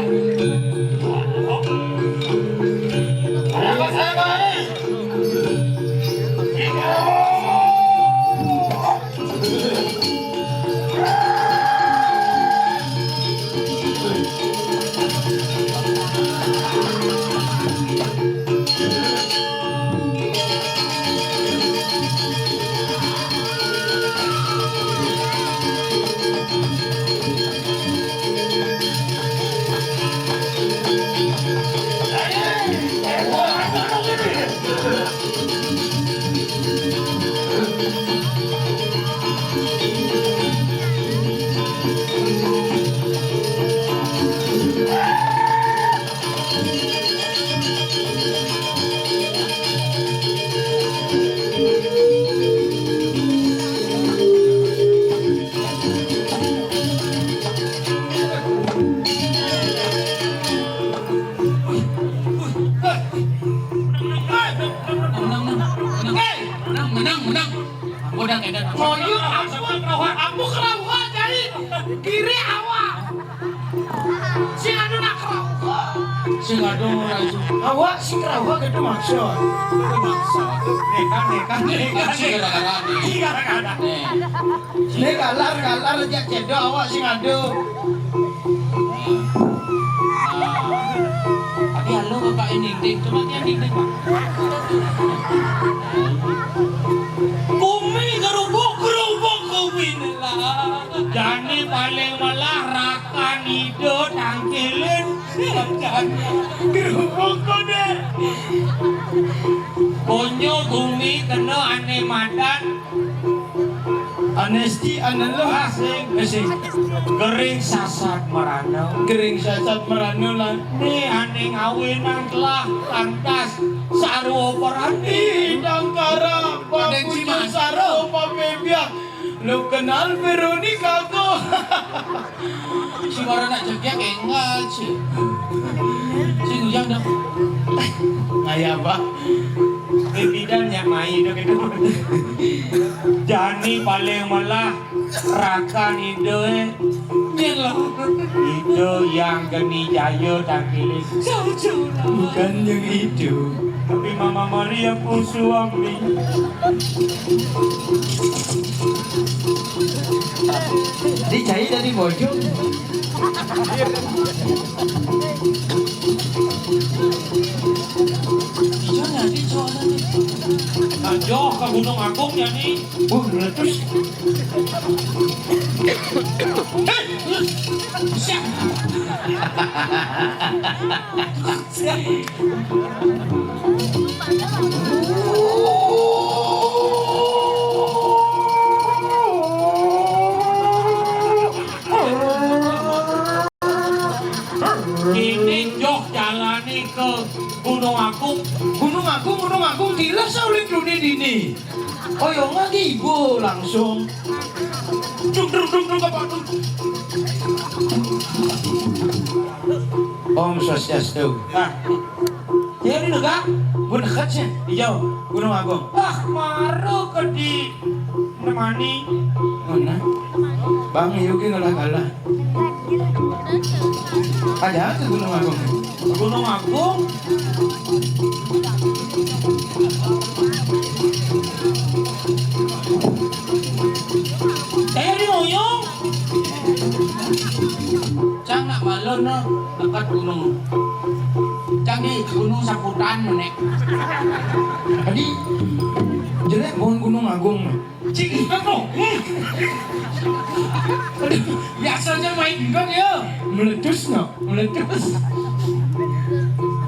Waduh. Saya ke saya kali. Ini. Menang, menang, menang. Hei! Menang, menang, menang. Udah, udah. Koyok, aku kerauhan, aku kerauhan dari kiri awak. Sing anu nak kerauhan. Sing anu ora iso. Awak sing kerauhan gitu maksud. Itu maksud. Neka, neka, neka, neka. Gara-gara nih. Iya, gara-gara. Nih. Nek kalar, kalar aja cedok awak sing ado. Tapi halo Bapak ini, ding, coba dia ding, ding, Pak. Bumi gerubuk, gerubuk bumi lah. Jani paling malah rakan ido tangkilin. Gerubuk kode. Konyo bumi kena ane madan. Anesti anelo. Ah, sing. Eh, sing. Gering sasat merana. Gering sasat merana lan. Ni aning awinan telah lantas sarwa perani. Dangkara Aden papuja Ciman. Sarwa pabebiak. Lu kenal Veronica ko? Suara nak cegiak enggak sih. Sing ujang dong. Ngaya apa? Bibidan yang main dong itu. Jani paling melah rakan Indo eh. Nyelo. Indo yang geni jaya tangkili. Jauh-jauh lah. Bukan yang itu. Tapi Mama Maria pun suami. Dicai dari bojong. Iya, nanti soalnya. Nah, joh ke Gunung Agung ya nih. Uh, meletus. Hei, siap. Kini joh jalani ke Gunung Agung. Gunung Agung, Gunung Agung, tilas sauling duni dini. Oyongan ibu langsung. Dung, dung, dung, dung, apa dung? Om Swastiastu. Nah, ya ini negak. Mun dekat sih. Iya, Gunung Agung. Ah, maro ke di nemani. Mana? Bang Yuki ngalah-ngalah. Ada ke Gunung Agung? Gunung Agung. Saya di Oyong. Cang nak balon no, dekat gunung. Cang di Gunung Saputan menek. Tadi jelek pohon Gunung Agung. Cik, apa? Biasanya main enggak ya? Meletus no, meletus.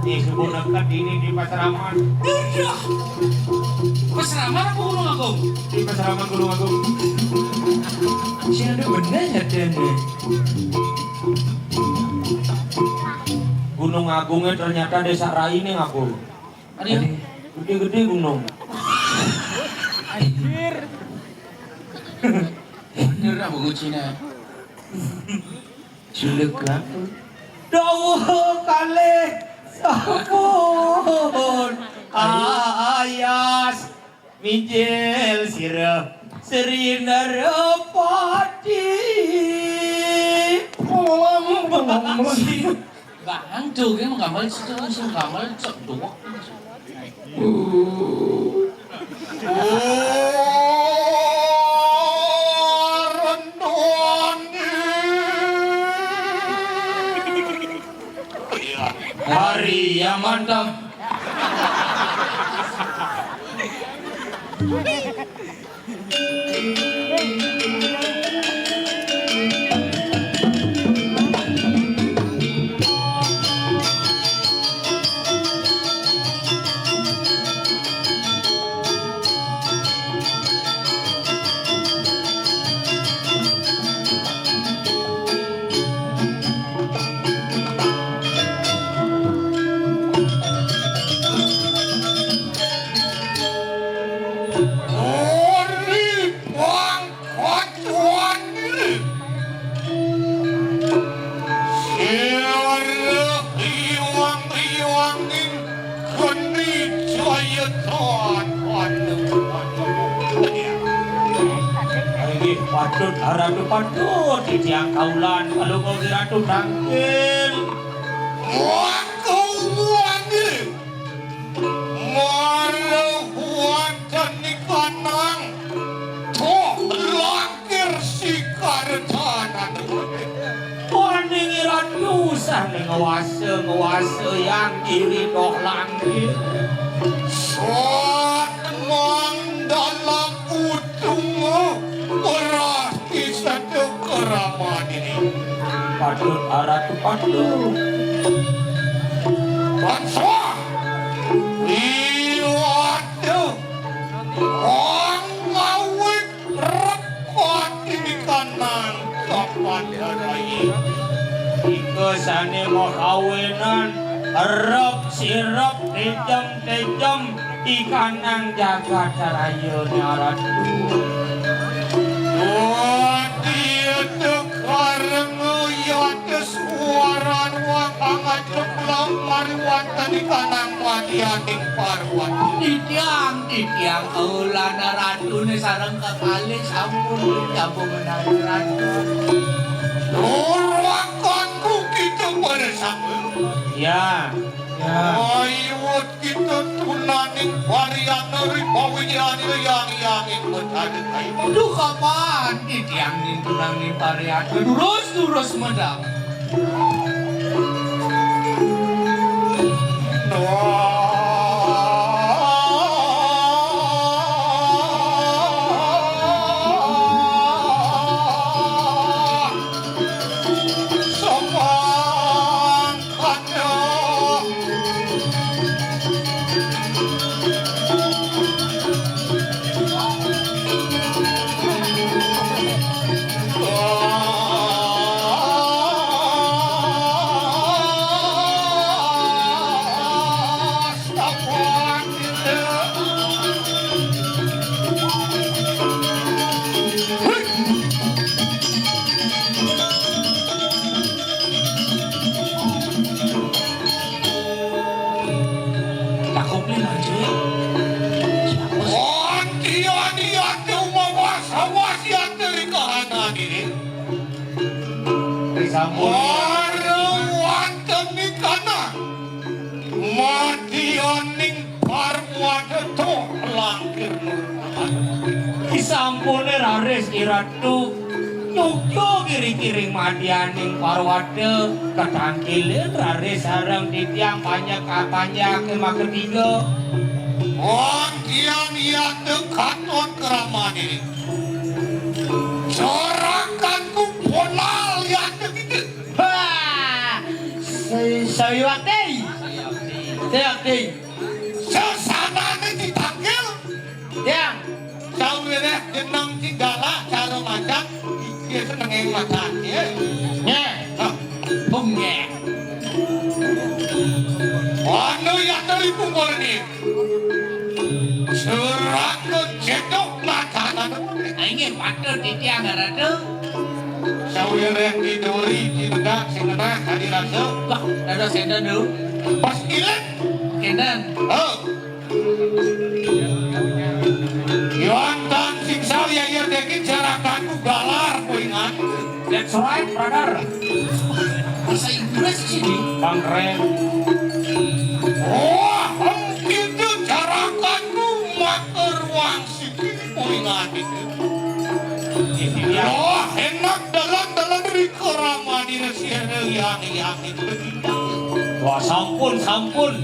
Nih, sebut dekat ini di Pasraman. Udah. Pasraman apa Gunung Agung? Di Pasraman Gunung Agung. Sih ada bener ya, Den, ya? Gunung Agungnya ternyata desa Rai nih, Agung. Aduh. Gede-gede gunung. Anjir. Bener apa kucina? Julek lah. Dawuh kalih sampun ayas mijil sira Sri Narapati. Bang, tuh, kayak mau gambar situ, langsung gambar cek doang. Hari yang mantap. Ori pangkat wani. Sira iwang-iwanging geni jaya tan. Inggih, patut, Ratu, patut, titiang kaulan, kalau kau Ratu tangkil. Waktu wani. Marang wanteni kanang, toh langkir sikar tanan. Wani ngiran usah ning ngwasa, ngwasa yang kiri toh langkir. Sat mang dalam utung, ora Ki Satu Keraman ini. Patut, Ratu, patut. Bansa. Iwatu. Wong ngawit reko Erep sirep, tejem-tejem, ikanang jagat raya ni Ratu. Waduh, itu karena ya ada suara ruang hangat cemplak mari wonten ikanang wadianing Parwati. Titiang, titiang, kaulana Ratune sareng kekalih sampun nyambung menawi Ratu. Lurakanku kita bersama. Ya. Ya. Ayo kita tunaning variana ribawian yang yang yang bertanya kayu. Duh, kapan titiang ning tunaning variana durus-durus medal. Takut nih, Mas. Siapa sih? Anti-anti ate umawas, awas ya ate ri kahanan ini. Disampun. Wara wonten ing kana. Madianing Parwata to langkir. Disampune raris iratu nyukya kiri-kiring madianing Parwata, katangkilin raris sareng titiang panjak, panjake maketiga. Wong tiang yata katon kramane. Sorakanku bonal yata kita. Ha! Sa-, sayuwakti. Sayuwakti. Sasanane ditangkil. Yang. Sawiréh jeneng Cinggala cara macan, iki senenge macan, ya. Nyeh. Hah? Bung, nyeh. Anu ya teri pungkur ni. Surat kecedok macan anu. Inggih patut titiang, Ratu. Sawiréh diduri cindak sing genah kadi rasa. Wah, dados enten, Du. Pas ilet. Kenten. Oh. Yontan sing sawi ayer daging jarakanku galar kuingan. That's right, brother. Bahasa Inggris sini. Bang keren. Wah, em, itu jarakanku maker wangsi. Kuwi ngati. Loh, enak dalan-dalan rika ramani resi yang yang itu. Wah, sampun, sampun.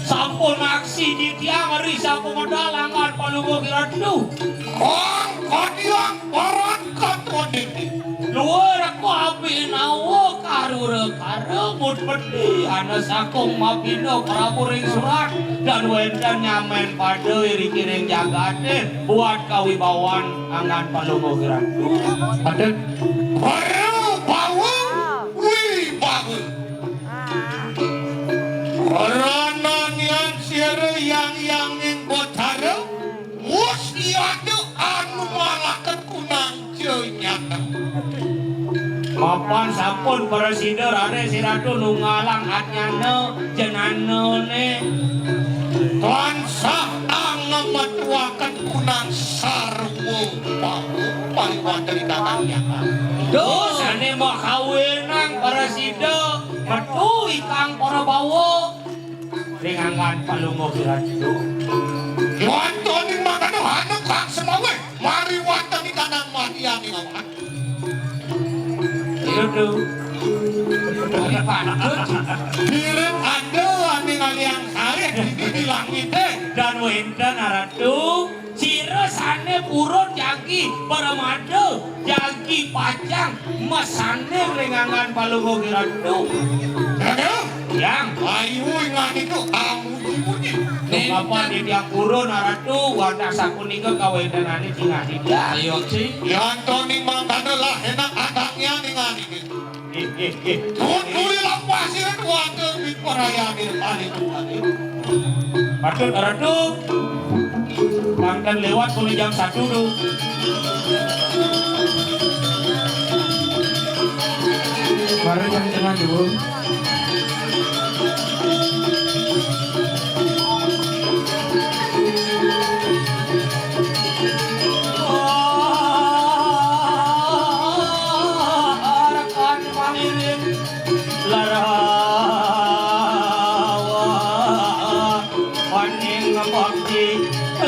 Sampun aksi titiang ri sampun medal angkat palungguh kiratu. Kang kadiang paran katwa dene. Luwur aku abinawa karura kara mutmeti ana sakung mabina Prabu ring surat dan wénten nyamen pada irikiring jagate buat kawibawan anggan palungguh ratu. Aden. Para bawa wibawa. Karana nian sira yang yanging Batara, wus iada anu malaken kunang. Mapan sampun prasida raris iratu nunggalang atnyana jenanane. Tansah angemetuaken kunang sarwa pariwatri kakang. Dosane makawinang prasida metu ikang para bawa. Ring anggan palungguh kiratu. Wonten ing mangkana hanu kang semawe mari wonten ing kanang madianing awak. Iya, Du. Diri pandut. Diri pandut aning aliang sareh dini di langite. Dan wenten aratu. Sira sane purun jagi pramada, jagi pacang masane ring anggan palungguh kiratu. Ratu, yang ayu ingan itu amuji-muji. Ning kapan di tiang purun, Ratu, wadah sapunika kawentenane cingah tidak. Ayo, Ci. Yantoni mangkana lah enak adaknya ning aniku. Nggih, nggih, nggih. Tuturi lampah sira kuwate. Raya Mirpali kembali. Patut ratu. Pangkat lewat puluh jam satu tu. Baru jam tengah dua. Rakan pangiring larawa paning bakti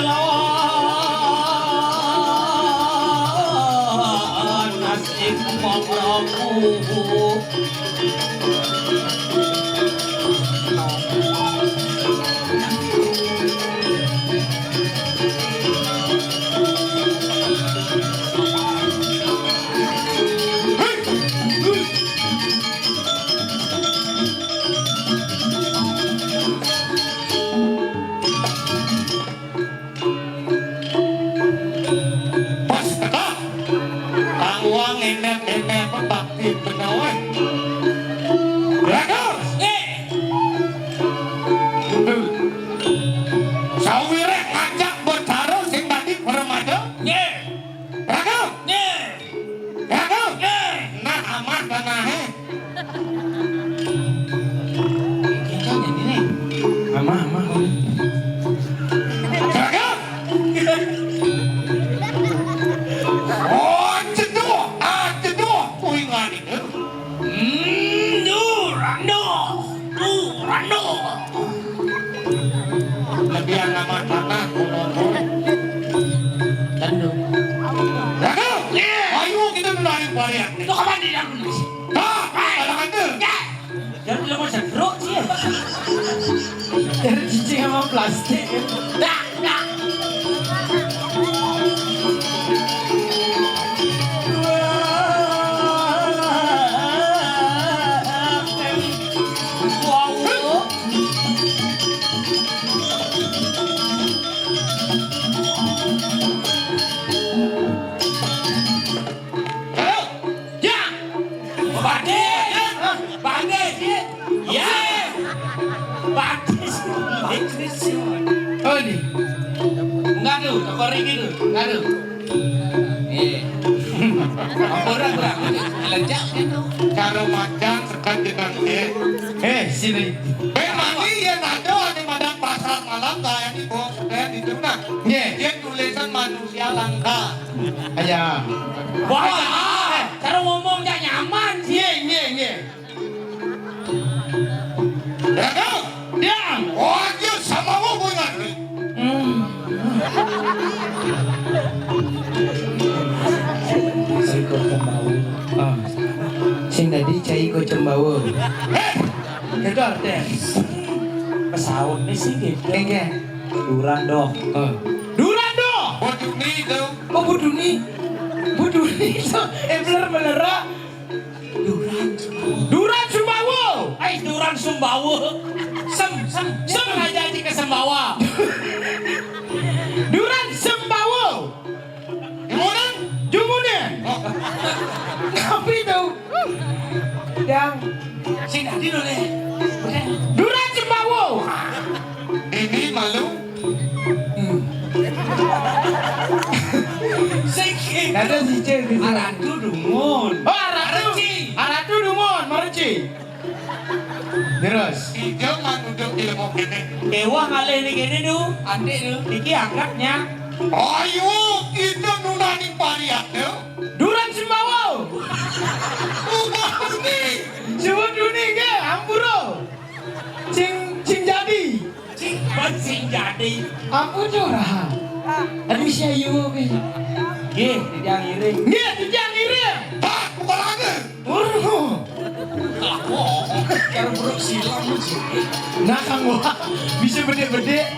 lawan nasib Prabu. Pas teka, tangguang enek-enek bakti penawai. Raga! Nggih. Sawireh ngajak betara sing dadi paramaja. Nggih. Raga! Nggih. Raga! Nggih. Nah, amah tanahe. Amah, amah. Raga! Oh, ajeduh, ajeduh, kuwi ngene. Hmm, Durando, Durando. Lebih nama tanah, kono-kono. Tentu. Raga! Iya. Ayo kita nularin varian. Itu kapan di dalam? Nah, anak-anak. Ya. Jangan bilang mau setruk sih. Dari cicing sama plastik. Dah, dah. Wow. Halo. Ya. Batis. Hah? Batis. Ya. Batis. Batis. Oh, ini. Enggak tuh, toko Riki tuh. Enggak tuh. Eh. Apa orang, orang? Lejak gitu. Cara macan sekat dengan, eh. Eh, sini. Eh, mani ya nado ada madang pasar malam kayak di bawah sekat itu nah. Nggih. Dia tulisan manusia langka. Aya. Wah, cara ngomong gak nyaman sih. Nggih, nggih, nggih. Raga, diam. Oh, dia sama mau bunga. Hmm. Sing kok cembawa. Ah. Sing dadi cai kok cembawa. Eh, kedor deh. Pesawat nih sih gitu. Enggak. Duran doh. Ah. Duran doh. Boduni itu. Oh, Buduni. Buduni itu. Eh, bener-bener, ah. Duran. Duran Sumbawa. Eh, Duran Sumbawa. Sem, sem, sem aja di ke Sembawa. Duran Sembawa. Jumunin. Jumunin. Oh. Tapi itu. Yang sing dadi lho, Le. Duran Sembawa. Ini malu. Hmm. Sing kira. Kata si Cil gitu. Aratu dumun. Oh, Aratu. Areci. Aratu dumun, Mareci. Terus. Ijo manuduk ilmu kene. Dewa ngalih ni kene nu. Antik nu. Iki angkatnya. Ayo, kita nunaning pariat, yo. Duran Sembawa. Ubah ni. Suwun duni nggih, ampura. Sing, sing jadi. Sing, sing jadi. Ampun, Juragan. Aduh, si ayu, oke. Nggih, titiang ngiring. Nggih, titiang ngiring. Pak, buka lagi. Waduh. Karo buruk silang sih. Nah, Kang Wak, bisa bedik-bedik.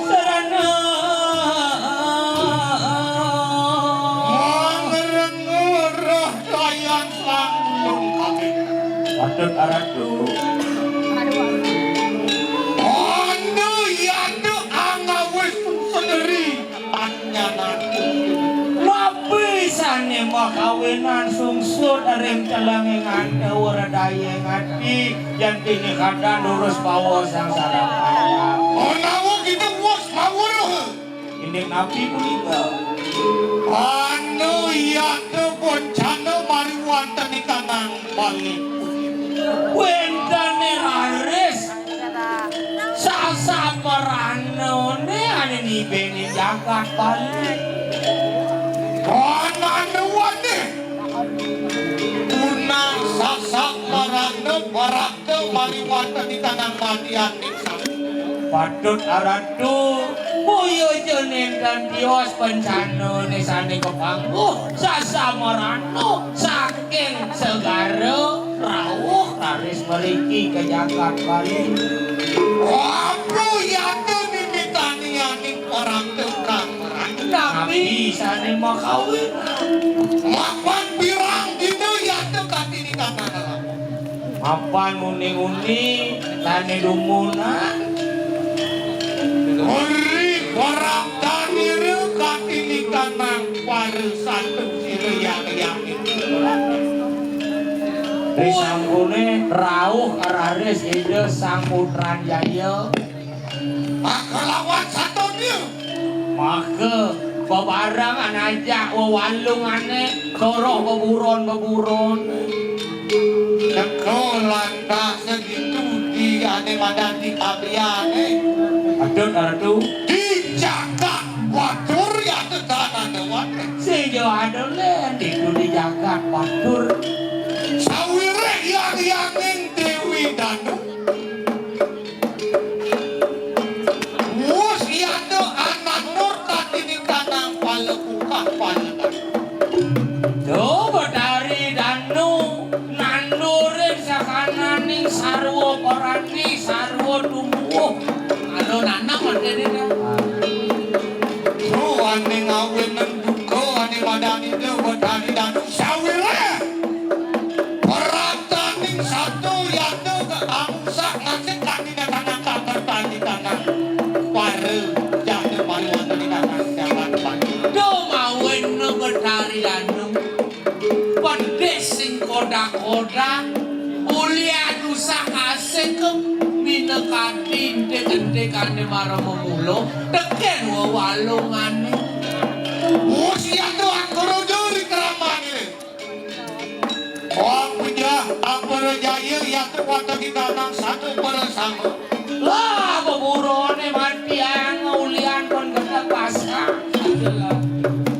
Sarana. Mangrengga roh Dayan Sangulung Kabeh. Patut aratu. Anu yatu angawis sendiri anyanan. Napi sane makawinan sungsut ring telenging anta ora daya ngati, yan tini kadan durus bawa sangsara panjang. Menawa kita wus mawuruh. Indik napi punika? Anu yata bencana mariwantenikanang Bali. Wentene raris sasameranane ane nibene jagat Bali. Anane wani. Punang sasamerana barakta mariwantenikanang madianing sami. Patut aratu, boya ja nenten tios pencanane sane kapangguh sasamerana saking segara rauh raris mriki ka jagat Bali. Apa yata nimitanianing parang tukang? Napi sane makawin? Mapan pirang dina yata katinikanang? Mapan uni-uni sane dumunan. Ri paraptanira katinikanang para satu sira yang yang. Risampune rauh raris Ida Sang Putran Jaya. Maka lawan satone. Maka bebarengan ajak wewalungane, soroh beburon-beburon. Teka lantas ditu di ane madan di abiane. Adun artu. Di jagat batur ya tetanane wate. Sing jo ada len ditu di jagat batur. Sawiréh yang yanging Dewi Danu. Wus yata anandur katinikanang pala bukah pala. Duh, Betari Danu, nandurin sakananing sarwa parani, sarwa tumbuh. Anu nanam adene dah. Duh, ane ngawinang duka, ane madani duh, Betari Danu sawiréh. Perataning satu yata ke angsa ngasih kami datang angka bertani tanah. Para janda malu antoni datang jalan pagi. Duh, mawinang Betari Danu. Pedis sing kodak-kodak. Ulian usah kasih ke minakadi entik-entik ane mara memula. Teken wewalungane. Usian tuh angkara duri keramane. Wong pejah, ampara jaya, yata wanteni kanang satu para sangga. Lah, beburone mati ang ulian pun kena pasang.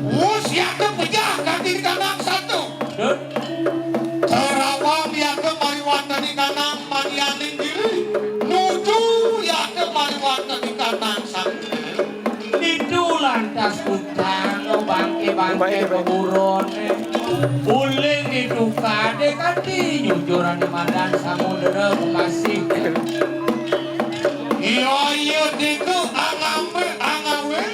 Wus yata pejah kanti kanang satu. Dut. Terawang yata mari wanteni kanang manianing diri. Nuju yata mari wanteni kanang satu. Ditu lantas utang bangke-bangke beburone. Uling ditu kade kati nyujurane madan Samudra Bekasi. Iya, iya, ditu angambe, angawe,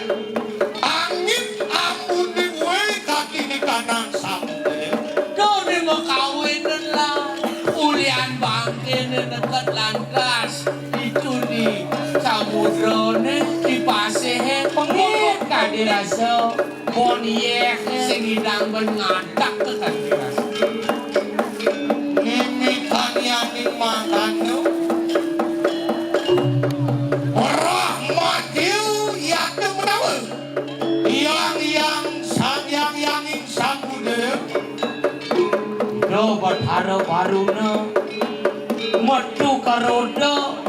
angin ambune we kati ni kanang samudra. Done makawinan lah, ulian bangkene neket lantas. Ditu di samudrane, di pasihe, pengit kadi rasa, bon yeh, sing idang ben ngadak ke kadi rasa. Mimitan yang mangkanu, rahmatil yatu menawa. Yang yang sang yang yang ing samudra. Ida Bathara Baruna metu ka roda,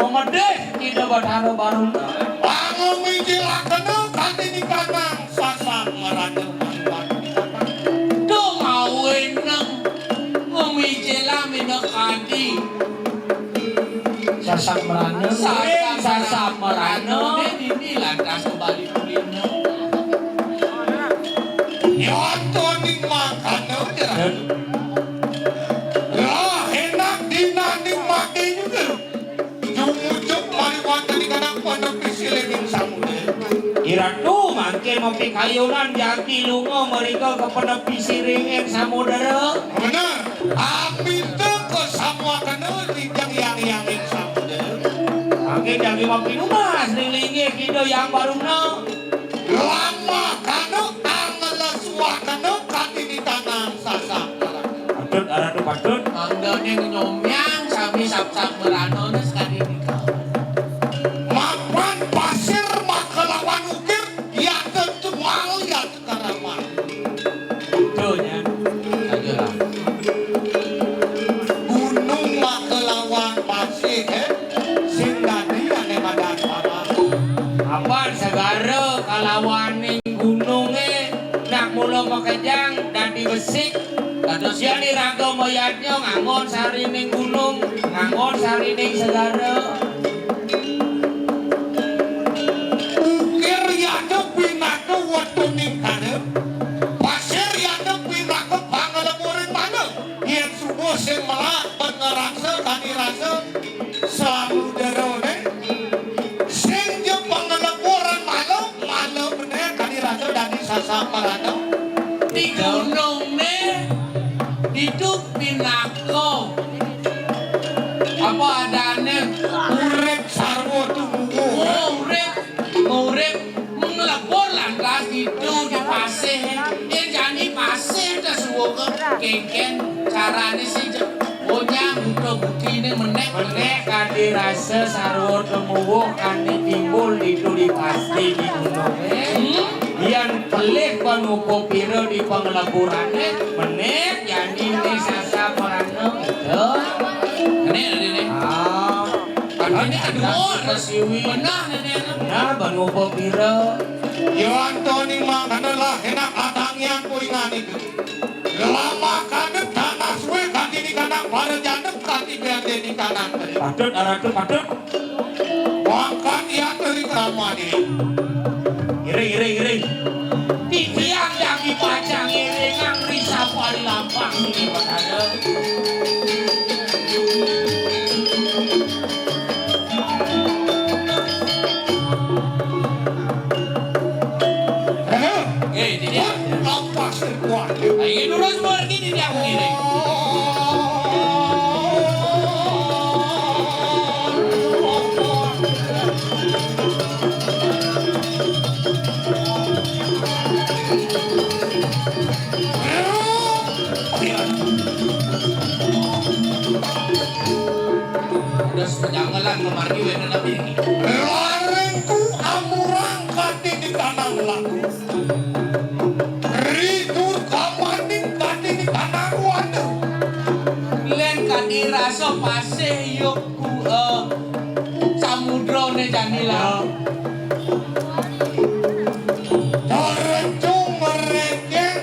memedih Ida Bathara Baruna. Pangumijilakena kati ni kanang sasak marana. Duh, ngawinang ngumijila minakadi. Sasak marana. Sasak, sasak marana. Dini lantas kembali kulina. Nyoto ning mangkana, ya. Lah, enak dinaning mati juga. Jumujuk mari wanteni Ratu mangkin mapikayunan jagi lunga mrika ka penepi siringing samudra. Bener. Apinda kasamuakena ring hyang-hyanging samudra. Mangkin jagi mapinunas ring linggih Ida Hyang Baruna. Lamakana anglesuakena kanti ditanang sasaparan. Patut, Ratu, patut. Mangdané nyomyang sami sap-sap merana sakadi nika. Mapan pasir makalawan ukir, yata tumal, yata karaman. Betul, ya. Ajalah. Gunung makalawan pasir, eh, sing dadi ané madan parah. Apan segara kalawaning gunungé, nak mula makejang dadi besik. Dados yan iraga mayadnya nganggon sarining gunung, nganggon sarining segara. Ukir yata pinaka wetuning kara, pasir yata pinaka pangleburing mala. Yén suba sing melah, pangraksa kadi rasa, samuderané, sing ja pangleburing mala, mala menék kadi rasa dadi sasaparana. Di gunungné ditu pinaka apa adané? Urip sarwa tumuwuh. Oh, urip, urip nglebur lantas ditu di pasih. Yén jani pasih té suwuka kénkén carané sing ja. Onyang buta butiné menék. Menék kadi rasa sarwa tumuwuh ané timbul ditu di pasih di gunungé. Hmm? Yan pelih panupa pira di pangleburané, menék jani né sasaparana. Kéto. Menék, Nénék. Ah. Artiné kedua, siwi. Benah, Nénék. Nah, panupa pira. Yo Antoni mangkana lah enak atangian kuringan itu. Lama kadep tanah suwe kanti di kandang, para jandep kanti berde di kandang. Patut, Ratu, patut. Mangkan iya teri kramane. Iring, iring, iring. Titiang jagi pacang iringang ri sapari lampah niki padana. Halo. Eh, titiang. Lampah sekuat. Ayo, durus margi titiang ngene. Terus penyangelan kemari wénten napi niki? Laringku amurang kati di tanah laku. Ridur kamaning kati di tanah wanda. Lén kati rasa pasih yuk ku, eh, samudrané jani lah. Terencung merekeng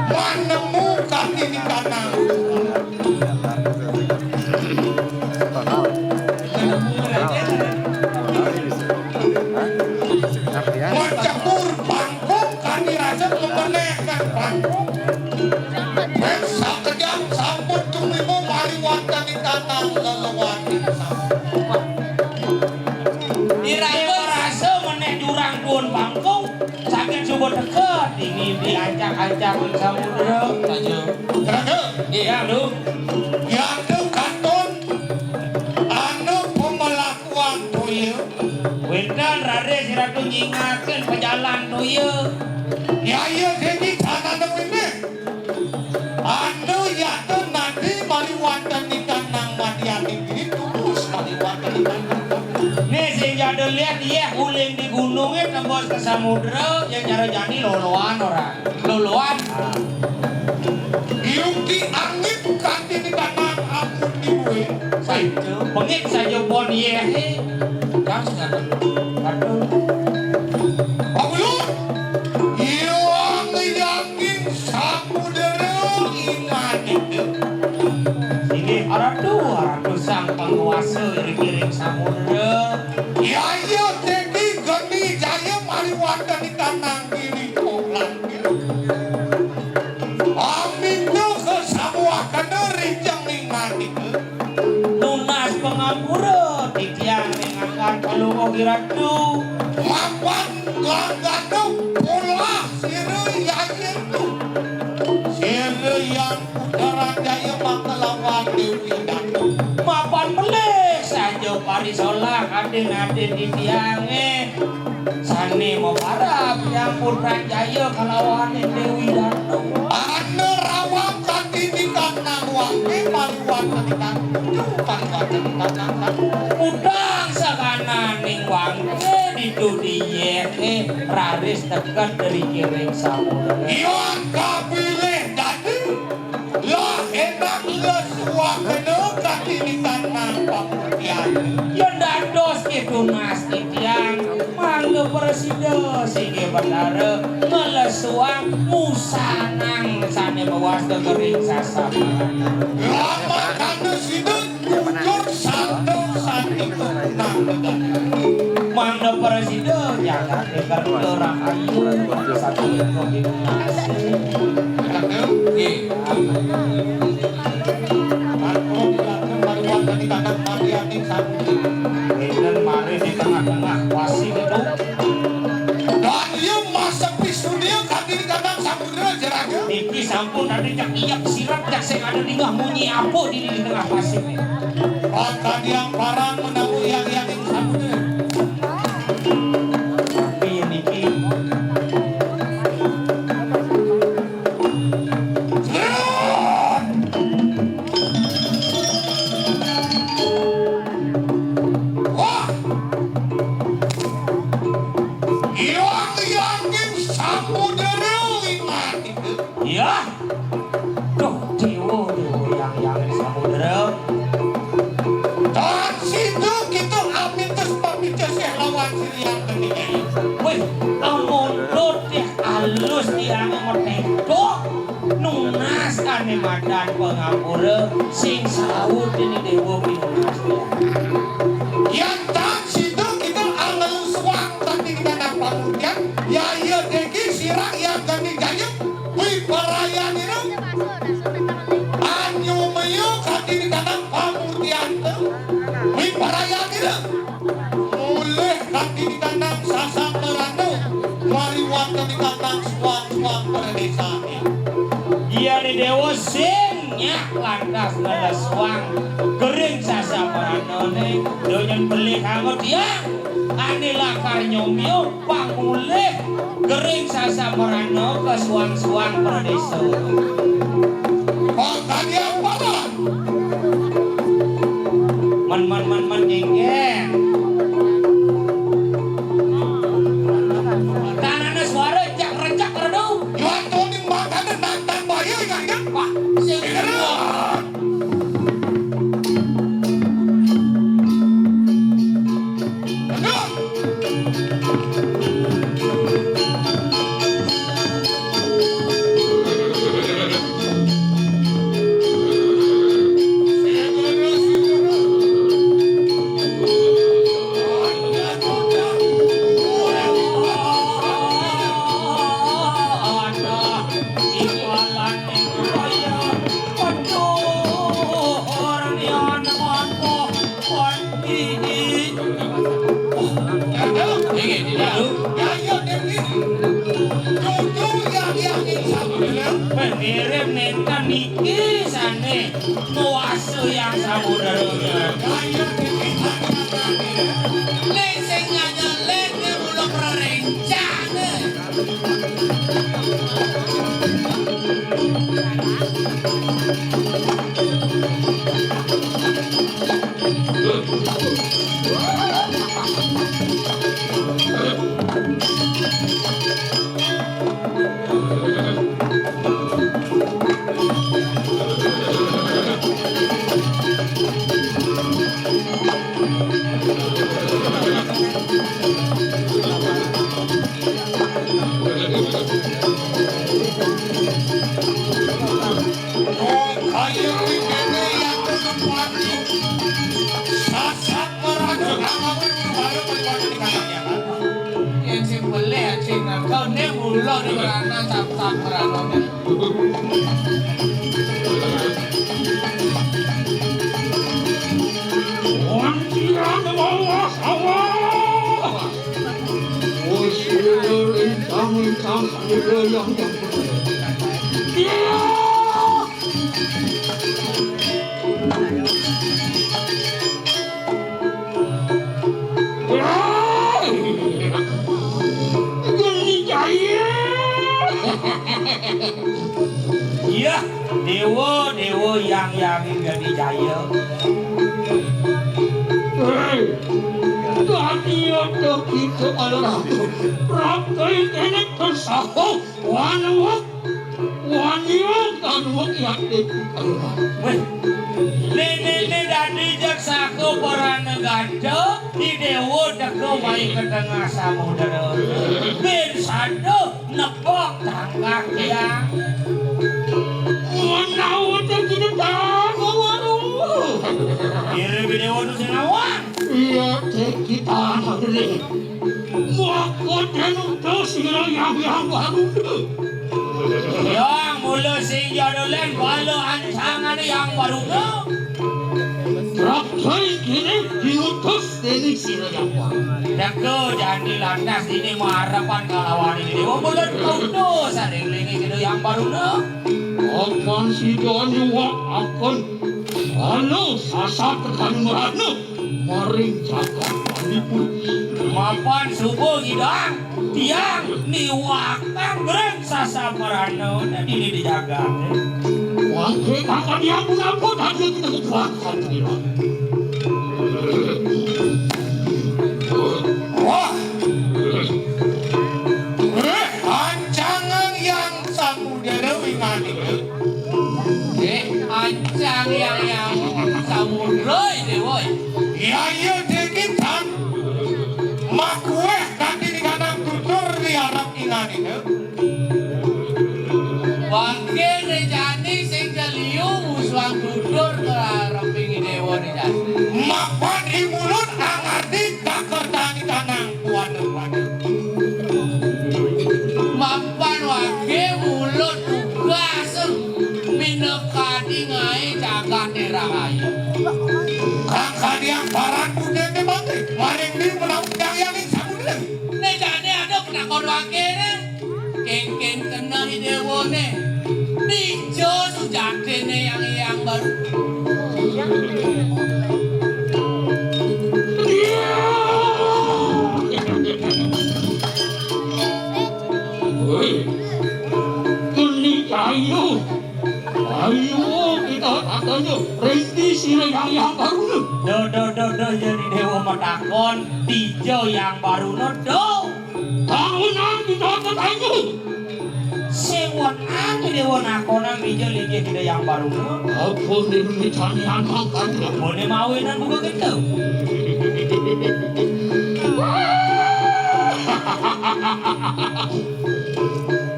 manemu kati di tanah. Mencampur pangkung kami raja kemenehkan pangkung. Wis sakejang sampun tumimu mari wonten ing tanah lelewaning sampun. Iraga rasa meneh jurang duun pangkung, saget suba teka dini diancak-ancak samudra. Saja. Raga. Iya, Lu. Yatu katon anu pemelakuan toya. Wénten raris Ratu nyingakin pajalan toya. Ya, iya, Déwi, sanana winih. Anu yata nadi mari wonten ing tanang madyaning diri, tulus mari wonten ing tanang. Né sing jada liat yéh uling di gunungé tembus ka samudra, ya cara jani loloan ora? Loloan. Yukti angin kanti di tanang ampun dibué. Saja. Pengit saja pon yéh. Gas ngaten. Aduh. Pangulun. Iwang yangin samudera iman itu. Inggih, Ratu, Ratu sang panguasa ring-ring samudera. Yaya Déwi geni jaya mari wonten di tanang diri kok langit. Aminda kasabuakana ring jengning manika. Nunas pangampura titiang ring anggan Palungguh Ratu. Mapan langgana polah sira yayin tu. Sira Hyang Putra Jaya makalawan Dewi Danu. Mapan melih saja parisolah adin-adin titiangé. Sané maparab Hyang Putra Jaya kalawaning Dewi Danu. Ana rawang kanti nikatnang wangké maliwat nikatnang, maliwat nikatnang. Udang sakananing wangké ditu diyéké raris teket rikiring samudra. Iwang kapilih dadi lah énak lesuwakena kanti nikatnang pamurtian. Yén dados kéto nasti tiang, mangga prasida singgih Betara nglesuang musanang sané mawasta gering sasaparan. Lamakana sida jujur santo santika nang negara. Mangda prasida jagaté kerta rahayu satu. Nggih. Enten mari di tengah-tengah pasing itu. Dan iya masepi sudia kaki di kandang samudra jeraga. Niki sampun tadi cek iyep sirep cek sing ada dingah munyi apa di, di tengah pasing. Pakadiang parang menawi yang yang samudra. Tapi niki. Wah! Iwang Hyang Samudra Lima itu. Iya. Duh, dewa, dewa, Hyang Hyang Samudra. Tan situ kita apitus papitus sih lawan silian tadi. Wih, amun dot ya alus tiang metedo. Nunas kane madan pangapura sing saut ini dewa pinunas dia. Yan tan situ kita angel suang tadi kita nak pamutian, ya iya degi sirah ya gani gayung, wi paraya nira. Anyu mayu kati kita nak pamutian tu, wi paraya nira. Mulih kati kita nak sasaperana, mari wonten kita nak suang-suang perdesaan. Iya ni dewa sing nyak lantas ngeleswang gering sasaperanane donyen beli kanggo tiang. Ane lakar nyomyo pangulih gering sasaperana ke suang-suang perdesa. Kok tadi apa? Men, men, men, men, jengger. Tanana suara jak rejak redu. Yuan tuning makane nantang bayu ingat-ingat. Pak, sing Pengirim nenten niki sane kuasa yang samudera. Ning sing nganyelik mula prerencana. Yang sing pelih, sing ngerti, ini mulo di merana, cap-cap merana. Wong kira Allah, Allah. Sang Hyang Hyang. Iya. Geni Jaya. Iya, Déwa, Déwa, Hyang Hyang Geni Jaya. Hei, dadi ada kita ala ragu. Rakai kene kesaho. Wanuwak, waniwak, anuwak yati. Wéh, nénéné dadi jak saku Pranagada, di Déwa teka mai ke tengah samudra. Bin sadu nepok tangkak tiang. Menawa te kita tahu warung. Kira Déwa tu sing awang. Iya, te kita ngerti. Maka den utus sira Hyang Hyang Baruna. Hyang mula sing jadolen bala ancangane Hyang Baruna. Rakai kene diutus dening sira Hyang Baruna. Teka jani lantas dini marepan kalawan ini. Wong mula diutus saring lini kene Hyang Baruna. Apan sida nyuwak akan anu sasat tekan merana. Maring jagat Bali pun. Mapan suba ngidang, tiang niwakang ring sasamarana dini di jagat. Wangke mangkaniang punapa tadi kita kepuasan, Ira? Wah. Eh, ancangan yang samudera winganika. Eh, ancang yang yang samudra ini, woi. Yaya dikitan makuweh kanti dikanang tutur di arep inganine. Wangke rejane sing keliu musuang tutur ke areping Dewa rejane. Mapan imulut angarti kakertani kanang kuwaner-kuwaner. Mapan wage mulut tugas minakadi ngae jagate rahaya. Kang kadiang paran budene mati, maring di menawi yang yang samudra. Ne jane ada penakon wage ne. Kengken kena dewane. Dija sujatine yang yang baru. Woi, keni kayu. Ayo, kita katanya, rinti sira yang yang baru. Do, do, do, do, jadi dewa matakon, dija yang baru, do. Tahunan kita katanya. Sing wonang dewa nakonang dija linggih dija yang baru. Apa ning mitani anak kan? Apa ne mawinan buka kita?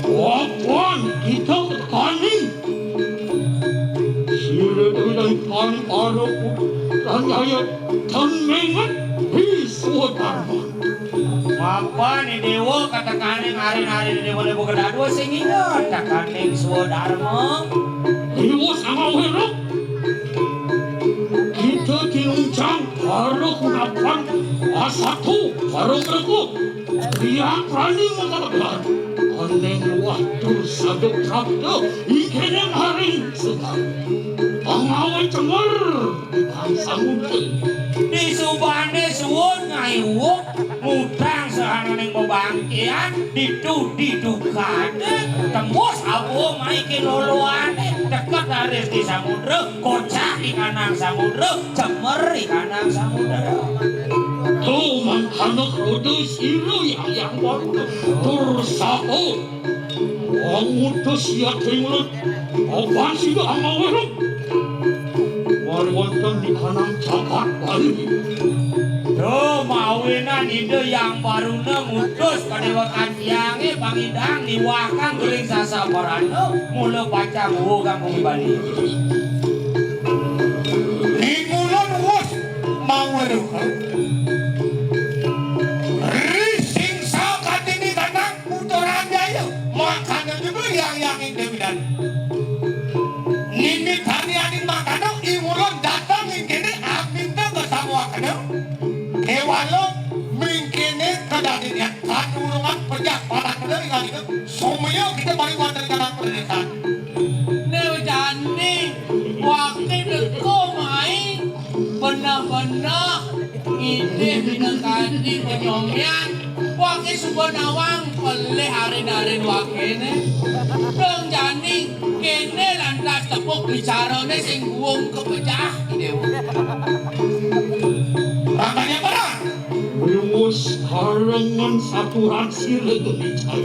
Wawan kita tekani. Sira tekani para putra nyaya temenget di Swadarma. Mapan ni dewa katekaning ari-ari ni dewa lebu kedadua sing inget tekaning Swadarma. Dewa sama weruk. Kita diuncang para kunapan asatu para mereka. Dia prani mengkalakan. Aneng luah tur saduk sabda ingkene maring sukan. Pangawe cemer. Di subane suud ngaiwuk, ngutang sahananing bebangkian, ditu-ditu kade, tembus abuh mai ke loloane, teket aris di samudra, kocak ikanang samudra, cemer ikanang samudra. Tuh, mangkana kudu siru yang, yang baru, tur saho. Wong ngutus siat ring lut. Opan sida angawéra. Wari wonten di kanang jagat Bali. Duh, mawinan Ida Hyang Baruna ngutus kadéwakan tiangé pangidang niwakang gering sasabarana mula pacang uwugang bumi Bali. Ning ulun wus maweruh. Rising sakatini tanang Putrajaya, makana juga yang-yang ing Dewi Danu. Nini tani anin makana ing ulun dateng ing kéné aminta ka samuakana. Kéwala mingkiné kadadinya panurungan pejah parakna Someya kita mari wonten ing kanang pandekan. Né jani waké teka mai beneh-beneh ngidih minakadi panyomian, waké suba nawang pelih arin-arin wakéné. Dong jani kéné lantas tepuk bicarané sing guung kapejah, Déwa. Rangkanya perang. Wus karengan saturan sira geni cai.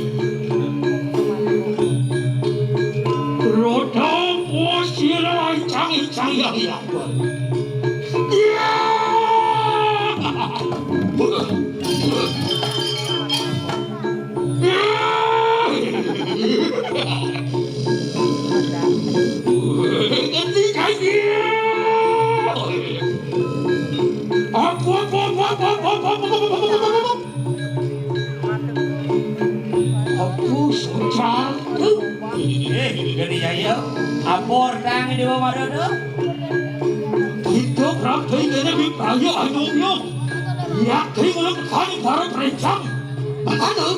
Roda puas sira lancang-lancang yang yabar. Iya! Apa sucal? Eh, gede jaya. Apa ordang Déwa Marana? Kita prapta ingkana biprayu anyumya. Yakti ulun kali para prencang. Makana.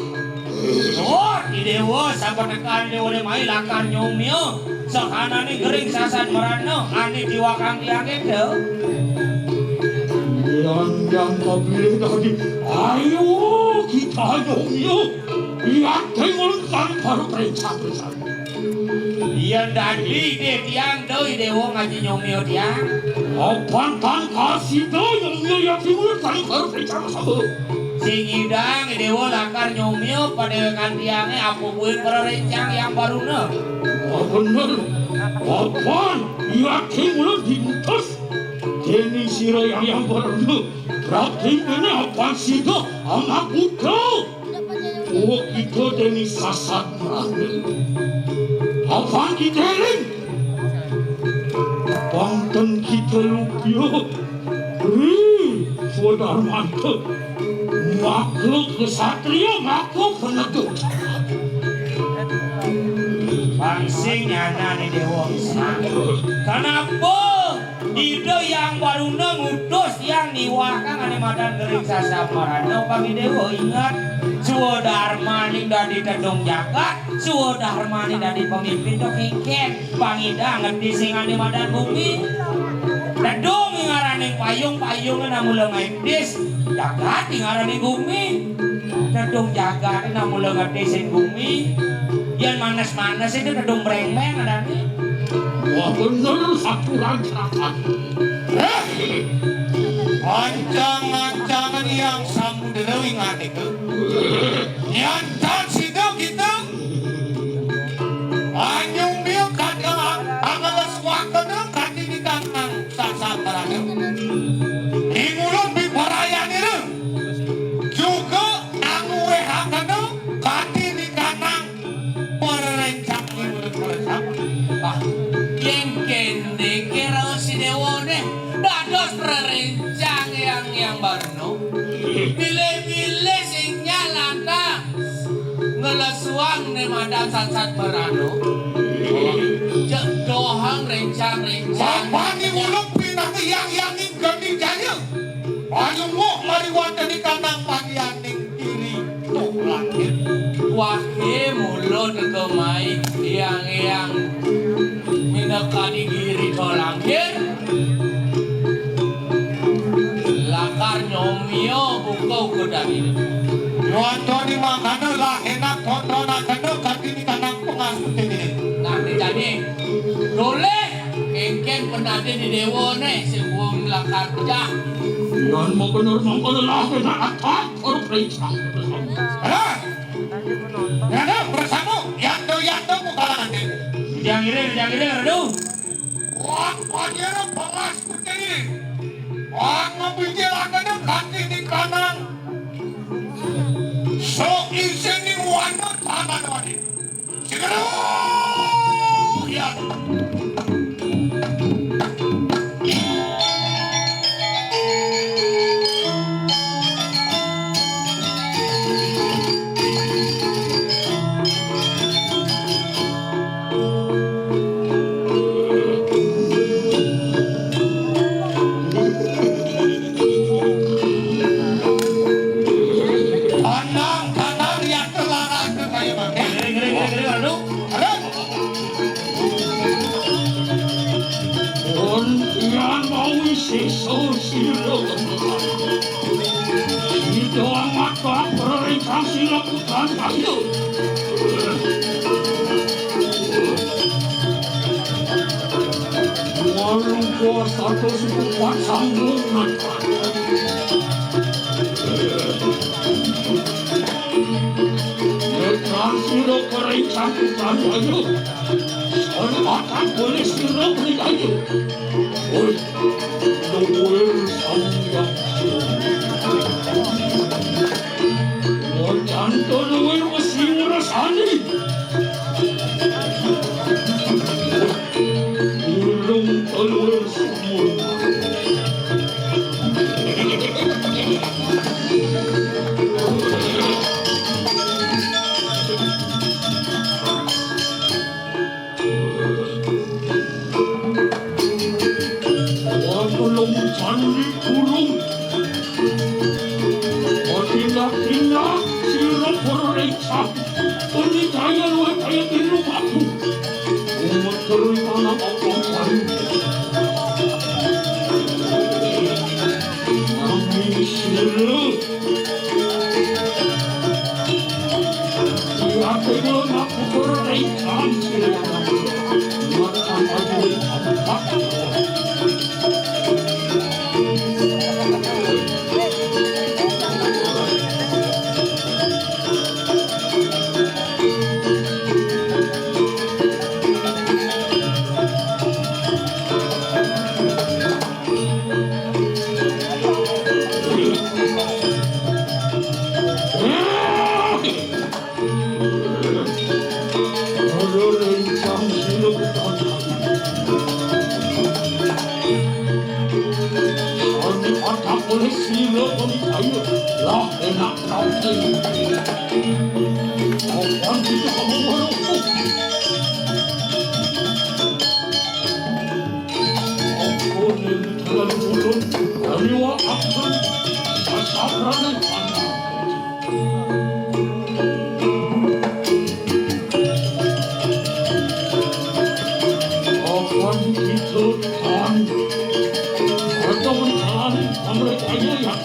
Oh, Déwa, sapatekan Déwa mai lakar nyumya. Sahanané gering sasat merana, ané diwakang tiangé to. Yan yang kepilih tadi, ayo kita nyumya. Yakti ulun kali para prencang. Yén dadi dé tiang to, Déwa ngaji nyomya tiang. Apan tan kasida nyomya ya tiwul kali karo réncang saba. Sing nyidang Déwa lakar nyomya padéwékan tiangé apa buin para réncang Hyang Baruna. Oh, bener. Apan ya tiwul diutus. Déning sira Hyang, Hyang Baruna. Berarti kéné apan sida anak putra. Oh, kita déning sasat merana. Apan kita éling. Banten kita lupya. Ri, Swadarmanta. Maka kesatria, maka peneduh. Pangsing nyanané Déwa Wisnu. Kenapa? Ida Hyang Baruna ngutus tiang niwakang ané madan gering sasat merana, pang Déwa inget. Swadarmaning dadi tedung jagat, swadarmaning dadi pemimpin to kénkén. Pang Ida ngerti sing ané madan bumi. Tedung ngaraning payung, payungé namula ngedis, jagat ngaraning bumi. Tedung jagaté namula ngedis sing bumi. Yén manes-manes itu tedung brengmeng adané. Wah, bener saturan cerakan. Ancang-ancangan Hyang Samudra ing anéka. Nyén tan sida kita. Anyumya kadang angeles wakana kadi dikang nang sasat merana. Ing ulun bibarayanira. Juga nanguwihakana kadi dikang nang Pererencang ing urip meresap. Ah, yén kéné ké raos i déwané, dados pererencang Hyang, Hyang Baruna. Bilih-bilih sing nyak lantas ngelesuang né madan sasat merana. Cek dohang rencang-rencang. Bapani ulung pinaka Hyang, Hyang ing geni jaya. Ayo muh mari wonten ing kanang pagianing kiri. Tuh, langit. Wah, mula teka mai, Hyang, Hyang. Minakadi giri to langkir. Lakar nyomya buka uga dadi. Wantoni mangkana lah enak tontonan kena kaki di kanang pengasu ini. Nah, dijani. Dolih, kénkén penadin di déwané, sing wong lakar pecah. Yan mau bener mangkana lah enak atak, baru periksa. Hah? Rada bersama, yanto, yanto, mukalangan deh. Jangan ngiring, jangan ngiring, aduh. Wah, panjara pelas putih. Wah, ngambil akan ganti di kanan. So, isini wana tangan wadi. Segera, ya. Tenang, tenang, ya, tenang, tenang. Sira. Sira amat kelaparan ingkang sira kudan kayu. Warung kuasa to suku kuat sanggup. Nek sira kering sanggup kayu. Ora akan boleh sira beri kayu. Oi, luwir Sang Hyang Widi. Wajan to luwir wesi ngrasani. Ulung to luwir sumur. Wah, pelung candi burung. Wah, tindak-tindak sira periksa. Ini kaya luwih kaya tiru aku. Umat terus anak apa baru. Kami sira. Lah, enak roti. Awan itu kamu warungku. Ampun, ini jalan turun. Kami wa akan. Sasabranan. Awan itu kan. Awan kan. Amre ayo ya.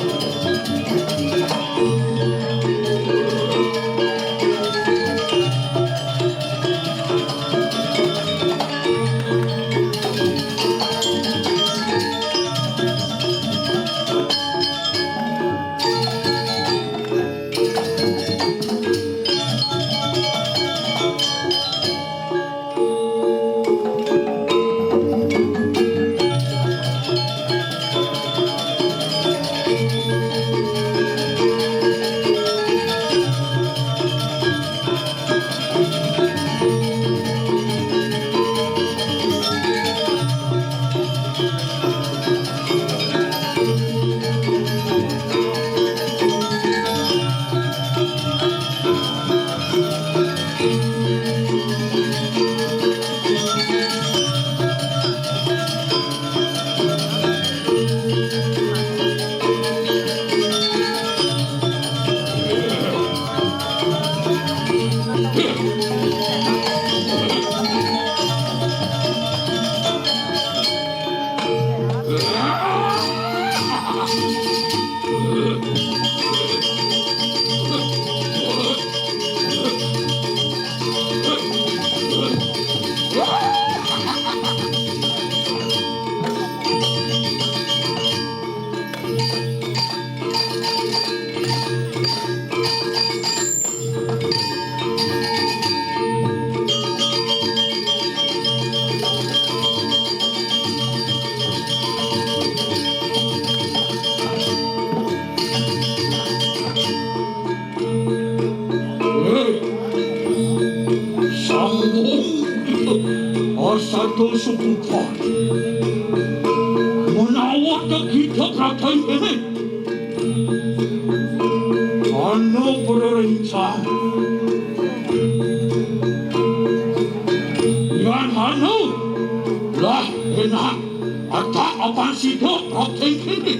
Sambung asado sukupan. Menawa tegita pratai ini. Anu pererencang. Yan anu. Lah, enak. Atak apan sida pratai ini.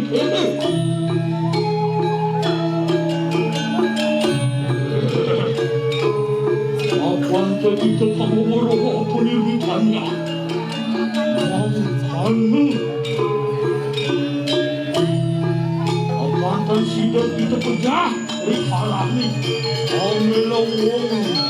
Aguanta dito pamumuro ko ni Ritanya. Ang ano? Aguanta sida dito pa dyan. Rihalami. Ang melawong.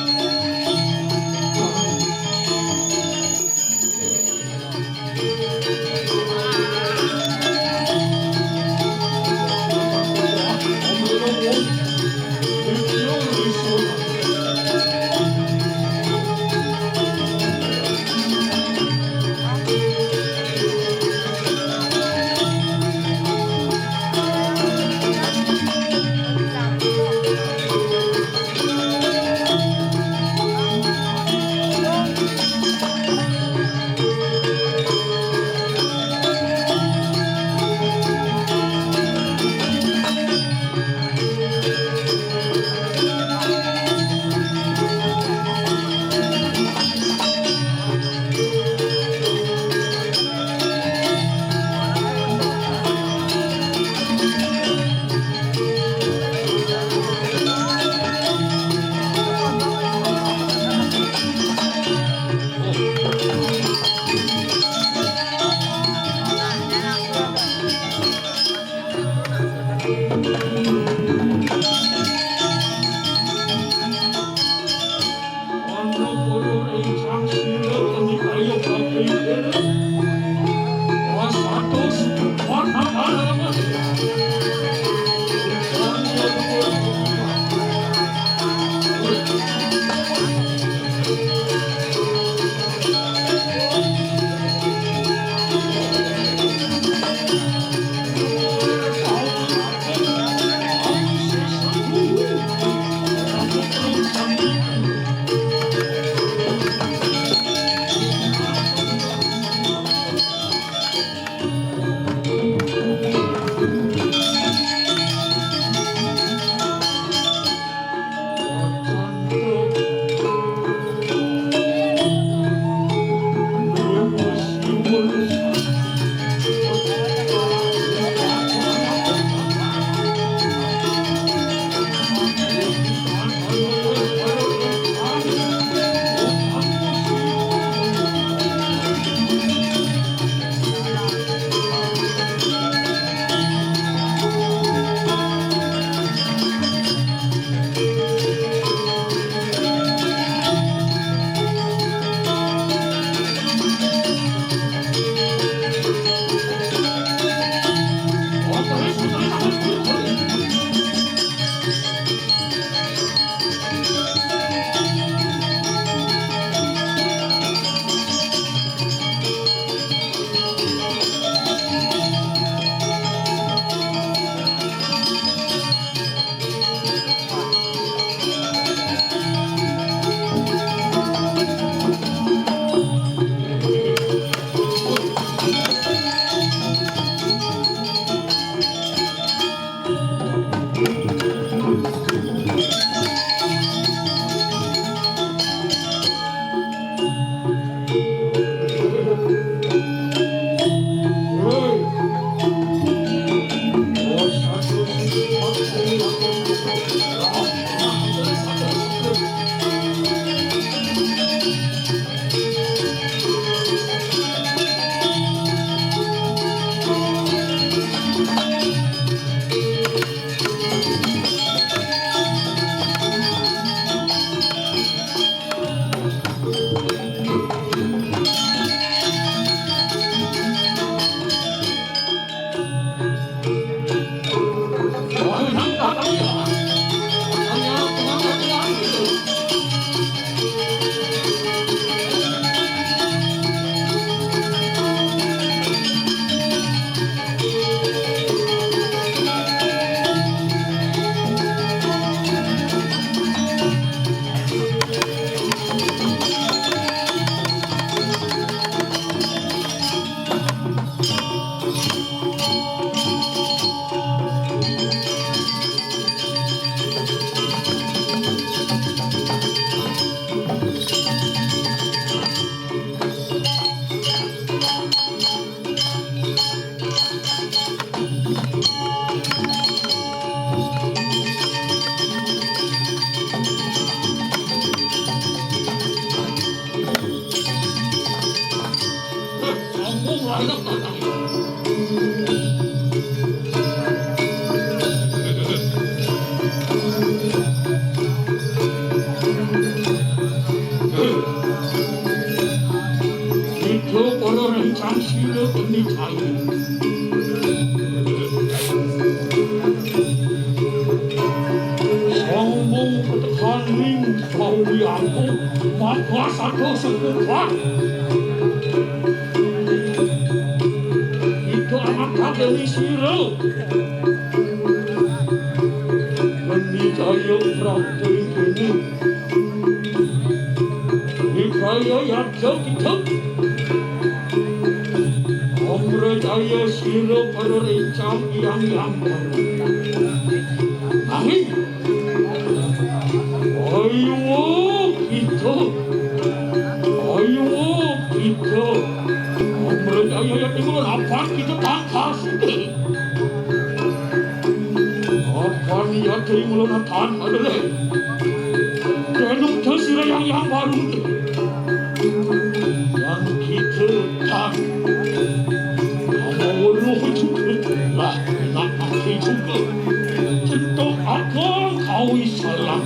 Ampun, warga Padang. Ida para rencang sira geni kayu. Sambung ketekaning Kawi Agung, maka sato sekubat. Ida anak kadeni sira. Geni jaya prapti kene. Wikraya yadya kita. Amrajaya sira para rencang yang yang. Nanging Ayo kita. Ayo kita. Amrajaya yati mula lapan kita tangkas. Apan yati mula natan adalah. Denung sira yang yang baru. Yang kita tan. Kamu lucu lah, nak pakai juga. Tentu akan kau salah.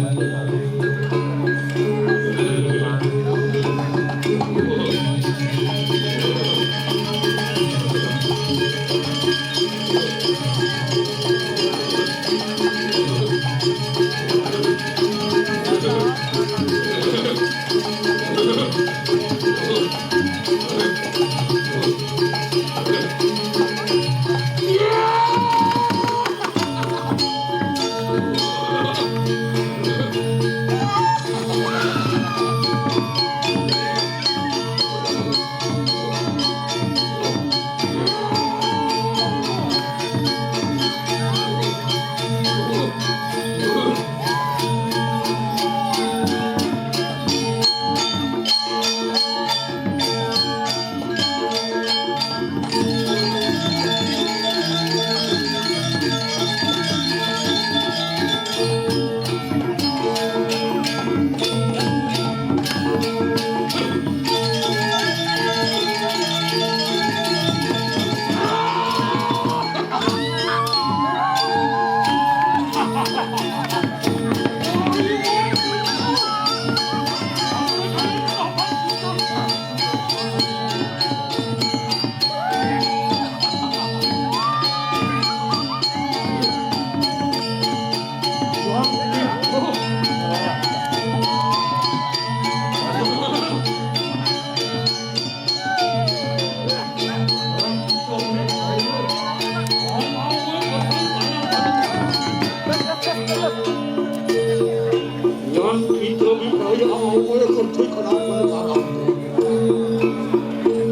Yan kita mikaya awal kerja kenapa sekarang?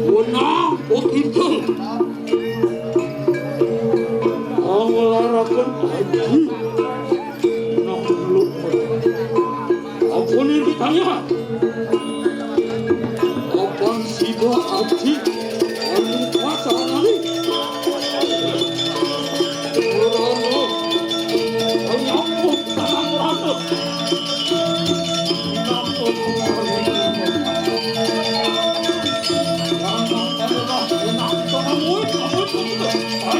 Wenang, oh, kita. Ngelarakan aji. Nang belum. Ampun, iki tanya. Apan sida aji anu pasanane? Ora ana. Nyambut tangan ora ana. Nyambut tangan ora ana.